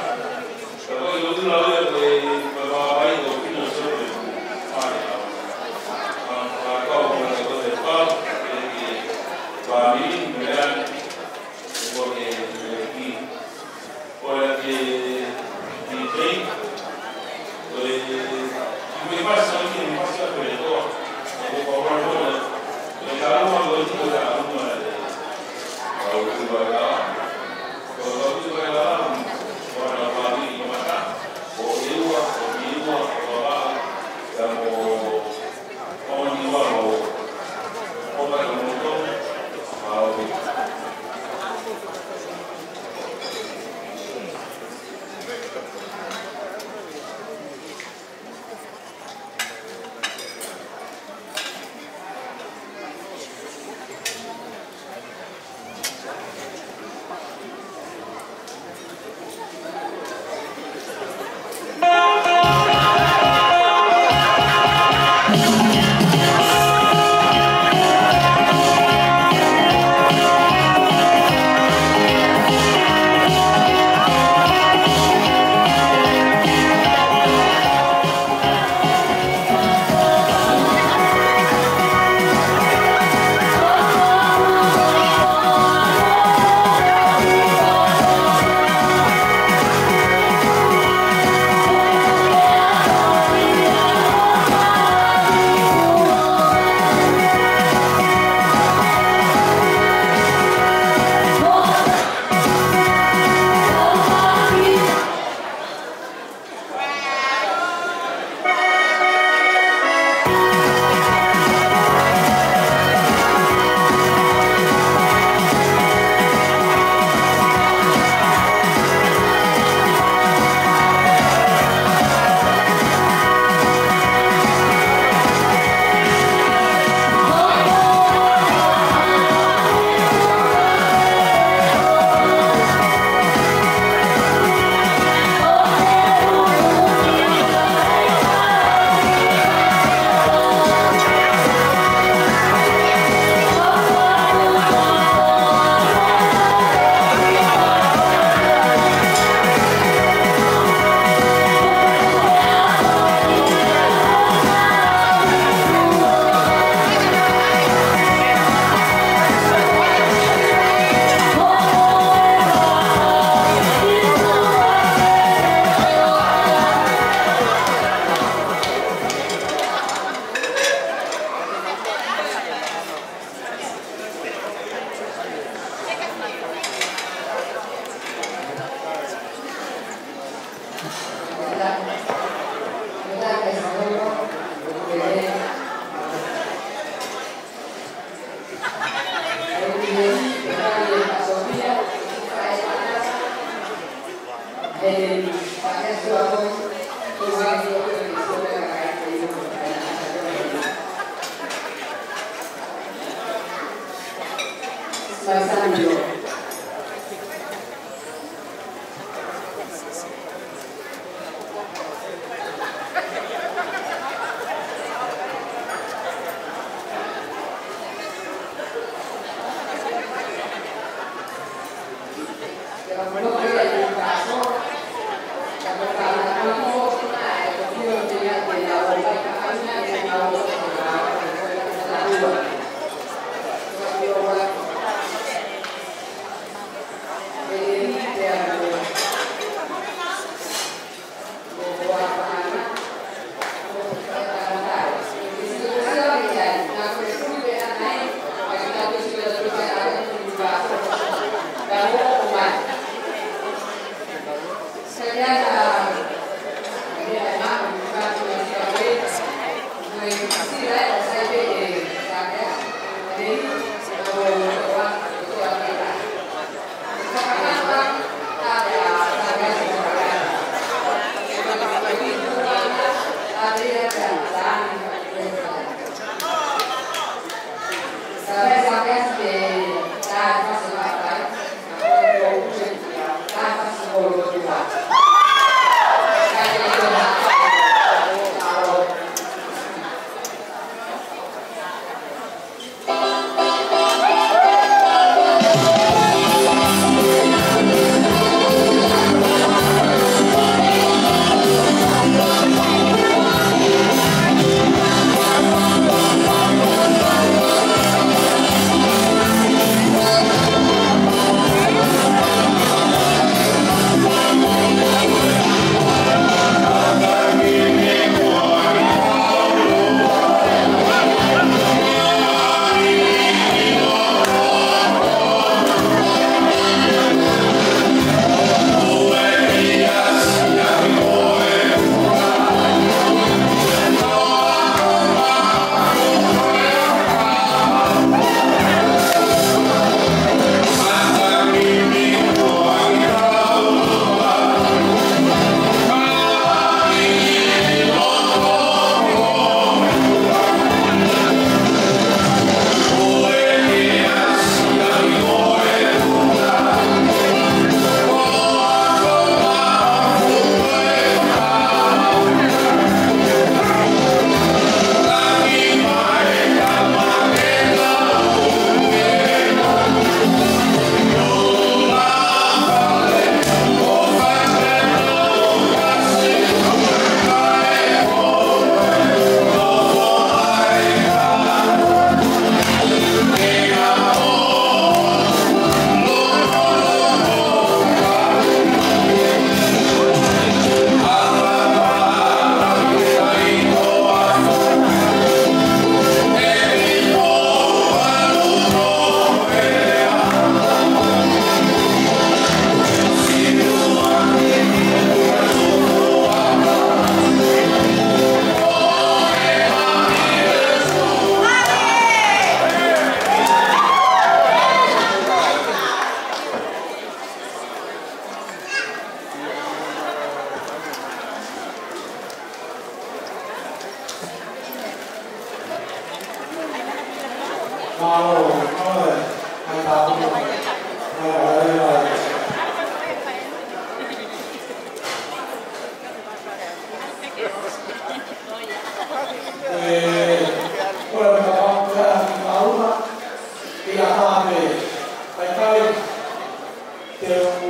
Te u,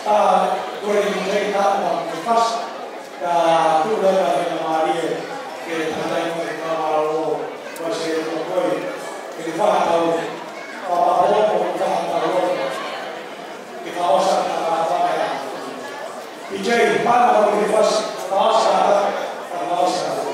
ā, kole ki he taha ʻoku fasi, ka tuʻu leva he faingamālie ke tangata i mo e kau mālō, ko e se tokoi, ke te faʻa tau, papa pō, mo faʻa tau, ke faʻa ʻosi ʻa e tangata. P J, pana kau ki he fasi, faʻa ʻosi ʻa e tangata, faʻa ʻosi ʻa e tangata.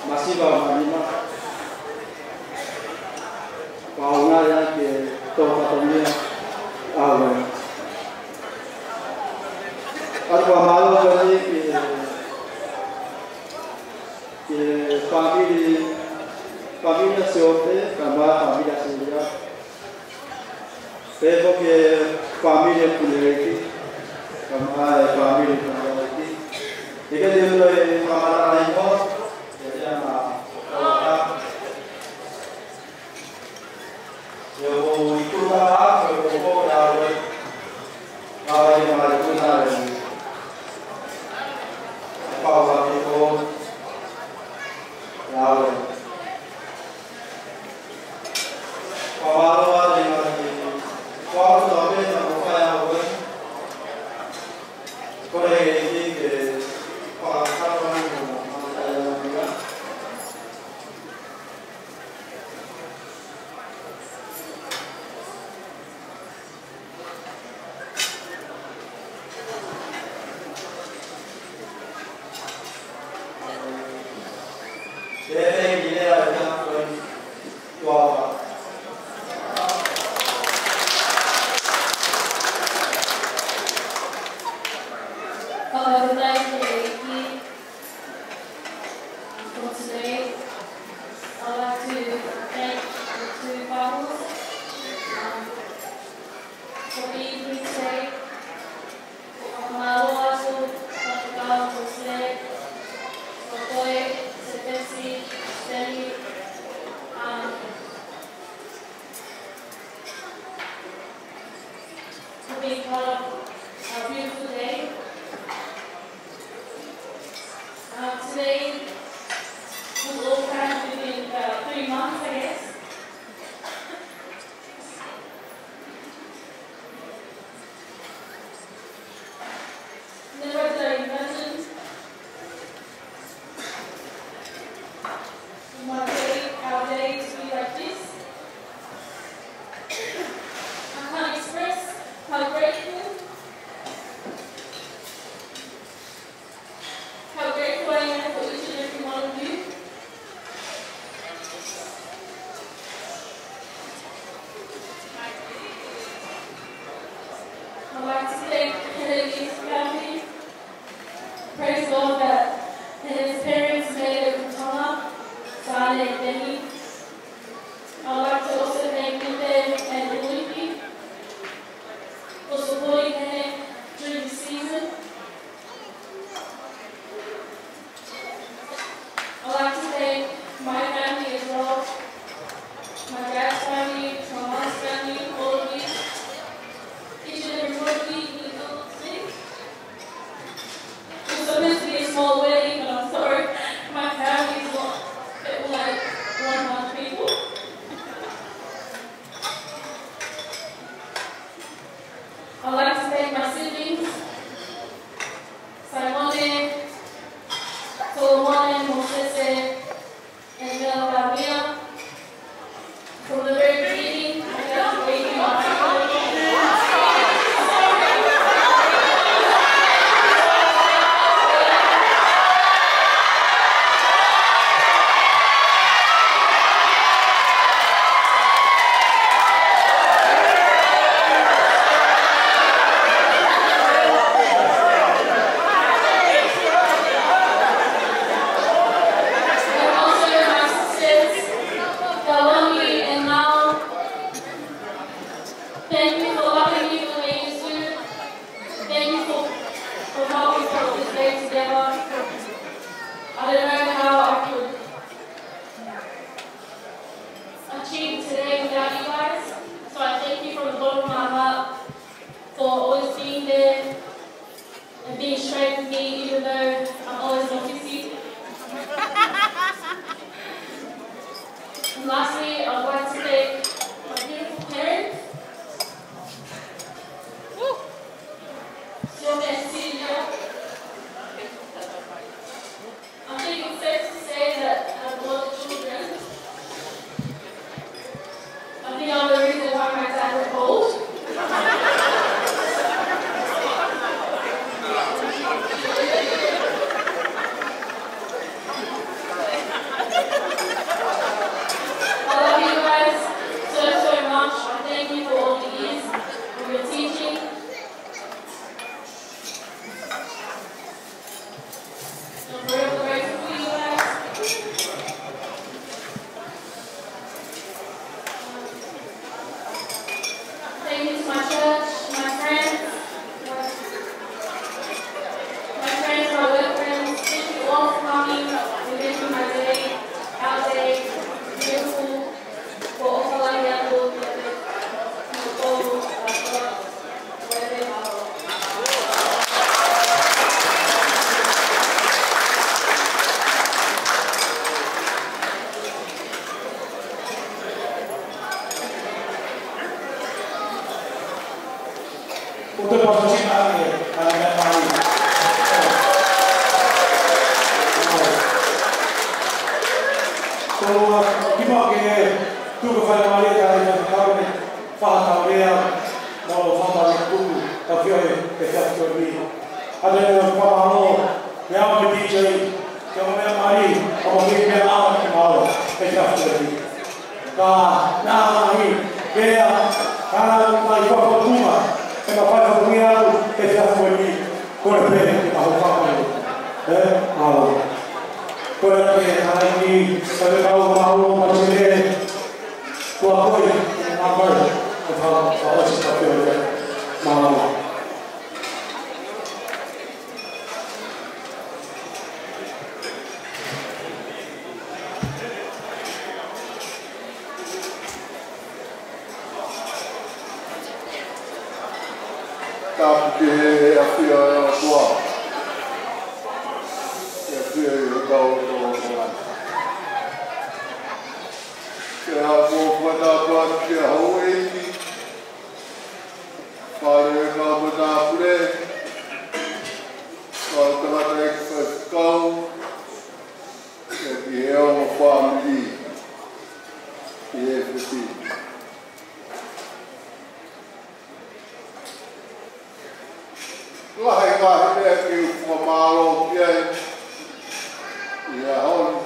Masiva manima. Faʻunga ia ke tō fatongia. ʻAue. ʻOku ou fakamālō atu ki he, ki he fāmili, fāmili ʻa Siope, kae ʻumaʻā fāmili ʻa Silia. Pea mo e fāmili ʻa Puleiki, kae ʻumaʻā e fāmili ʻa Puleiki. ʻIkai te u toe fakamālō ai mo, ia te ana, ʻo ka. Ia ʻoku ou ikuta ā, ʻoku ou ʻalu ē. ʻAlu ē, ʻalu ē, ʻalu ē. ʻAlu ē. Fakamālō atu ʻi he ngaahi, ʻoku ou ʻalu ē, ʻalu ē. Ko e ʻEiki ke fakakakato ʻa e ngaahi, ngaahi, ngaahi. Fakafetaʻi ki he ʻEiki. Um, for today, I'd like to thank the two couples, um, for being here today. Fakamālō atu, fakamālō atu today, for Toi, Sefesi, Seni, um, for being part of our beautiful day. Uh, today was all planned within about three months, I guess. Never did I imagine my day, our day to be like this. I can't express how grateful, how grateful I am for each and every one of you. I'd like to thank Kennedy family. Praise God that his parents made it to Tonga, Sane and Benny. I'd like to also thank Mite and Uliki for supporting Hene during the season. I'd like to thank my family as well, my dad's family, my mom's family, all of you, each and every one of you in the building. It was supposed to be a small I'd like to thank my siblings, Simone, Solomone, Mosese, and Mel Lamia, from the very beginning. I felt waiting on And also my sisters, Kaloni and Nao. Thank you for loving me the way you do. Thank you for, for helping put this day together. I don't know how I could achieve today without you guys. So I thank you from the bottom of my heart for always being there and being straight with me, even though I'm always not fifty. And lastly, I would like to thank my beautiful parents. Sio meʻa sili. I think it's safe to say that out of all the children, I think I'm the reason why my dad went bald. I love you guys so, so much. I thank you for all the years of your teaching. I'm forever grateful for you guys. Thank you to my church, my friends, my, my friends, my work friends. Thank you all for coming and making my day, our day, beautiful. Ko ʻOkalani atu ki he, ki he tolu, ʻa, ko, ko e, ʻa, ʻo te pāsasina ʻa e, ʻa e meʻa mai. Tolu a, kimuʻa ke tuku faingamālie ʻa e meʻa mai. Fakatauange, mo fakatauange kuku, ka fio e, e fiafio ni. ʻA te ne fakamālō, me au me D J, ke o meʻa mai, ʻo mo ke meʻa ʻa ke mālō, e fiafio ni. Ka, nā, nā, i, pea, ka, nā, i, fafatunga, e ka fafatunga au, e fiafio ni, kole pē, ke ka hau fakamālō. E, mālō. Kole pē, ka, i, ka, ka, mālō, ma, te, Kua koi, ʻa mai, ʻo fa, fa, ʻo si ka pio ia. Mālō. Tapu ki he ʻafio ʻa e ʻOtua. Ke ʻafio ʻi hotau loto. Ke ʻapo fakatapu atu ki he houʻeiki, fale ʻo e kau matāpule, kau tangataʻeiki faifekau, pea ki he ongo fāmili ʻi he F F P. Lahi e ngaahi meʻa ke u fakamālō ki ai ʻi he ʻaho ni.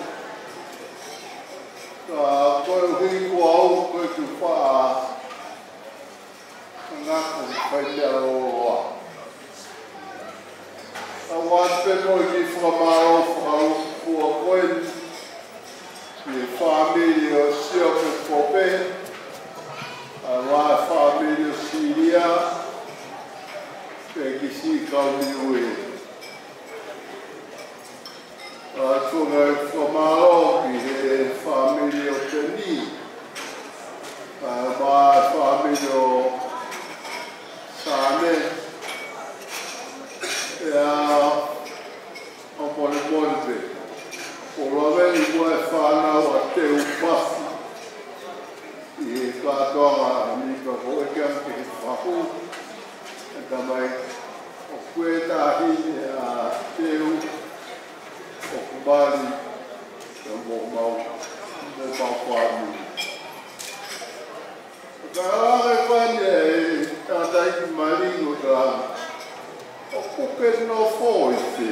Ka koeʻuhi ko au ko e kiʻi faʻa ngako fai meʻa lōloa. Ka ʻoatu pē mo e kiʻi fakamālō fakalūkufua ko eni ki he fāmili ʻo Siope Pope, ʻa e fāmili ʻo Silia, pea ki siʻi kau Niue. ʻOatu e ngaahi fakamālō ki he fāmili ʻo Peni, ʻa e fāmili ʻo Sane, ʻa e ʻapolepole pē. ʻO lave ʻi muʻa e fānau ʻa Teu Masi ʻi he kātoanga ni ka ko e ke ange he fahu. Tamai, ʻoku ʻi ai e taʻahine ʻa Teu, ʻoku mali, ʻa mo mau, mo mau fāmili. Ka ʻalu ʻa e fāmili ʻa e tangataʻeiki mali ʻo ka, ʻoku ke nofo ʻi fē?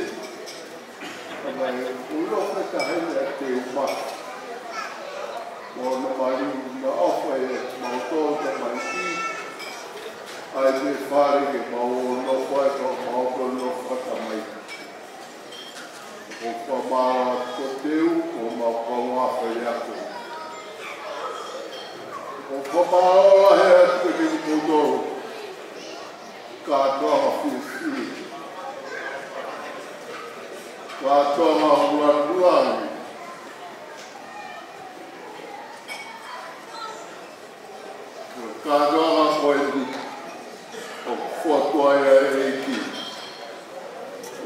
Tamai, ʻoku ou nofo ʻi he taʻahine ʻa Teu Maka. Mo hono mali, naʻa ʻofa ʻiate kimautolu tamaiki. ʻAi pē fale ke mau ō ʻo nofo ai, ka mau ō ʻo nofo ʻa tamai. ʻOku fakamālō atu ko Teu, ko homau kaungā faiako. ʻOku fakamālō lahi atu kiate kimoutolu. Kātoanga fiefia. Kātoanga ʻoku lāngilangi. Kātoanga ko eni ʻoku fokotuʻu ai ʻa e ʻEiki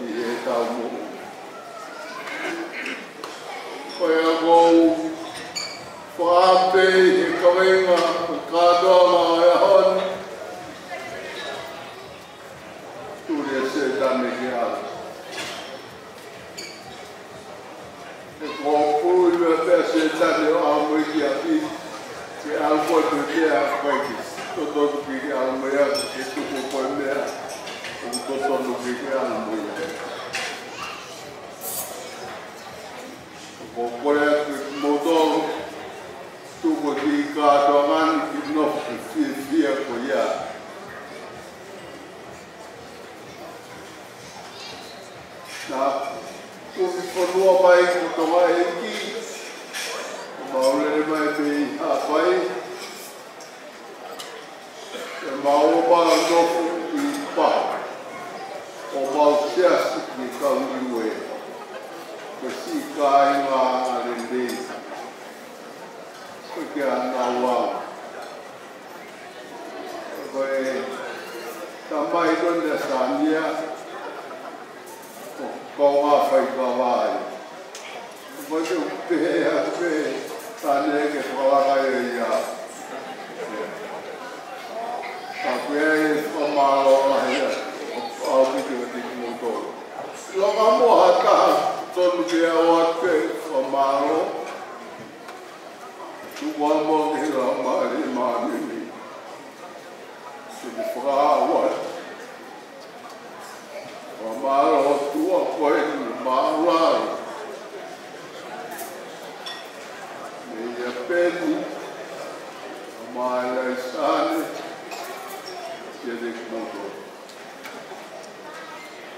ʻi heʻetau moʻui. Ko ia ʻoku ou fakaafeʻi he kaveinga ʻo e kātoanga ʻo e ʻaho ni. Tuli ʻa Sētane ke ʻalu. He ko e pulu ia pē ʻa Sētane ʻo ʻalu mai ki ʻapi, ke ʻalu ko e pē meʻa ʻoku ʻikai ke totonu ke ke ʻalu mai ai, ke tuku ko e meʻa ʻoku totonu ke ke ʻalu mai ai. ʻOku ou kole atu kiate kimoutolu, tuku e kiʻi kātoanga ni ke nofo ke fiefia ko ia. Naʻa kumi fonua mai ko Tonga ʻEiki, ʻo mau lele mai mei Haʻapai, ʻo mau ō ʻo nofo ʻi Pahu, ʻo mau siasi ki he kau Niue, ko e siʻi kāinga anga lelei, ko e kia Nauau. Ko e tamai ko eni ʻa Sania, ko e kaungā faikava ia. Ko e pehē atu pē Sania ke fakalaka ia ia. Ka ko e fakamālō lahi ia, ʻoku ou kole atu kiate kimoutolu. Laka mo ha taha tonu ke ʻoatu e fakamālō. Tuku ā muʻa ki he Laumālie Māʻoniʻoni. Ke ne fakaava. Fakamālō ʻOtua ko e mālōlō. Meia Peni, ʻa Maila Isane, kiate kimoutolu.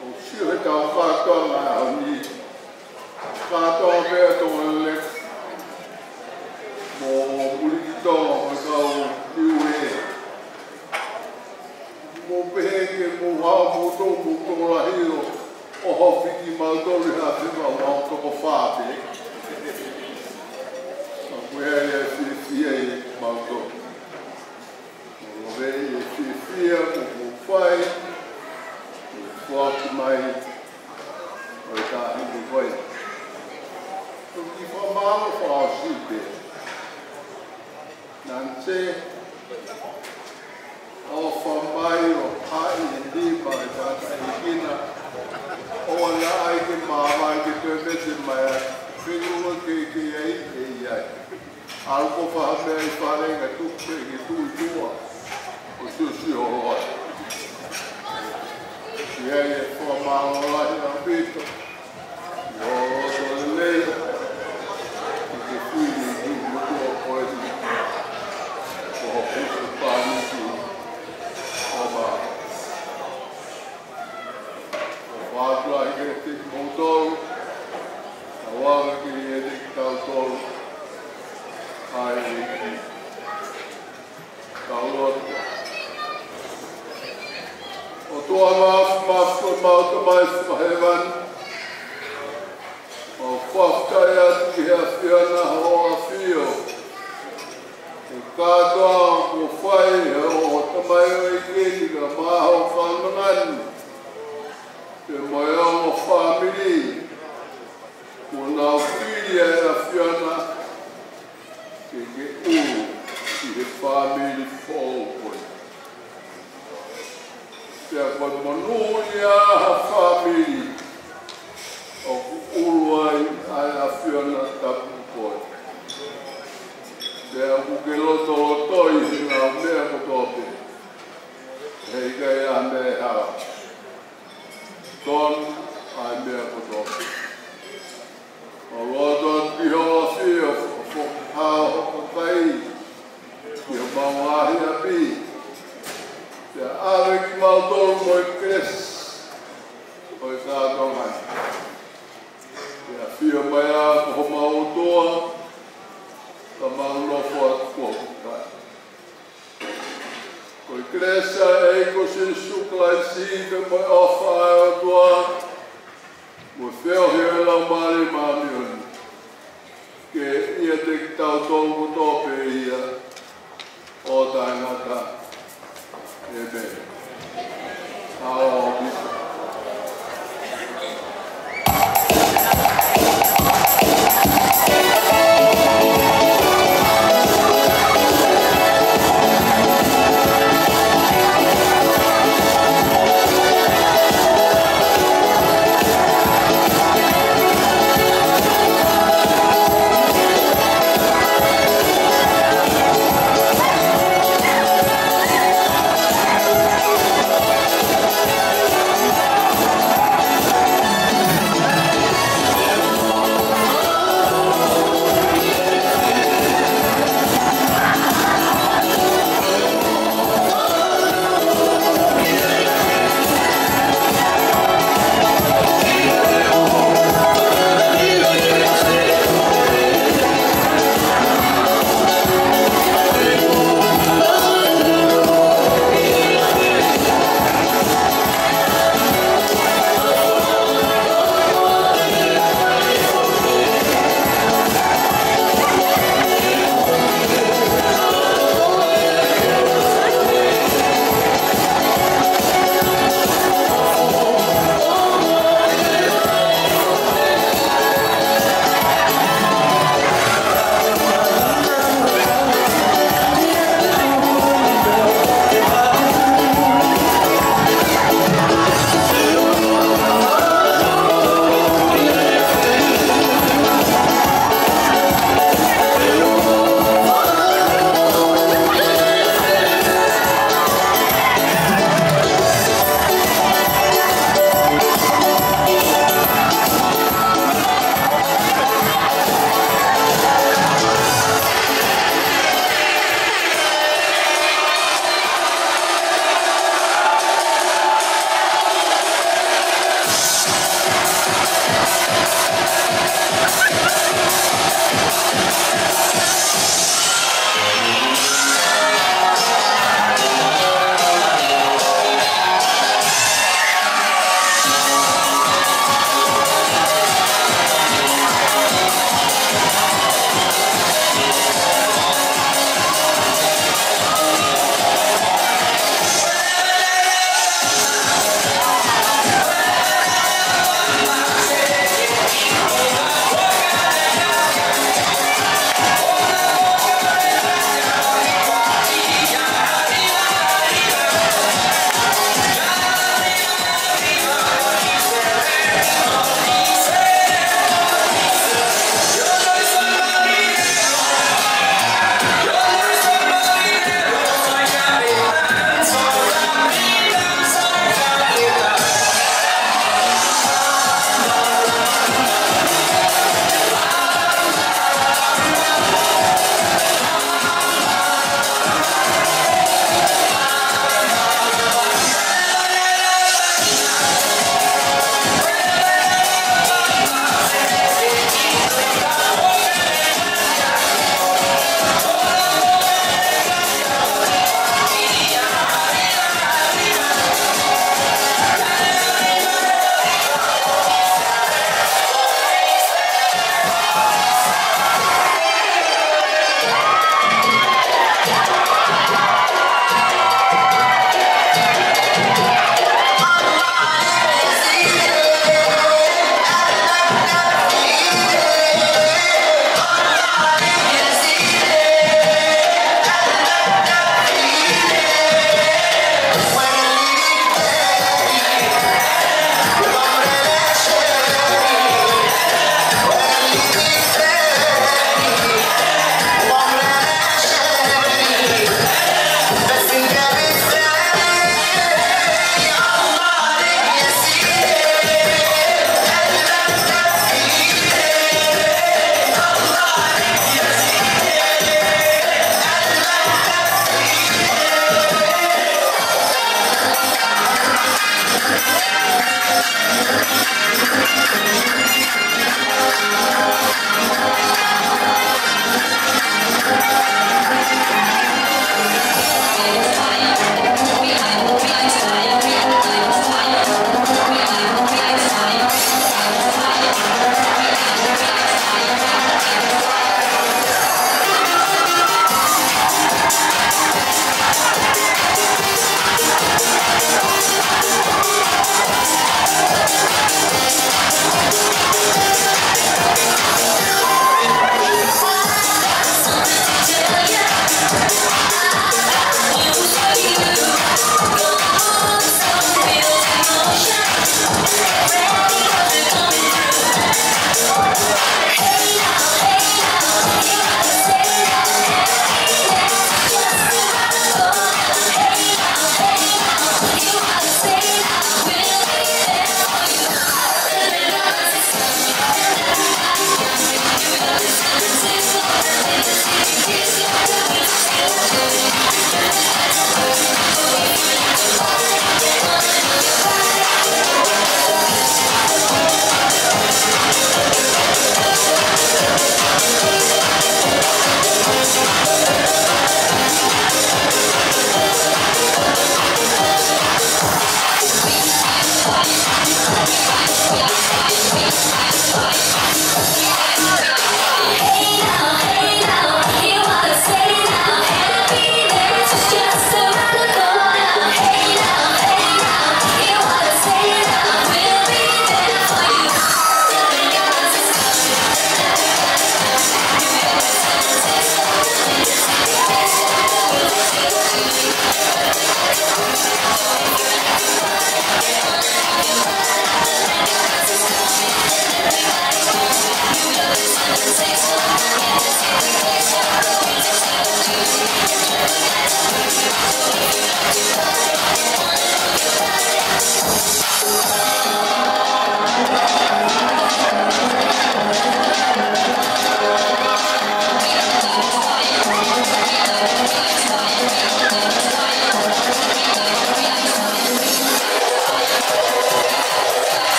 ʻOku sio heʻetau kātoanga ʻaho ni. Kātoa pē ʻa Tonga Lek. Mo Muliki Tonga mo e kau Niue. Mou pehē ke mou haʻu moutolu mo Tonga Lahi ʻo ʻohofi kimautolu ʻi ha fima ua toko fā pē. Ka ko e ʻai ʻa e fiefia ʻi mautolu. Mo e fiefia kuo mou fai, mo e foaki mai ʻo e taʻahine ko ē. Ko e kiʻi fakamālō fakaʻosi pē. Nante, ʻofa mai ʻo haʻi e nima ʻo e tangataʻeiki na. ʻOua naʻa ʻai ke māvae ke toe vete mai ai. Fenua ke ke ai, ʻe ʻi ai. ʻAlu ko e fai ha meʻa ʻi fale ka tuku pē ke tuʻu ʻi tuʻa. ʻO siosio holo ai. ʻI ai e fakamālō lahi ʻaupito. ʻI hoʻo loto lelei. Ke ke fili ki he motuʻa ko eni. Ko hoku husepāniti. ʻOfa. ʻOfa atu ai kiate kimoutolu. Tauange kiate kitautolu ʻa e ʻEiki. Tau lotu. ʻOtua Māfimafi, ko homau Tamai ʻoku ʻi hēvani. ʻOku mau fakafetaʻi atu ki he ʻAfiona hoʻo ʻAfio. Ko e kātoanga kuo fai ʻe hoʻo tamaioʻeiki ni kae ʻumaʻā hoʻo kaunanga ni. Pea mo e ongo fāmili, kuo nau fili ʻa e ʻAfiona ke ke ʻulu ʻi he fāmili foʻou ko eni. Pea ko e monūʻia ha fāmili ʻoku ʻulu ai ʻa e ʻAfiona tapu ko ē. Pea ʻoku ke lotolotoi he ngaahi meʻa kotoa pē. He ʻikai ʻa e meʻa ʻe hala. Tonu ʻa e meʻa kotoa pē. ʻOku mau lotu atu ki ho ʻAfio, ʻo fakahā ho kakai ki homau ngaahi ʻapi. Pea ʻave kimautolu mo e kelesi ʻo e kātoanga ni. Pea ʻAfio mai ā ko homau ʻOtua, ka mau nofo atu ki ho kakai. Ko e kelesi ʻa e ʻEiki ko Sīsū Kalaisi, pea mo e ʻofa ʻa e ʻOtua, mo e feohi ʻa e Laumālie Māʻoniʻoni, ke ʻiate kitautolu kotoa pē ia ʻo taʻengata. ʻĒmeni. ʻAo, Pita.